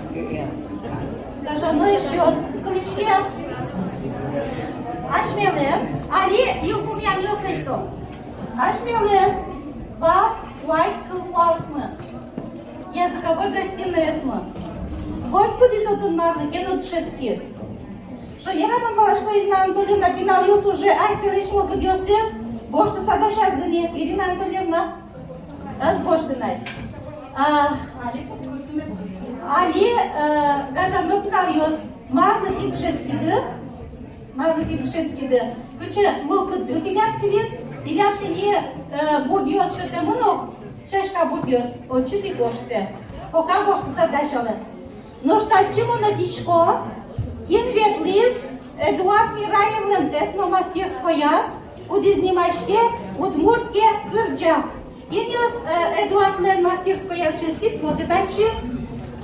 Даже ну ещё кылӥське. Асьмелэн али йылпумъянъёс лэсьто. Асьмелэн вал куать кыл куарусмы. Языковой гостиноясмы. Котькудӥз отын марлы ке но дышетскиз. Шонер-а мон валасько, Ирина Анатольевна, пиналъёс уже асьсэлэсь мылкыдъёссэс гожтыса дасязы ни, Ирина Анатольевна? Ӧз гожты на. А, али, э, гажано пиналъёс, марлы тӥ дышетскиды, марлы тӥ дышетскиды, кыӵе мылкыдды тӥляд кылиз, тӥляд тӥни, э, бурдъёс сётэмын ук, сяська бурдъёс, отчы тӥ гожтэ. Пока гожтыса дасялэ. Нош татчы мон ӧтисько, кин ветлӥз Эдуард Мираевлэн этномастерскояз, кудӥз нимаське «Удмурт ке кырӟа». Кинъёс, э, Эдуардлэн мастерскояз ческиськоды татчы?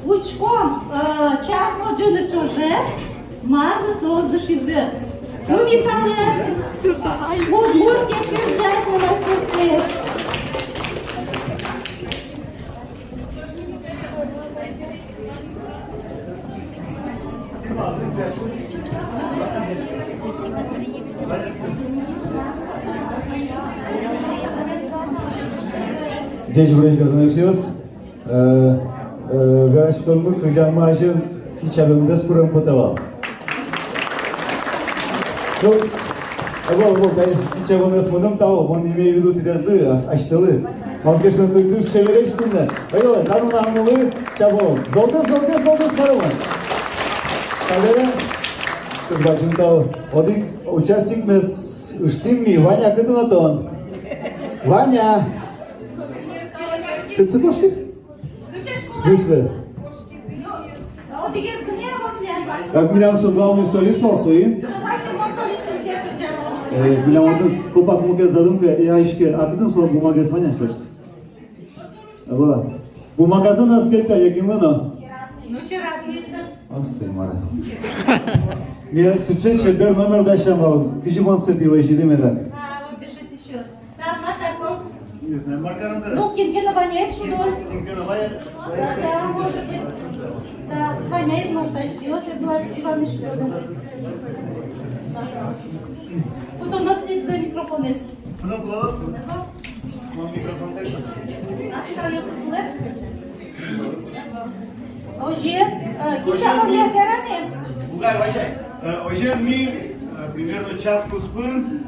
Учком, э, час мылӟыны ӵоже, марлы соос дышизы. Туннэ талэн «Удмурт ке кырӟа» этномастерскоез. Ӟечбуресь, гажано эшъёс. Э, э, вераськонмы, кырӟанмы азьын кичабемдэс курем потэ вал. Ну, ӧвӧл, ӧвӧл, таиз кичабонэз мыным тау, мон имею в виду тӥледлы, ас-, асьтэлы. Мон кешнетӥ туж чебересь туннэ. Ой, ой, та нуналлы чабом. Золгес, золгес, золгес, мар-о мон. Табере туж бадӟым тау. Одӥг участникмес ыштӥм ми. Ваня, кытын-о тон? Ваня! Кытчы кошкиз? В смысле? Как милям со главный солист вал, соин? Э, милям отын копак мукет задумка, я иське, а кытын со бумагаез, Ваня? Э, была. Бумагазэ но ӧз кельты, я кинлы но. Ну, ещё раз, ну, ещё. Ой, мар-а. Ми сыӵе чебер номер дасям вал, кызьы мон сое лэзиды меда. А, вот дышетӥсьёс. Так, мар каром? Не знаю, мар каром. Ну, кин ке но Ваняез шудоз. Кин ке но Ваня. Да, да, может быть. Да, Ваняез, может, асьтэос, Эдуард Иваныч, шудоз. Кутоно тӥледлы микрофонэз. Ну, класс. Ага. Ну, микрофон так. А, микрофон так. Озьы, э, кичабонъёс яра ни? Угай, вачай. Э, озьы ми, э, примерно час куспын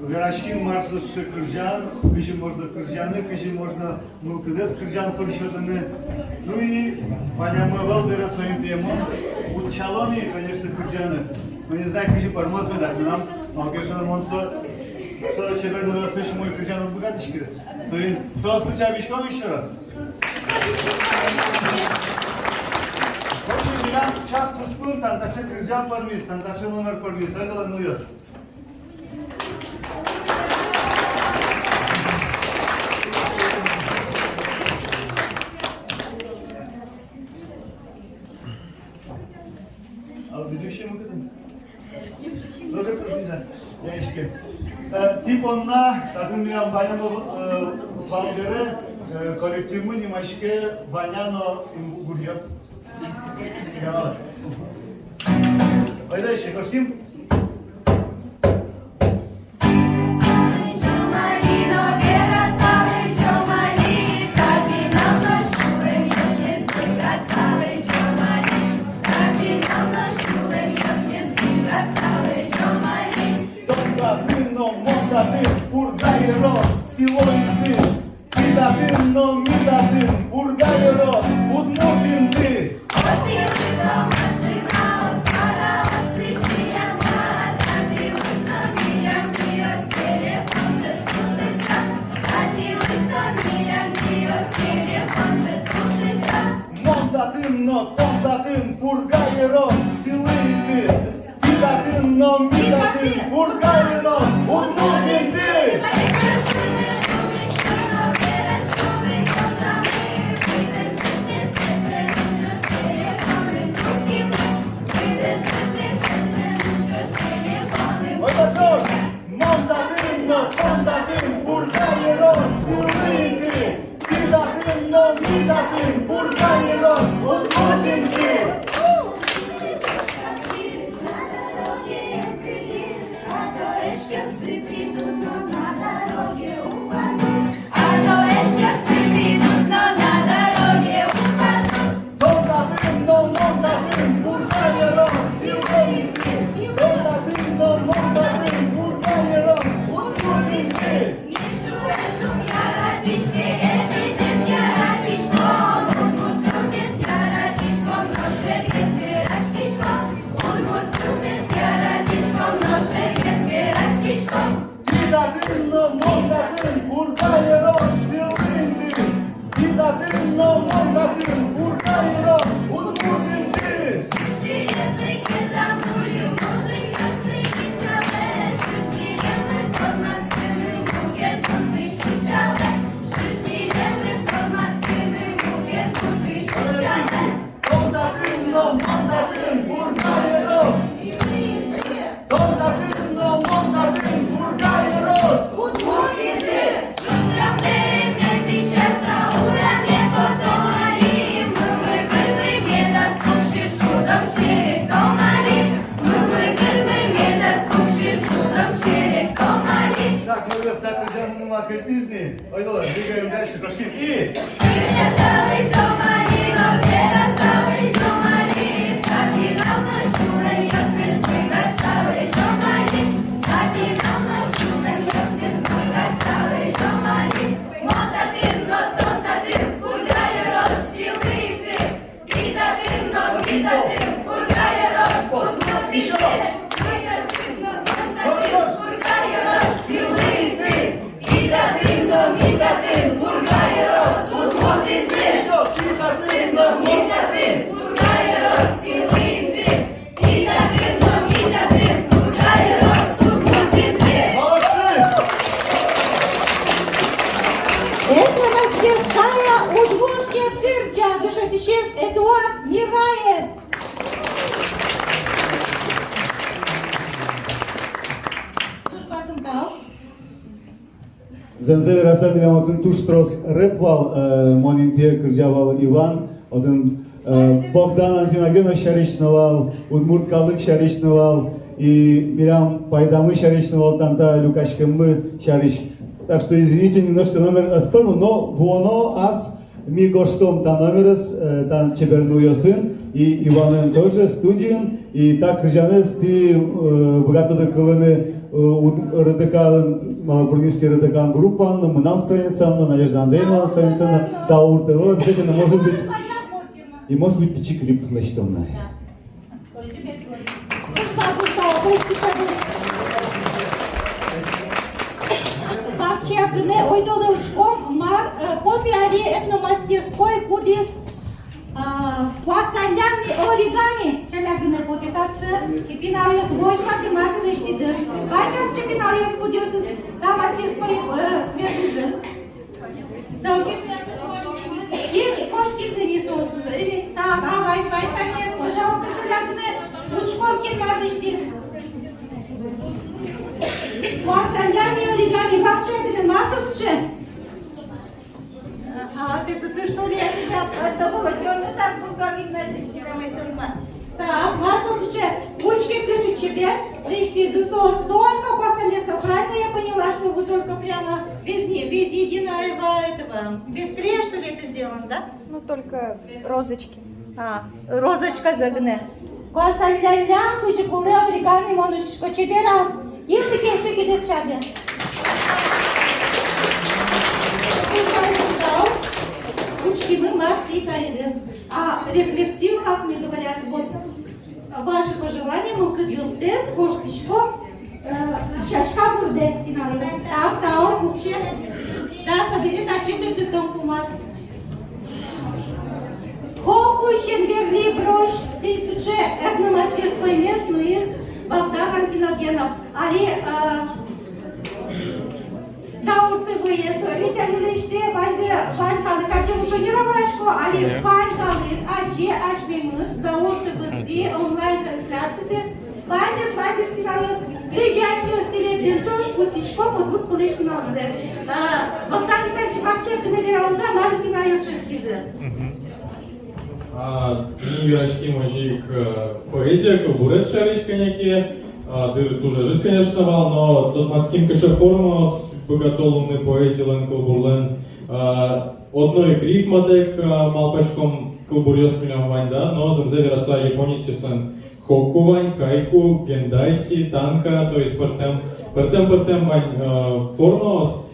вераським, мар со сыӵе кырӟан, кызьы можно кырӟаны, кызьы можно мылкыдэз кырӟан пыр сётыны. Ну и Ванямы ӧвӧл бере, соин пе мон утчало ни, конечно, кырӟаны. Но не знаю, кызьы пӧрмоз меда мынам, малы ке шуоно мон со, со чебер нылъёслэсь умой кырӟаны уг быгатӥськы. Соин соосты чабиськом ещё раз. В общем, милям час куспын тани таӵе кырӟан пӧрмиз, тани таӵе номер пӧрмиз, ӧвӧл-а, нылъёс? А ведущий мы кытын? Тоже кызьы, я иське. Э, тӥ понна татын милям Ванямы, э, вал бере, э, коллективмы нимаське «Ваня но гуръёс». Давай. Ойдо, иське, кошким. Тон татын но мон татын, Пурга ёрос, село Инты. Тӥ татын но ми татын, Пурга ёрос, удмурт инты. Мон татын но тон татын, Пурга ёрос, село Инты. Тӥ татын но ми татын, Пурга ёрос, удмурт инты. Ой, Тон татын но мон татын, Пурга ёрос, сӥлы инты. Тон татын но мон татын, Пурга ёрос, удмурт инты. Тӥ татын но мон татын, Пурга ёрос, сӥлы инты. Тӥ татын но мон татын, Пурга ёрос, удмурт инты. Тон татын но мон татын, Пурга ёрос. Тон татын но мон татын, Пурга ёрос. Удмурт инты. Так, ну, раз так, друзья, мы на маркетизме. Ой, давай, двигаем дальше, кошки. И Этномастерская «Удмуртия кырӟа», дышетӥсез Эдуард Мираев. Туж бадӟым тау. Зэмзэ вераса, милям отын туж трос рэп вал, э, мон интые кырӟа вал Иван, отын, э, Богдан Анфиногенов сярысь но вал, удмурт калык сярысь но вал, и милям пайдамы сярысь но вал, тани та люкаськеммы сярысь. Так что, извините, немножко номер ӧз пӧрмы, но вуоно ас ми гожтом та номерез, э, та чебер нылъёсын, и Иванэн тоже студиын, и та кырӟанэз тӥ, э, быгатоды кылыны, э, у-, РДК, Малопургинский РДК группаын но, мынам страницаын но, Надежда Андреевналэн страницаын но, Даур ТВ, обязательно, может быть, и, может быть, пичи клип лэсьтом на. Вакчияк гинэ ойдолэ учком, мар, э, потэ али этномастерской, кудӥз, а, куасаллям оригами. Ӵаляк гинэ потэ татчы, и пиналъёс возьматэ, мар лэсьтӥды. Вань-а сыӵе пиналъёс, кудъёсыз та мастерское, э, ветлӥзы? Кин кошкиз ини соосыз? Или так, а, вай, вай, тани, пожалуйста, ӵаляк гинэ учком, кин мар лэсьтӥз. Куасаллям оригами, вакчияк гинэ, мар со сыӵе? А, ты, ты, ты что ли, это, это было, это так, ну, как гимназия, что ли, это, так, мар со сыӵе, учке, кыӵе чебер лэсьтӥзы соос, только куасаллям, правильно я поняла, что вы только прямо без не-, без единого этого, без клея, что ли, это сделано, да? Ну, только розочки. А, розочказэ гинэ. Куасаллям, кызьы кулэ оригами, мон учкисько, чебер-а? Кин кыӵе кидыс чабе? Учкимы, мар тӥ кариды. А рефлексию, как мне говорят, вот, ваше пожелание, мылкыдъёстэс кошкисько, э, сяська гурдэ, пиналъёс. Тау, тау, пуксе. Да, собере татчы тыртытом пумаз. Куке Шенберли брось, тӥни сыӵе этномастерскоймес нуиз Богдан Анфиногенов. Али, э, Даур ТВ-е со ведь али лэсьтэ, ваньзэ, вань калык, адӟем ужо, не раварасько, али вань калык адӟе асьмемыз Даур ТВ-тӥ онлайн-трансляциятӥ. Ваньдэс, ваньдэс, пиналъёс, кызьы асьмеос тӥледын ӵош пусйиськом удмурт кылысь нуналзэ. А, Богдан Витальевич, вакчияк гинэ вералоды-а, мар пиналъёс шӧдскизы? Мгм. А, ми вераським озьы ик, э, поэзия, кылбурет сярысь кӧня ке, э, А, дыр туж ӧжыт, конечно, вал, но тодматским, кыӵе формаос быгато луыны поэзилэн, кылбурлэн. А, одно ик рифматэк, а, малпаськом, кылбуръёс милям вань, да, но зэмзэ вераса, японецъёслэн хокку вань, хайку, гендайси, танка, то есть пӧртэм, пӧртэм, пӧртэм вань, а, формаос.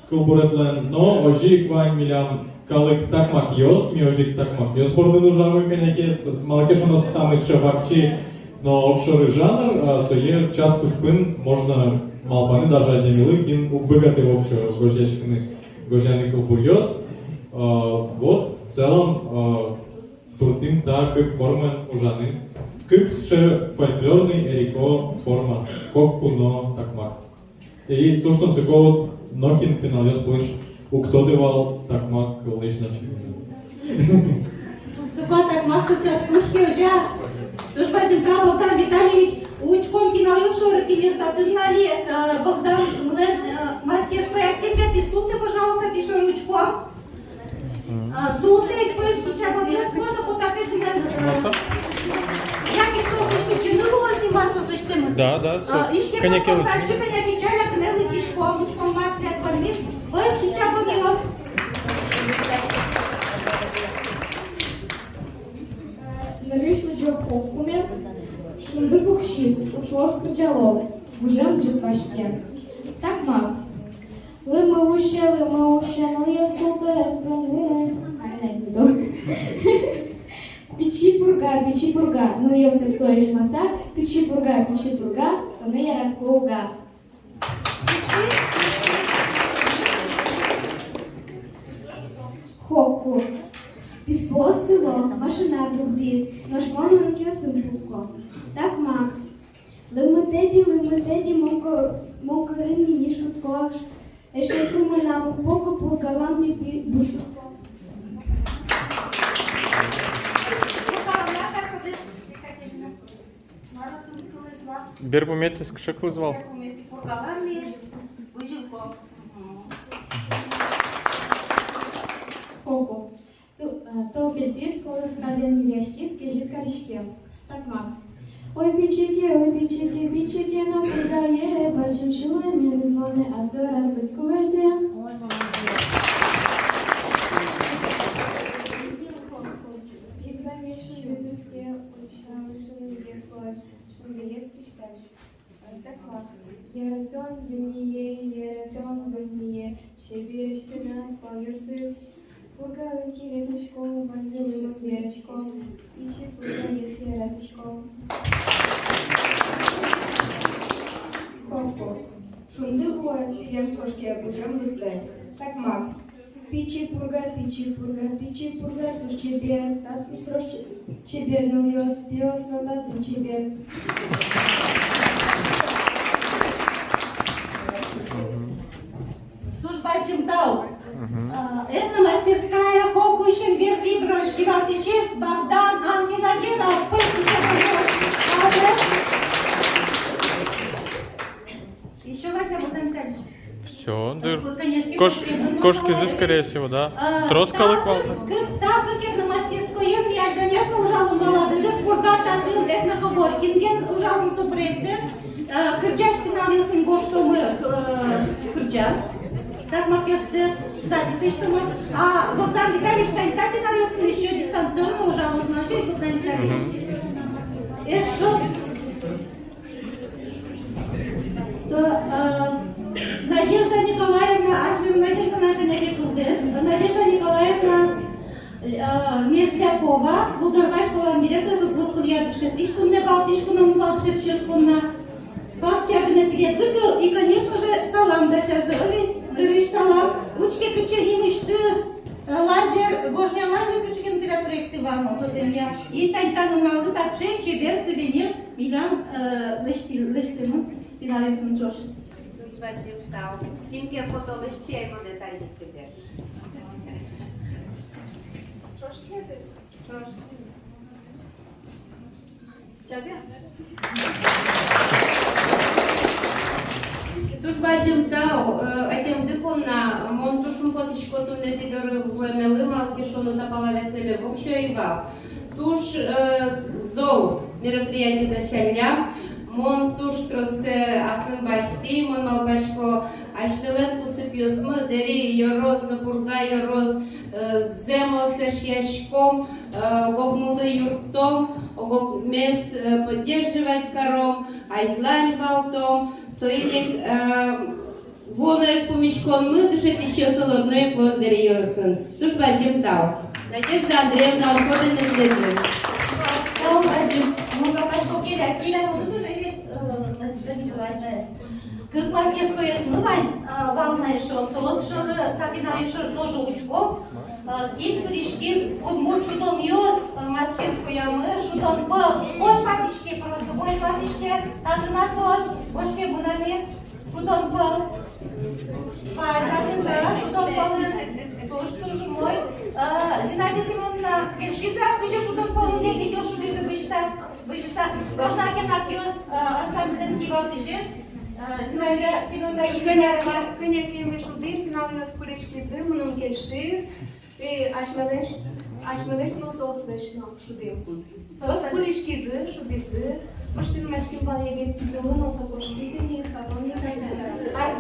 Кылбуретлэн, но озьы ик вань милям калык такмакъёс, ми озьы ик такмакъёс бордын ужамы кӧня ке, с-, малы ке шуоно, самой сыӵе вакчи но огшоры жанр, а, сое час куспын можно малпаны даже адямилы, кин уг быгаты вообще гожъяськыны, гожъяны кылбуръёс. А, вот, в целом, а, туртӥм та кык формаен ужаны. Кык сыӵе фольклорной эрико форма, хокку но такмак. И туж тунсыко, нокин пиналъёс пӧлысь уг тоды вал такмак кыллэсь значениез. Тунсыко, такмак сыӵе туж ке, озьы-а? Туж бадӟым тау, Богдан Витальевич. Учком пиналъёс шоры, кинъёс татын али, э, Богданлэн, э, мастерскояз. Кин ке, тӥ султэ, пожалуйста, тӥ шоры учком. А, султэ ик, пӧсь кичабон ёс, можно потапеты на, э, яке соос лэсьтӥськыны луоз ни, мар соос лэсьтэмын. Да, да, а, соос иське кӧня ке потом лэсьтӥськыны. Татчы кӧня ке ӵаляк но лэсьтӥськом, учком, мар тӥляд ваньмыз, пӧсь кичабон ёс. Нырысь лыдӟо хоккуме: шунды пуксиз, уӵыос кырӟало, гужем ӝыт ваське. Такмак. Лымы усе, лымы усе, нылъёс султо эктыны. Ай, ай, не то. Пичи Пурга, Пичи Пурга, нылъёс экто ишмаса, Пичи Пурга, Пичи Пурга, тонэ яратко уга. Хокку. Писпуос сыло, машина дугдӥз, нош мон урокъёсын пукко. Такмак. Лымы тӧдьы, лымы тӧдьы, мон ко-, мон кӧрын ини шудко, эшъёсы мынам уг поко, Пургалам ми би-, бусурко. Берпуметӥез кыӵе кылыз вал? Берпуметӥ, Пургалам ми бусурко. Ого. Ту-, а, тол кельтӥз, колыскалэн ньыльяськиз, кезьыт кариське. Такмак. Ой, пичике, ой, пичике, пичике но Пургае, бадӟым сюлэмед мынэ ас дораз котьку вайде. Ой, молодец. Ик вамыш шунды ӝутске, учкы, шундыез луэ, шундыез пиштась. Такмак. Яратон дуннее, яратон дуннее, чебересь тынад палъёсыд. Пургаын ке ветлӥськом, ваньзылы мон верасько, Пичи Пургаез яратӥсько. Хокку. Шунды вуэ, пилем кошке, гужем лыктэ. Такмак. Пичи Пурга, Пичи Пурга, Пичи Пурга туж чебер, татын туж чебер нылъёс, пиос но татын чебер. Туж бадӟым тау. Мгм. А, этномастерская хоккуысен Верлибролэсь кивалтӥсез Богдан Анфиногенов. Пӧсь кичабон ёс. Молодец. Ещё вань-а, Богдан Витальевич? Всё, дыр. Кош-, кошкизы, скорее всего, да. А, трос калык вал. Кык, та кык этномастерскоен ми азьланяз но ужалом вал, дыр, Пурга татын, Этнокоборкинген ужалом со проектэн, а, кырӟась пиналъёсын гожтомы, э, кырӟан. Такмакъёсты запись лэсьтомы. А Богдан Витальевич тани та пиналъёсын ещё дистанционно ужалоз, значит, Богдан Витальевич. Мгм. Эшшо. То, э, Надежда Николаевна, асьмелэн Надежда Николаевна, Надежда Николаевна, э, Мезлякова, Лудорвай школалэн директорез, удмурт кылъя дышетӥсь, туннэ валтӥсь куномы вал дышетӥсьёс понна. Папча гинэ тӥледлы кыл и, конечно же, салам дасязы. Ой, нырысь салам. Учке, кыӵе нимысьтыз, э, лазер, гожня лазер, кыӵе ке но тӥляд проектты вал но, тотэмъя. И тани та нуналлы таӵе чебер сувенир милям, э, лэсьты-, лэсьтэмын пиналъёсын ӵош. Туж бадӟым тау. Кин ке фото лэсьтэ ай монэ таиз кызэ. Ӵош ке, ӵош. Чабе. Туж бадӟым тау, э, ӧтемды понна. Мон туж шумпотӥсько туннэ тӥ доры вуэмелы, малы ке шуоно та пала ветлэме воксё ӧй вал. Туж, э, зол мероприятие дасяллям. Мон туж троссэ аслым басьтӥ, мон малпасько, асьмелэн кусыпъёсмы, Дэри ёрос но Пурга ёрос, э, зэмос эшъяськом, э, ог-огмылы юрттом, ог-огмес, э, поддерживать каром, азьлань валтом, соин ик, э, вуоноез пумиськонмы дышетӥсьёслы одно ик луоз Дэри ёросын. Туж бадӟым тау. Надежда Андреевна, особенно тӥледлы. Тау бадӟым. Ну, малпасько, келя, келя, вот это ведь, э, Надежда Николаевна. Кык мастерскоез но вань, а, вал на эшшо, соос шоры, та пинал шоры тоже учком. А, кин пыриськиз удмурт шудонъёс, а, мастерскоямы, шудон пол. Возьматӥське просто, возьматӥське, татын-а соос, кошке мынам ик. Шудон пол. Вань, татын, да, шудон полын. Туж, туж умой. А, Зинаида Семёновна, кельшиз-а, кызьы шудон полын егитъёс шудӥзы бызьыса, бызьыса? Кожна ке нагъёс, а, ансамбльлэн кивалтӥсез. А, Зинаида Семёновна, кӧня ке, кӧня ке ми шудӥм, пиналъёс пыриськизы, мыным кельшиз. И асьмелэсь, асьмелэсь но соослэсь но шудӥм. Соос пыриськизы, шудӥзы. Пыштын маським вал егит кизылы но, со кошкиз ини, потом не так. Ар-,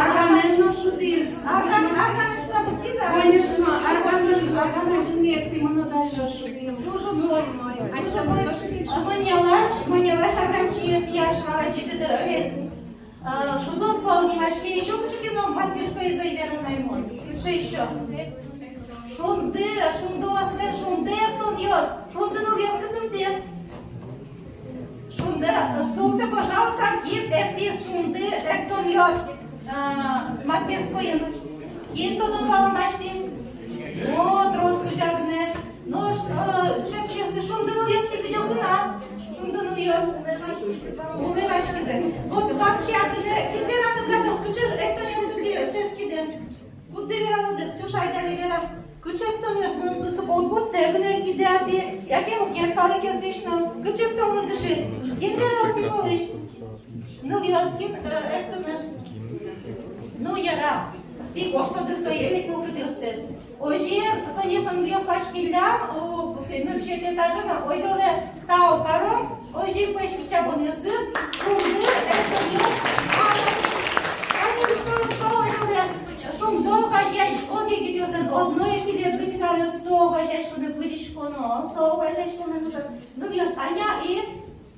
арганэн но шудӥз. Арган, арганэн шудӥз, а? Конечно, арганэн, арганэн но эктӥмы но даже шудӥм. Тоже, тоже. Асьсэ но тоже. Мынэлась, мынэлась арганчи пияш вал ачид дыр, ведь. А, шудон пол нимаське, ещё кыӵе ке но мастерскоез ӧй вераны ай мон. Кыӵе ещё? Шунды, шундыослэн шунды эктонъёс, шунды нылъёс кытын тӥ? Шунды, султэ, пожалуйста, кин эктӥз шунды эктонъёс, а, мастерскойын. Кин тодон-валан басьтӥз? О, трос кузя гинэ. Нош, э, дышетӥсьёсты шунды нылъёс ке, кыдёкын-а? Шунды нылъёс. Улэ васькизы. Вот вакчияк гинэ кин вераны быгатоз, кыӵе эктонъёсты дышетскиды? Кудды вералоды, Ксюша, айда али вера. Кыӵе эктонъёс, мыным тӥ со пол куртсэ гинэ кидэ ати, яке мукет калыкъёсысь но. Кыӵе эктонъёс дышетӥды? Кин вералоз, кин пӧлысь? Нылъёс кин, э, эктыны. Ну, яра. Тӥ гожтоды сое, ведь мылкыдъёстэс. Озьы, конечно, нылъёс васькиллям, о, нырысетӥ этаже но, ойдолэ тау каром, озьы пӧсь кичабонъёсын, шунды, эктонъёс, а, шунды огазеяськон егитъёсын, одно ик тӥледлы, пиналъёс, со огазеяськонэ пыриськоно, со огазеяськонэ, ну, нылъёс, Аня и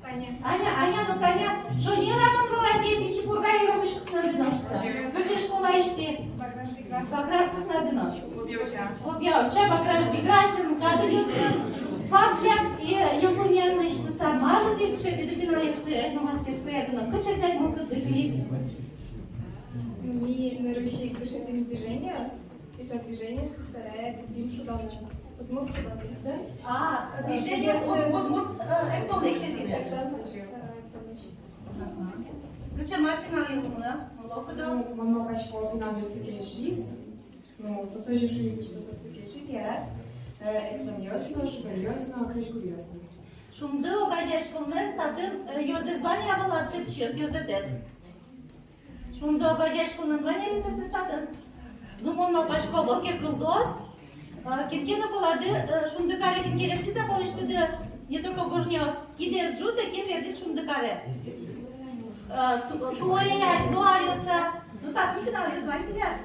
Аня, Аня но Таня, шонер-а мон валай, пичи Пурга ёросысь кыкнады но шуса? Кыӵе школаысьтӥ? Баграш-Бигра. Баграш кыкнады но. Копья-Уча. Копья-Уча, Баграш-Бигра, асьтэлэн кадыръёсты. Вакчияк, э, Япониялэсь шуса, малы тӥ дышетӥды пиналъёсты этномастерскоя гинэ, кыӵе тӥляд мылкыдды кылиз? Ми нырысь ик дышетӥм движениос. И со движениосты сэрен ик шудоно. Удмурт шудонъёсын. А, движениос, удмурт, удмурт, э, эктонлэсь. Эктонлэсь. Кыӵе мар пиналъёсмы, мыло-кыдо? Ну, мон малпасько, пиналъёслы кельшиз. Ну, соос озьы шуизы, что соосты кельшиз, яраз. Э, эктонъёс но, шудонъёс но, крезьгуръёс но. Шунды огазеяськонлэн татын, э, ёзэз вань-а, вал-а дышетӥсьёс, ёзэтэз? Шунды огазеяськонын вань-а ёзэтэз татын? Ну, мон малпасько, ӧвӧл ке кылдоз. А, кин ке но пӧлады, э, шунды каре кин ке ветлӥз-а, пӧлысьтыды, не только гожняос, кидэз ӝутэ, кин ветлӥз шунды каре. Э, ту-, туэ азьло аръёсы. Ну, татын пиналъёс вань тӥляд.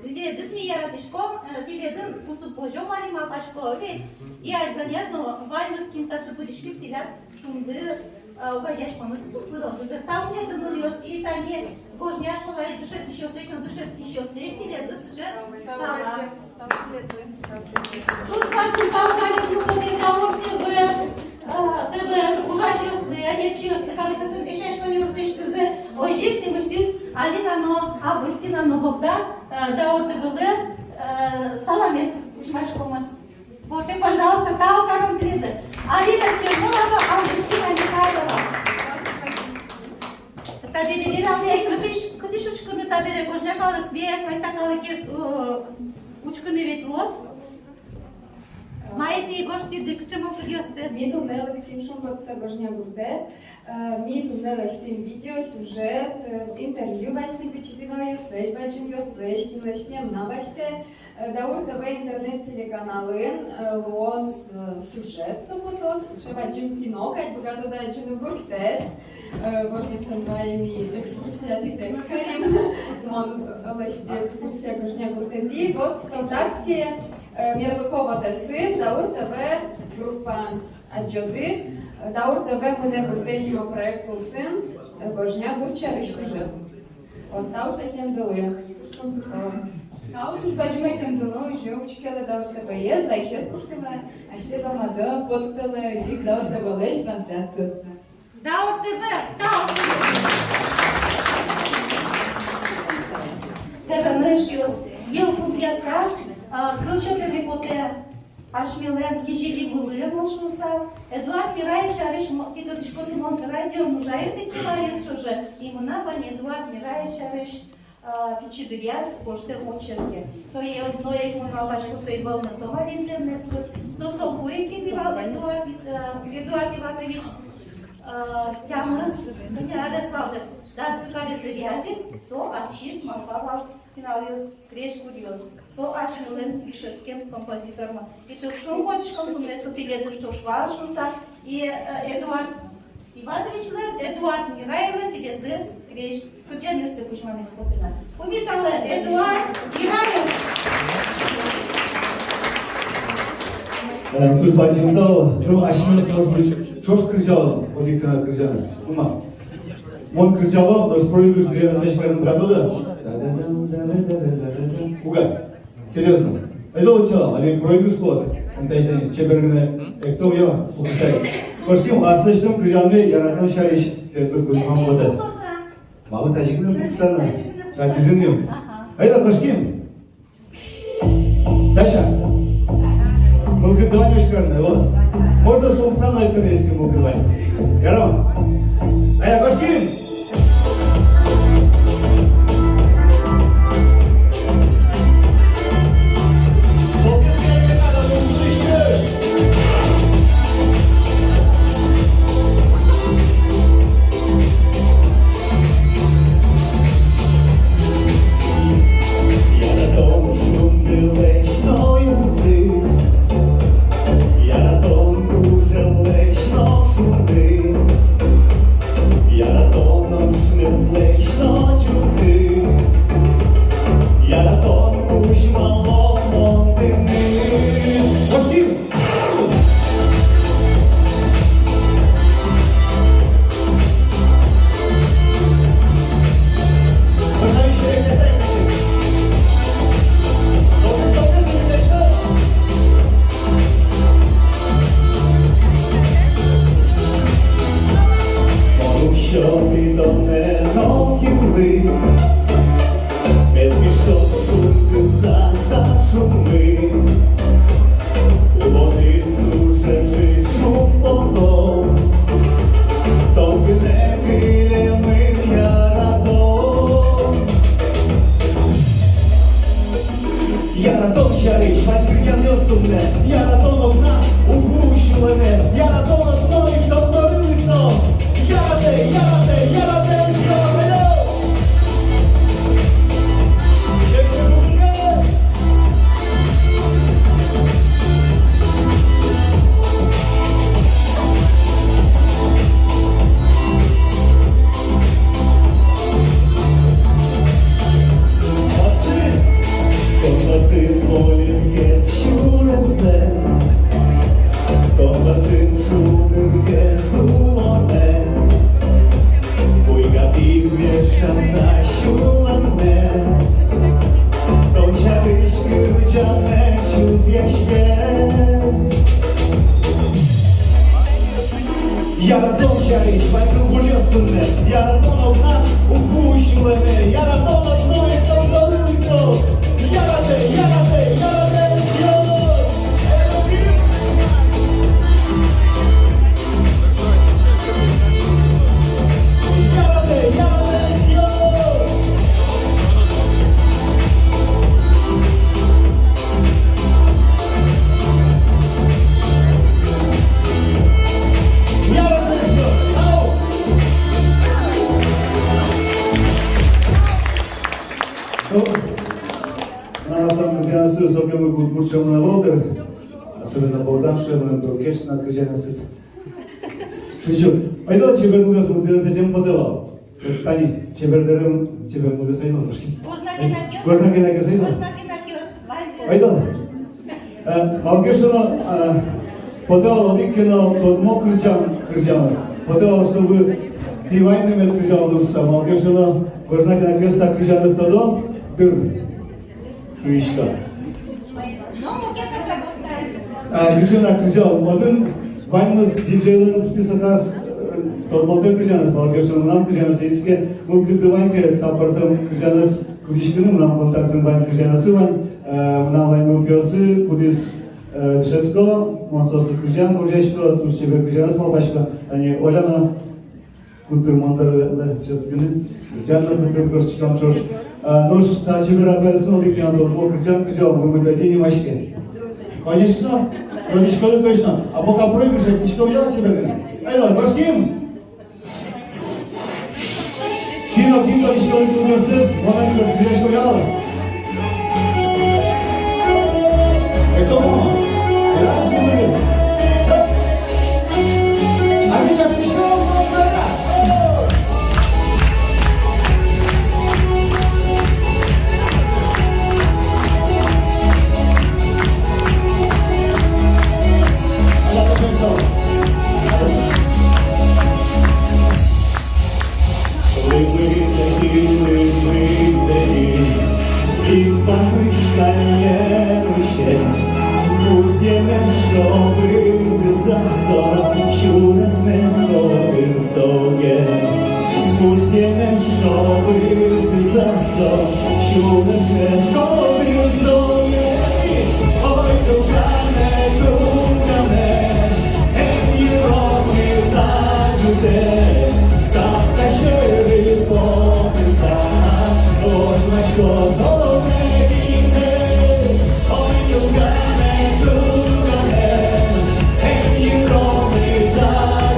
Тӥледыз ми яратӥськом, э, тӥледын кусып возём али, малпасько, ведь. И азьланяз но ваньмыз, кин татчы пыриськиз, тӥляд шунды, э, огазеяськонэз пырозы. Тау тӥледлы, нылъёс, и тани Гожня школаысь дышетӥсьёслэсь но дышетскисьёслэсь тӥледлы сыӵе салам. Туж бадӟым тау ваньмызлы, Даур ТВ, э, ТВ ужасьёслы, адӟисьёслы, калыкъёсын эшъяськон юрттӥсьёслы, озьы ик тӥ мысьтыз Алина но, Августина но, Богдан, э, Даур ТВ-лы, э, саламез кутскомы. Вот, и, пожалуйста, тау каром тӥледлы. Алина Чернова, Августина Михайлова. Табере вералэ, кытысь, кытысь учкыны табере, Гожня калык весь, вань та калыкез, э, учкыны ведь луоз. Ай, тӥ гожтӥды кыӵе мылкыдъёсты? Ми туннэ лыктӥм шумпотыса Гожня гуртэ. Э, ми туннэ лэсьтӥм видеосюжет, э, интервью басьтӥм пичи пиналъёслэсь, бадӟымъёслэсь, кинлэсь ке мынам басьтэ. Э, Даур ТВ интернет-телеканалын, э, луоз, э, сюжет, со потоз, сыӵе бадӟым кино кадь, быгатоды адӟыны гуртэз. Э, гожмесэн ваеми экскурсия тӥтэк карим. Мон, э, лэсьтӥ экскурсия Гожня гуртэтӥ. Вот ВКонтакте, э, мерлыко вотэсын Даур ТВ группа. Адӟоды, Даур ТВ «Мынэ гуртэ» нимо проект улсын, э, Гожня гурт сярысь сюжет. Вот, тау ӧтемдылы, туж тунсыко. Тау туж бадӟым ӧтемдылы, озьы учкелэ Даур ТВ-ез, лайкез пуштылэ, асьтэ бамазэ поттылэ, озьы ик Даур ТВ-лэсь трансляциосы. Даур ТВ, тау! Тӥ, эшъёс, йылпумъяса, а, кыл сётэме потэ. Асьмелэн Кизили вылын, мон шуысал, Эдуард Мираев сярысь мо-, тӥ тодӥськоды, мон радиоын ужай ведь, пиналъёс, уже, и мынам вань Эдуард Мираев сярысь, а, пичи дыръяз гожтэм очерке. Сое одно ик мон малпасько, сое вӧлмытом али интернетын. Со, со куинь пинал Эдуард, а, Эдуард Иванович, а, тямыс, не, арес вал, дас кык арес дыръяз ик со ачиз малпа вал. Пиналъёс, крезьгуръёс, со асьмелэн дышетскем композитормы. И туж шумпотӥськом, туннэ со тӥледын ӵош вал шуыса. И, э, Эдуард Ивановичлэн, Эдуард Мираевлэн тӥледлы крезь кырӟанъёссэ кузьмамез потэ на. Пумиталэ, Эдуард Мираев! Э, туж бадӟым тау, ну, асьмеос, может быть, ӵош кырӟалом одӥг гинэ кырӟанэз. Ума. Мон кырӟалом, нош проигрыш дыръя тӥ адӟиськыны быгатоды-а? Уг-а? Серьёзно. Ойдолэ кырӟалом, али проигрыш луоз. Эн тазьы чебер гинэ эктом, я, пуксай. Кошким, аслэсьтым кырӟанме «Яратон сярысь» тӥледлы кузьмам потэ. Малы тазьы гинэ пуксаны? Ратизын ним. Айда, кошким. Даша. Мылкыд вань-а, Даша, карны, вот. Можно султыса но ик кынэ, если мылкыд вань. Яра-а? Айда, кошким! Яратон шундылэсь но юртты, яратон кужымлэсь но шунды, яратон ошмеслэсь но ӝутты, яратон кузьмало мон тыныд. Мон уксё тӥ тонэ но кирлы, мед кышкод шунды сад та шумы. Улонын туж ӝыт шумпотон, тон гинэ кылемын, яратон. Яратон сярысь вань кырӟанъёс туннэ, яратон огназ уг вуы сюлэме, яратон одно ик тон доры лыктоз. Яратэ, яратэ, яратэ, яратэ. Тон вӧзын вольынгес сюресэ, тон вӧзын шунынгес улонэ, буйгатӥ вешаса сюлэмме, тон сярысь кырӟанэ чузъяське. Яратон сярысь вань кылбуръёс туннэ, яратон огназ уг вуы сюлэме, яратон одно ик тон доры лыктоз. Яратэ, яратэ, яратэ, яратэ. Яратэ, яратэ, яратэ. Мынам аслам кырӟанъёсы сокем ик удмурт сямен ӧвӧл дыр. Особенно Богдан сямен, Донкеч на кырӟанъёсыд. Шучу. Ойдолэ, чебер нылъёс, мон тӥледыз ӧтем потэ вал. Тани, чебер дэрем, чебер нылъёс, ойдолэ, кошки. Гожна гинэ киос. Гожна гинэ киос, ойдолэ. Гожна гинэ киос. Вальс. Ойдолэ. Э, малы ке шуоно, э, потэ вал одӥг ке но тодмо кырӟан кырӟаны. Потэ вал, чтобы тӥ ваньды мед кырӟалоды шуыса. Малы ке шуоно, гожна гинэ киос та кырӟанэз тодо дыр. Шуисько. А, кырӟан, кырӟан. Отын ваньмыз диджейлэн списоказ, э, тодмотэ кырӟанэз, малы ке шуоно, мынам кырӟанэз, если мылкыдды вань ке, та пӧртэм кырӟанэз кылзӥськыны, мынам контактын вань кырӟанъёсы вань, э, мынам вань нылпиосы, кудӥз, э, дышетско, мон соослы кырӟан гожъясько, туж чебер кырӟанъёс малпасько, тани Оля но. Куддыр мон доры, да, сейчас гинэ. Сейчас но куддыр гожтӥськом ӵош. А, нош та чебер апайёсын одӥг ке но тодмо кырӟан кырӟалом, «Мамы да ди» нимаське. Конечно. Тодӥськоды точно. А пока проигрыш эктӥськом, я, чебер гинэ. Ай, давай, гожтӥм. Кин но, кин тодӥськоды кылъёсыз, мон али ӵош кырӟасько, я. Лымы тӧдьы, лымы тӧдьы, из памысь каллен усен. Пусъемез шобыртӥз со, сюресмес котыр соген. Пусъемез шобыртӥз со, сюресмес котыр соген. Ой, тугане, тугане, эн йыромы та ӝытэ. Капка сьӧры потыса, ожмасько тонэ гинэ. Ой, тугане, тугане, эн йыромы та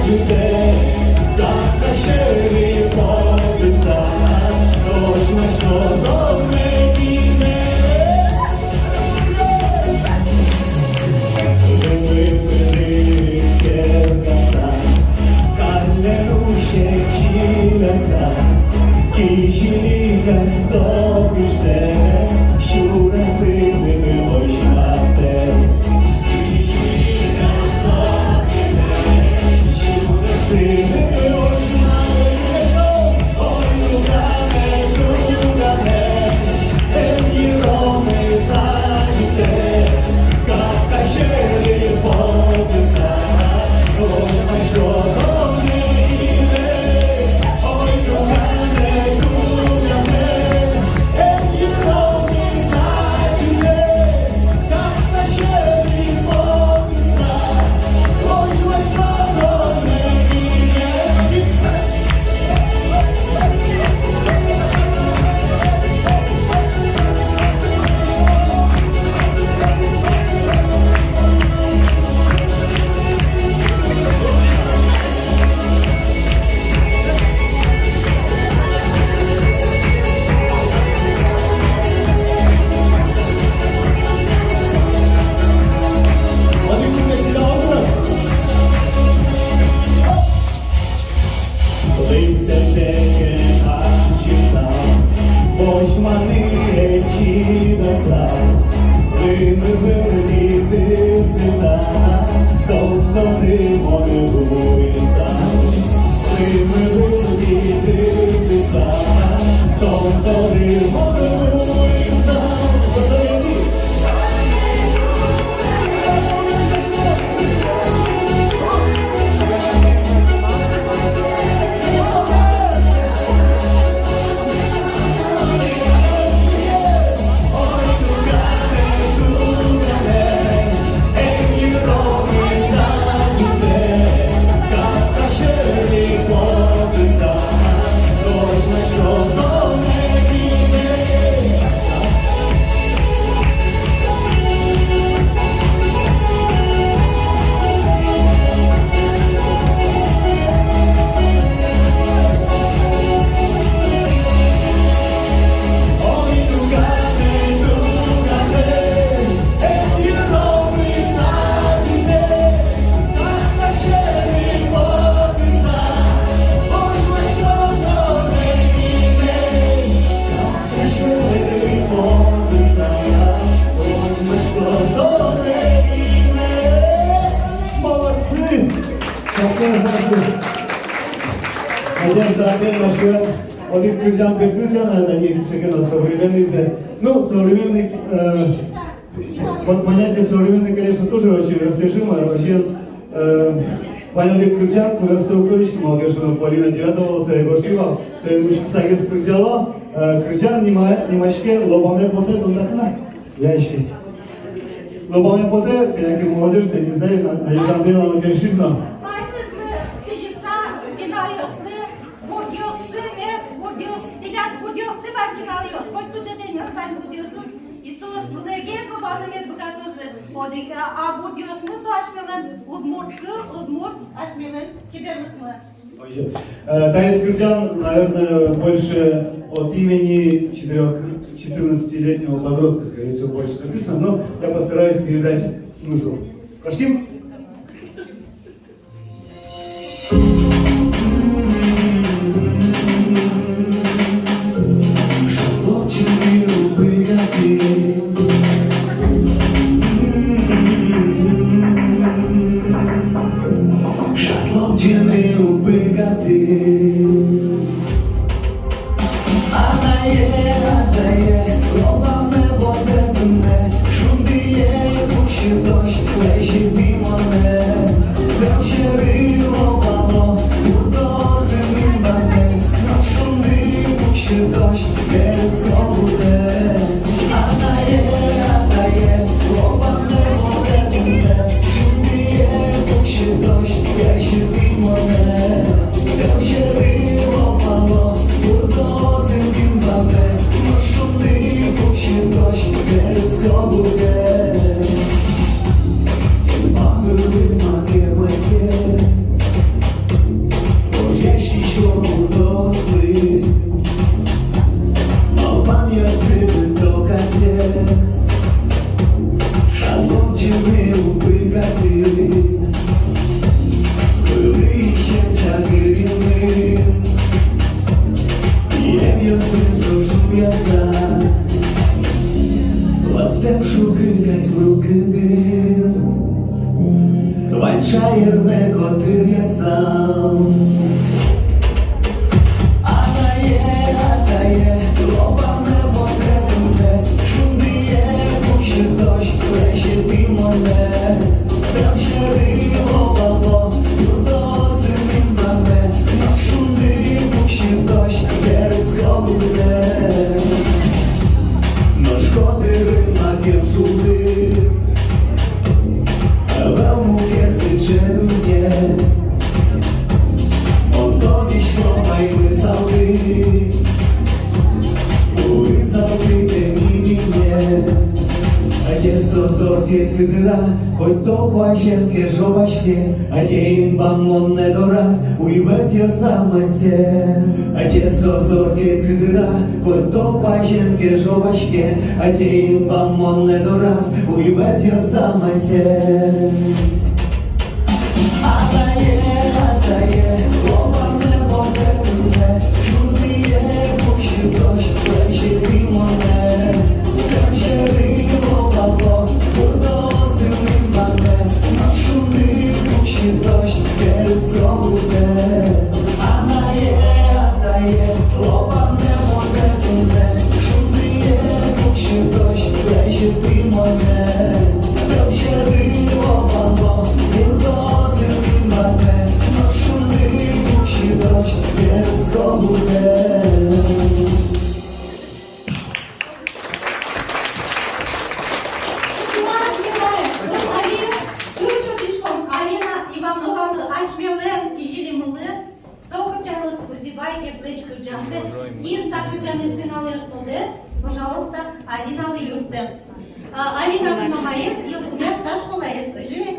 ӝытэ. Капка сьӧры потыса, ожмасько тонэ гинэ. Лымы пырысь кергаса, каллен усен чиляса, кизили гинэ со гыжтэ, сюресты лымы возьматэ. Кизили гинэ со гыжтэ, сюресты лымы возьматэ. Ой, тугане, тугане, Нош одӥг кырӟан, пе, кырӟан, а, тани кыӵе ке но современныйзэ. Ну, современный, э, вот понятие современный, конечно, тоже очень растяжимое. Вообще, э, вань одӥг кырӟан, кудаз со кырӟаське, малы ке шуоно, Полина Девятова, со егоштӥ вал, со ик учкысагес кырӟало, э, кырӟан нима-, нимаське «Лобаме потэ», тон дак на. Яське. Лобаме потэ, кӧня ке молодёжь, я не знаю, на, на, Надежда Андреевна, но кельшиз но. Ваньмыз сӥзьыса пиналъёсты, бурдъёссы мед, бурдъёс, тӥляд бурдъёсты вань пиналъёс, коть кудӥз дэ мед вань бурдъёсыз, и соос кудӥгез лобаны мед быгатозы. Одӥг, а, а бурдъёсмы со асьмелэн удмурт кыл, удмурт асьмелэн чеберлыкмы. Э, таиз кырӟан, наверное, больше от имени четырёх, четырнадцатилетнего подростка, скорее всего, больше написано, но я постараюсь передать смысл. Кошким? Шатлон ӟены уг быгаты. Анае, атае, лобаме потэ туннэ, шундые пуксьытозь, лэзьыты монэ. Пӧлсьӧры лобало, бурдоосыныз бадӟым, нош шунды пуксьытозь, берытско гуртэ. Анае, атае, лобаме потэ туннэ, шундые пуксьытозь, лэзьыты монэ. Пӧлсьӧры лобало, бурдоосыныз бадӟым, нош шунды пуксьытозь, берытско гуртэ. Эн памылы макем ӧте, озьы сисько бурдоосты. Малпанъёсы быдто кадесь, шатлон ӟены уг быгаты. Вылӥысен чагыръёсын, пиемъёсын ӝож уяса, лыктэ шугы кадь мылкыды. Вань шаерме котыръясал. Анае, атае, лобаме потэ туннэ, шундые пуксьытозь, лэзьыты монэ. Пӧлсьӧры лобало, бурдоосыныз бадӟым, нош шунды пуксьытозь, берытско гуртэ. Нош котырын макем шулдыр, ӧвӧл мукет сыӵе дунне. Мон тодӥсько паймысалды, пурысалды тӥ мынэ. Ӧте со зор ке кыдыра, коть тол куазен ке жобаське, ӧте инбам монэ дораз уйвӧтъёса мынэ. Ӧте со зор ке кыдыра, коть тол куазен ке жобаське, ӧте инбам монэ дораз уйвӧтъёса мынэ. Анае, атае, лобаме потэ туннэ, шундые пуксьытозь, лэзьыты монэ. Пӧлсьӧры лобало, бурдоосыныз бадӟым, нош шунды пуксьытозь, берытско гуртэ. Анае, атае, лобаме потэ туннэ, шундые пуксьытозь, лэзьыты монэ. Пӧлсьӧры лобало, бурдоосыныз бадӟым, нош шунды пуксьытозь, берытско гуртэ. Туж шумпотӥськом Алина Ивановалы, асьмелэн кизилимылы. Со кырӟалоз Кузебай Гердлэсь кырӟансэ. Кин та кырӟанэз пиналъёс тодэ, пожалуйста, Алиналы юрттэ. А, Алиналы мамаез, йылпумъяз та школаез, кызьы ме?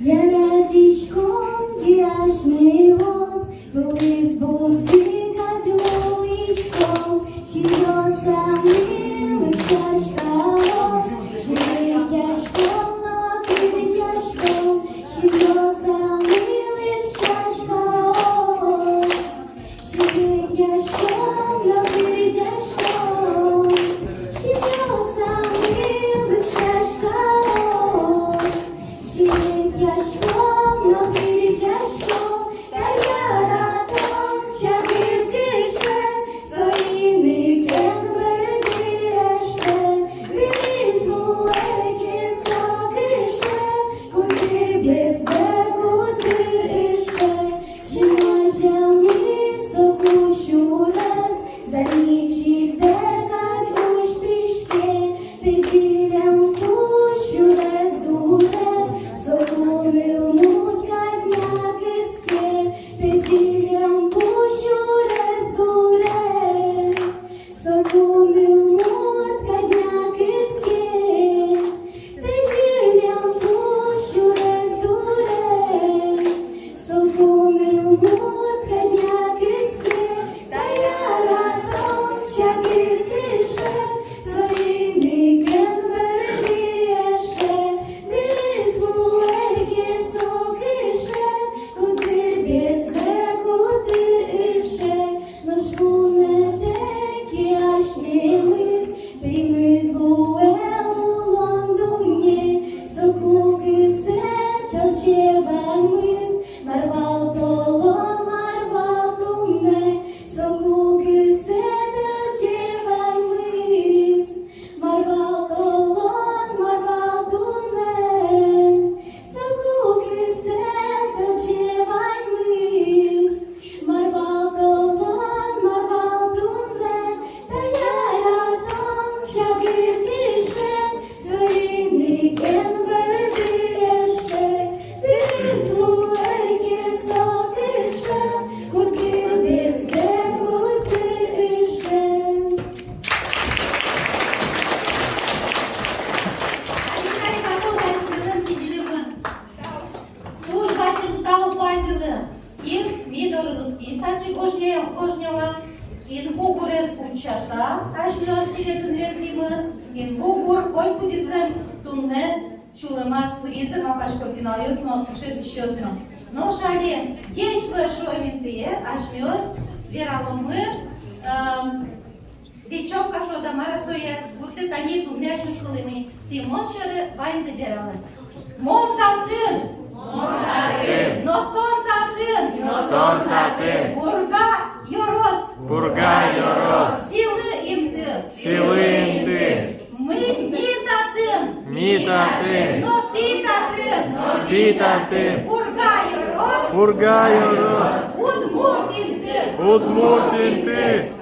Яратӥськом ке асьмеос, турист бусыгатьло луиськом, синъёсамы лыз сяськаос, серекъяськом но кырӟаськом, синъёсамы лыз сяськаос. Серекъяськом но кырӟаськом, синъёсамы лыз сяськаос. Серекъяськом но кырӟаськом, Ин ми доры лыктӥз татчы Гожня-, Гожняла, Инву гурез утчаса, асьмеос тӥледын ветлӥмы. Инву гур котькудӥзлэн туннэ сюлэмаз пыриз дыр, малпасько, пиналъёс но, дышетӥсьёс но. Нош али «Ӟеч луэ» шуэм интые асьмеос вераломы, эм, речёвка шуод-а, мар-а сое, кудзэ тани туннэ асьмеос кылӥмы. Тӥ мон сьӧры ваньды вералэ. Мон татын. Мон татын. Но тон татын. Но тон татын. Пурга ёрос. Пурга ёрос. Сӥлы инты. Сӥлы инты. Ми, ми татын. Ми татын. Но тӥ татын. Но тӥ татын. Пурга ёрос. Пурга ёрос. Удмурт инты. Удмурт инты.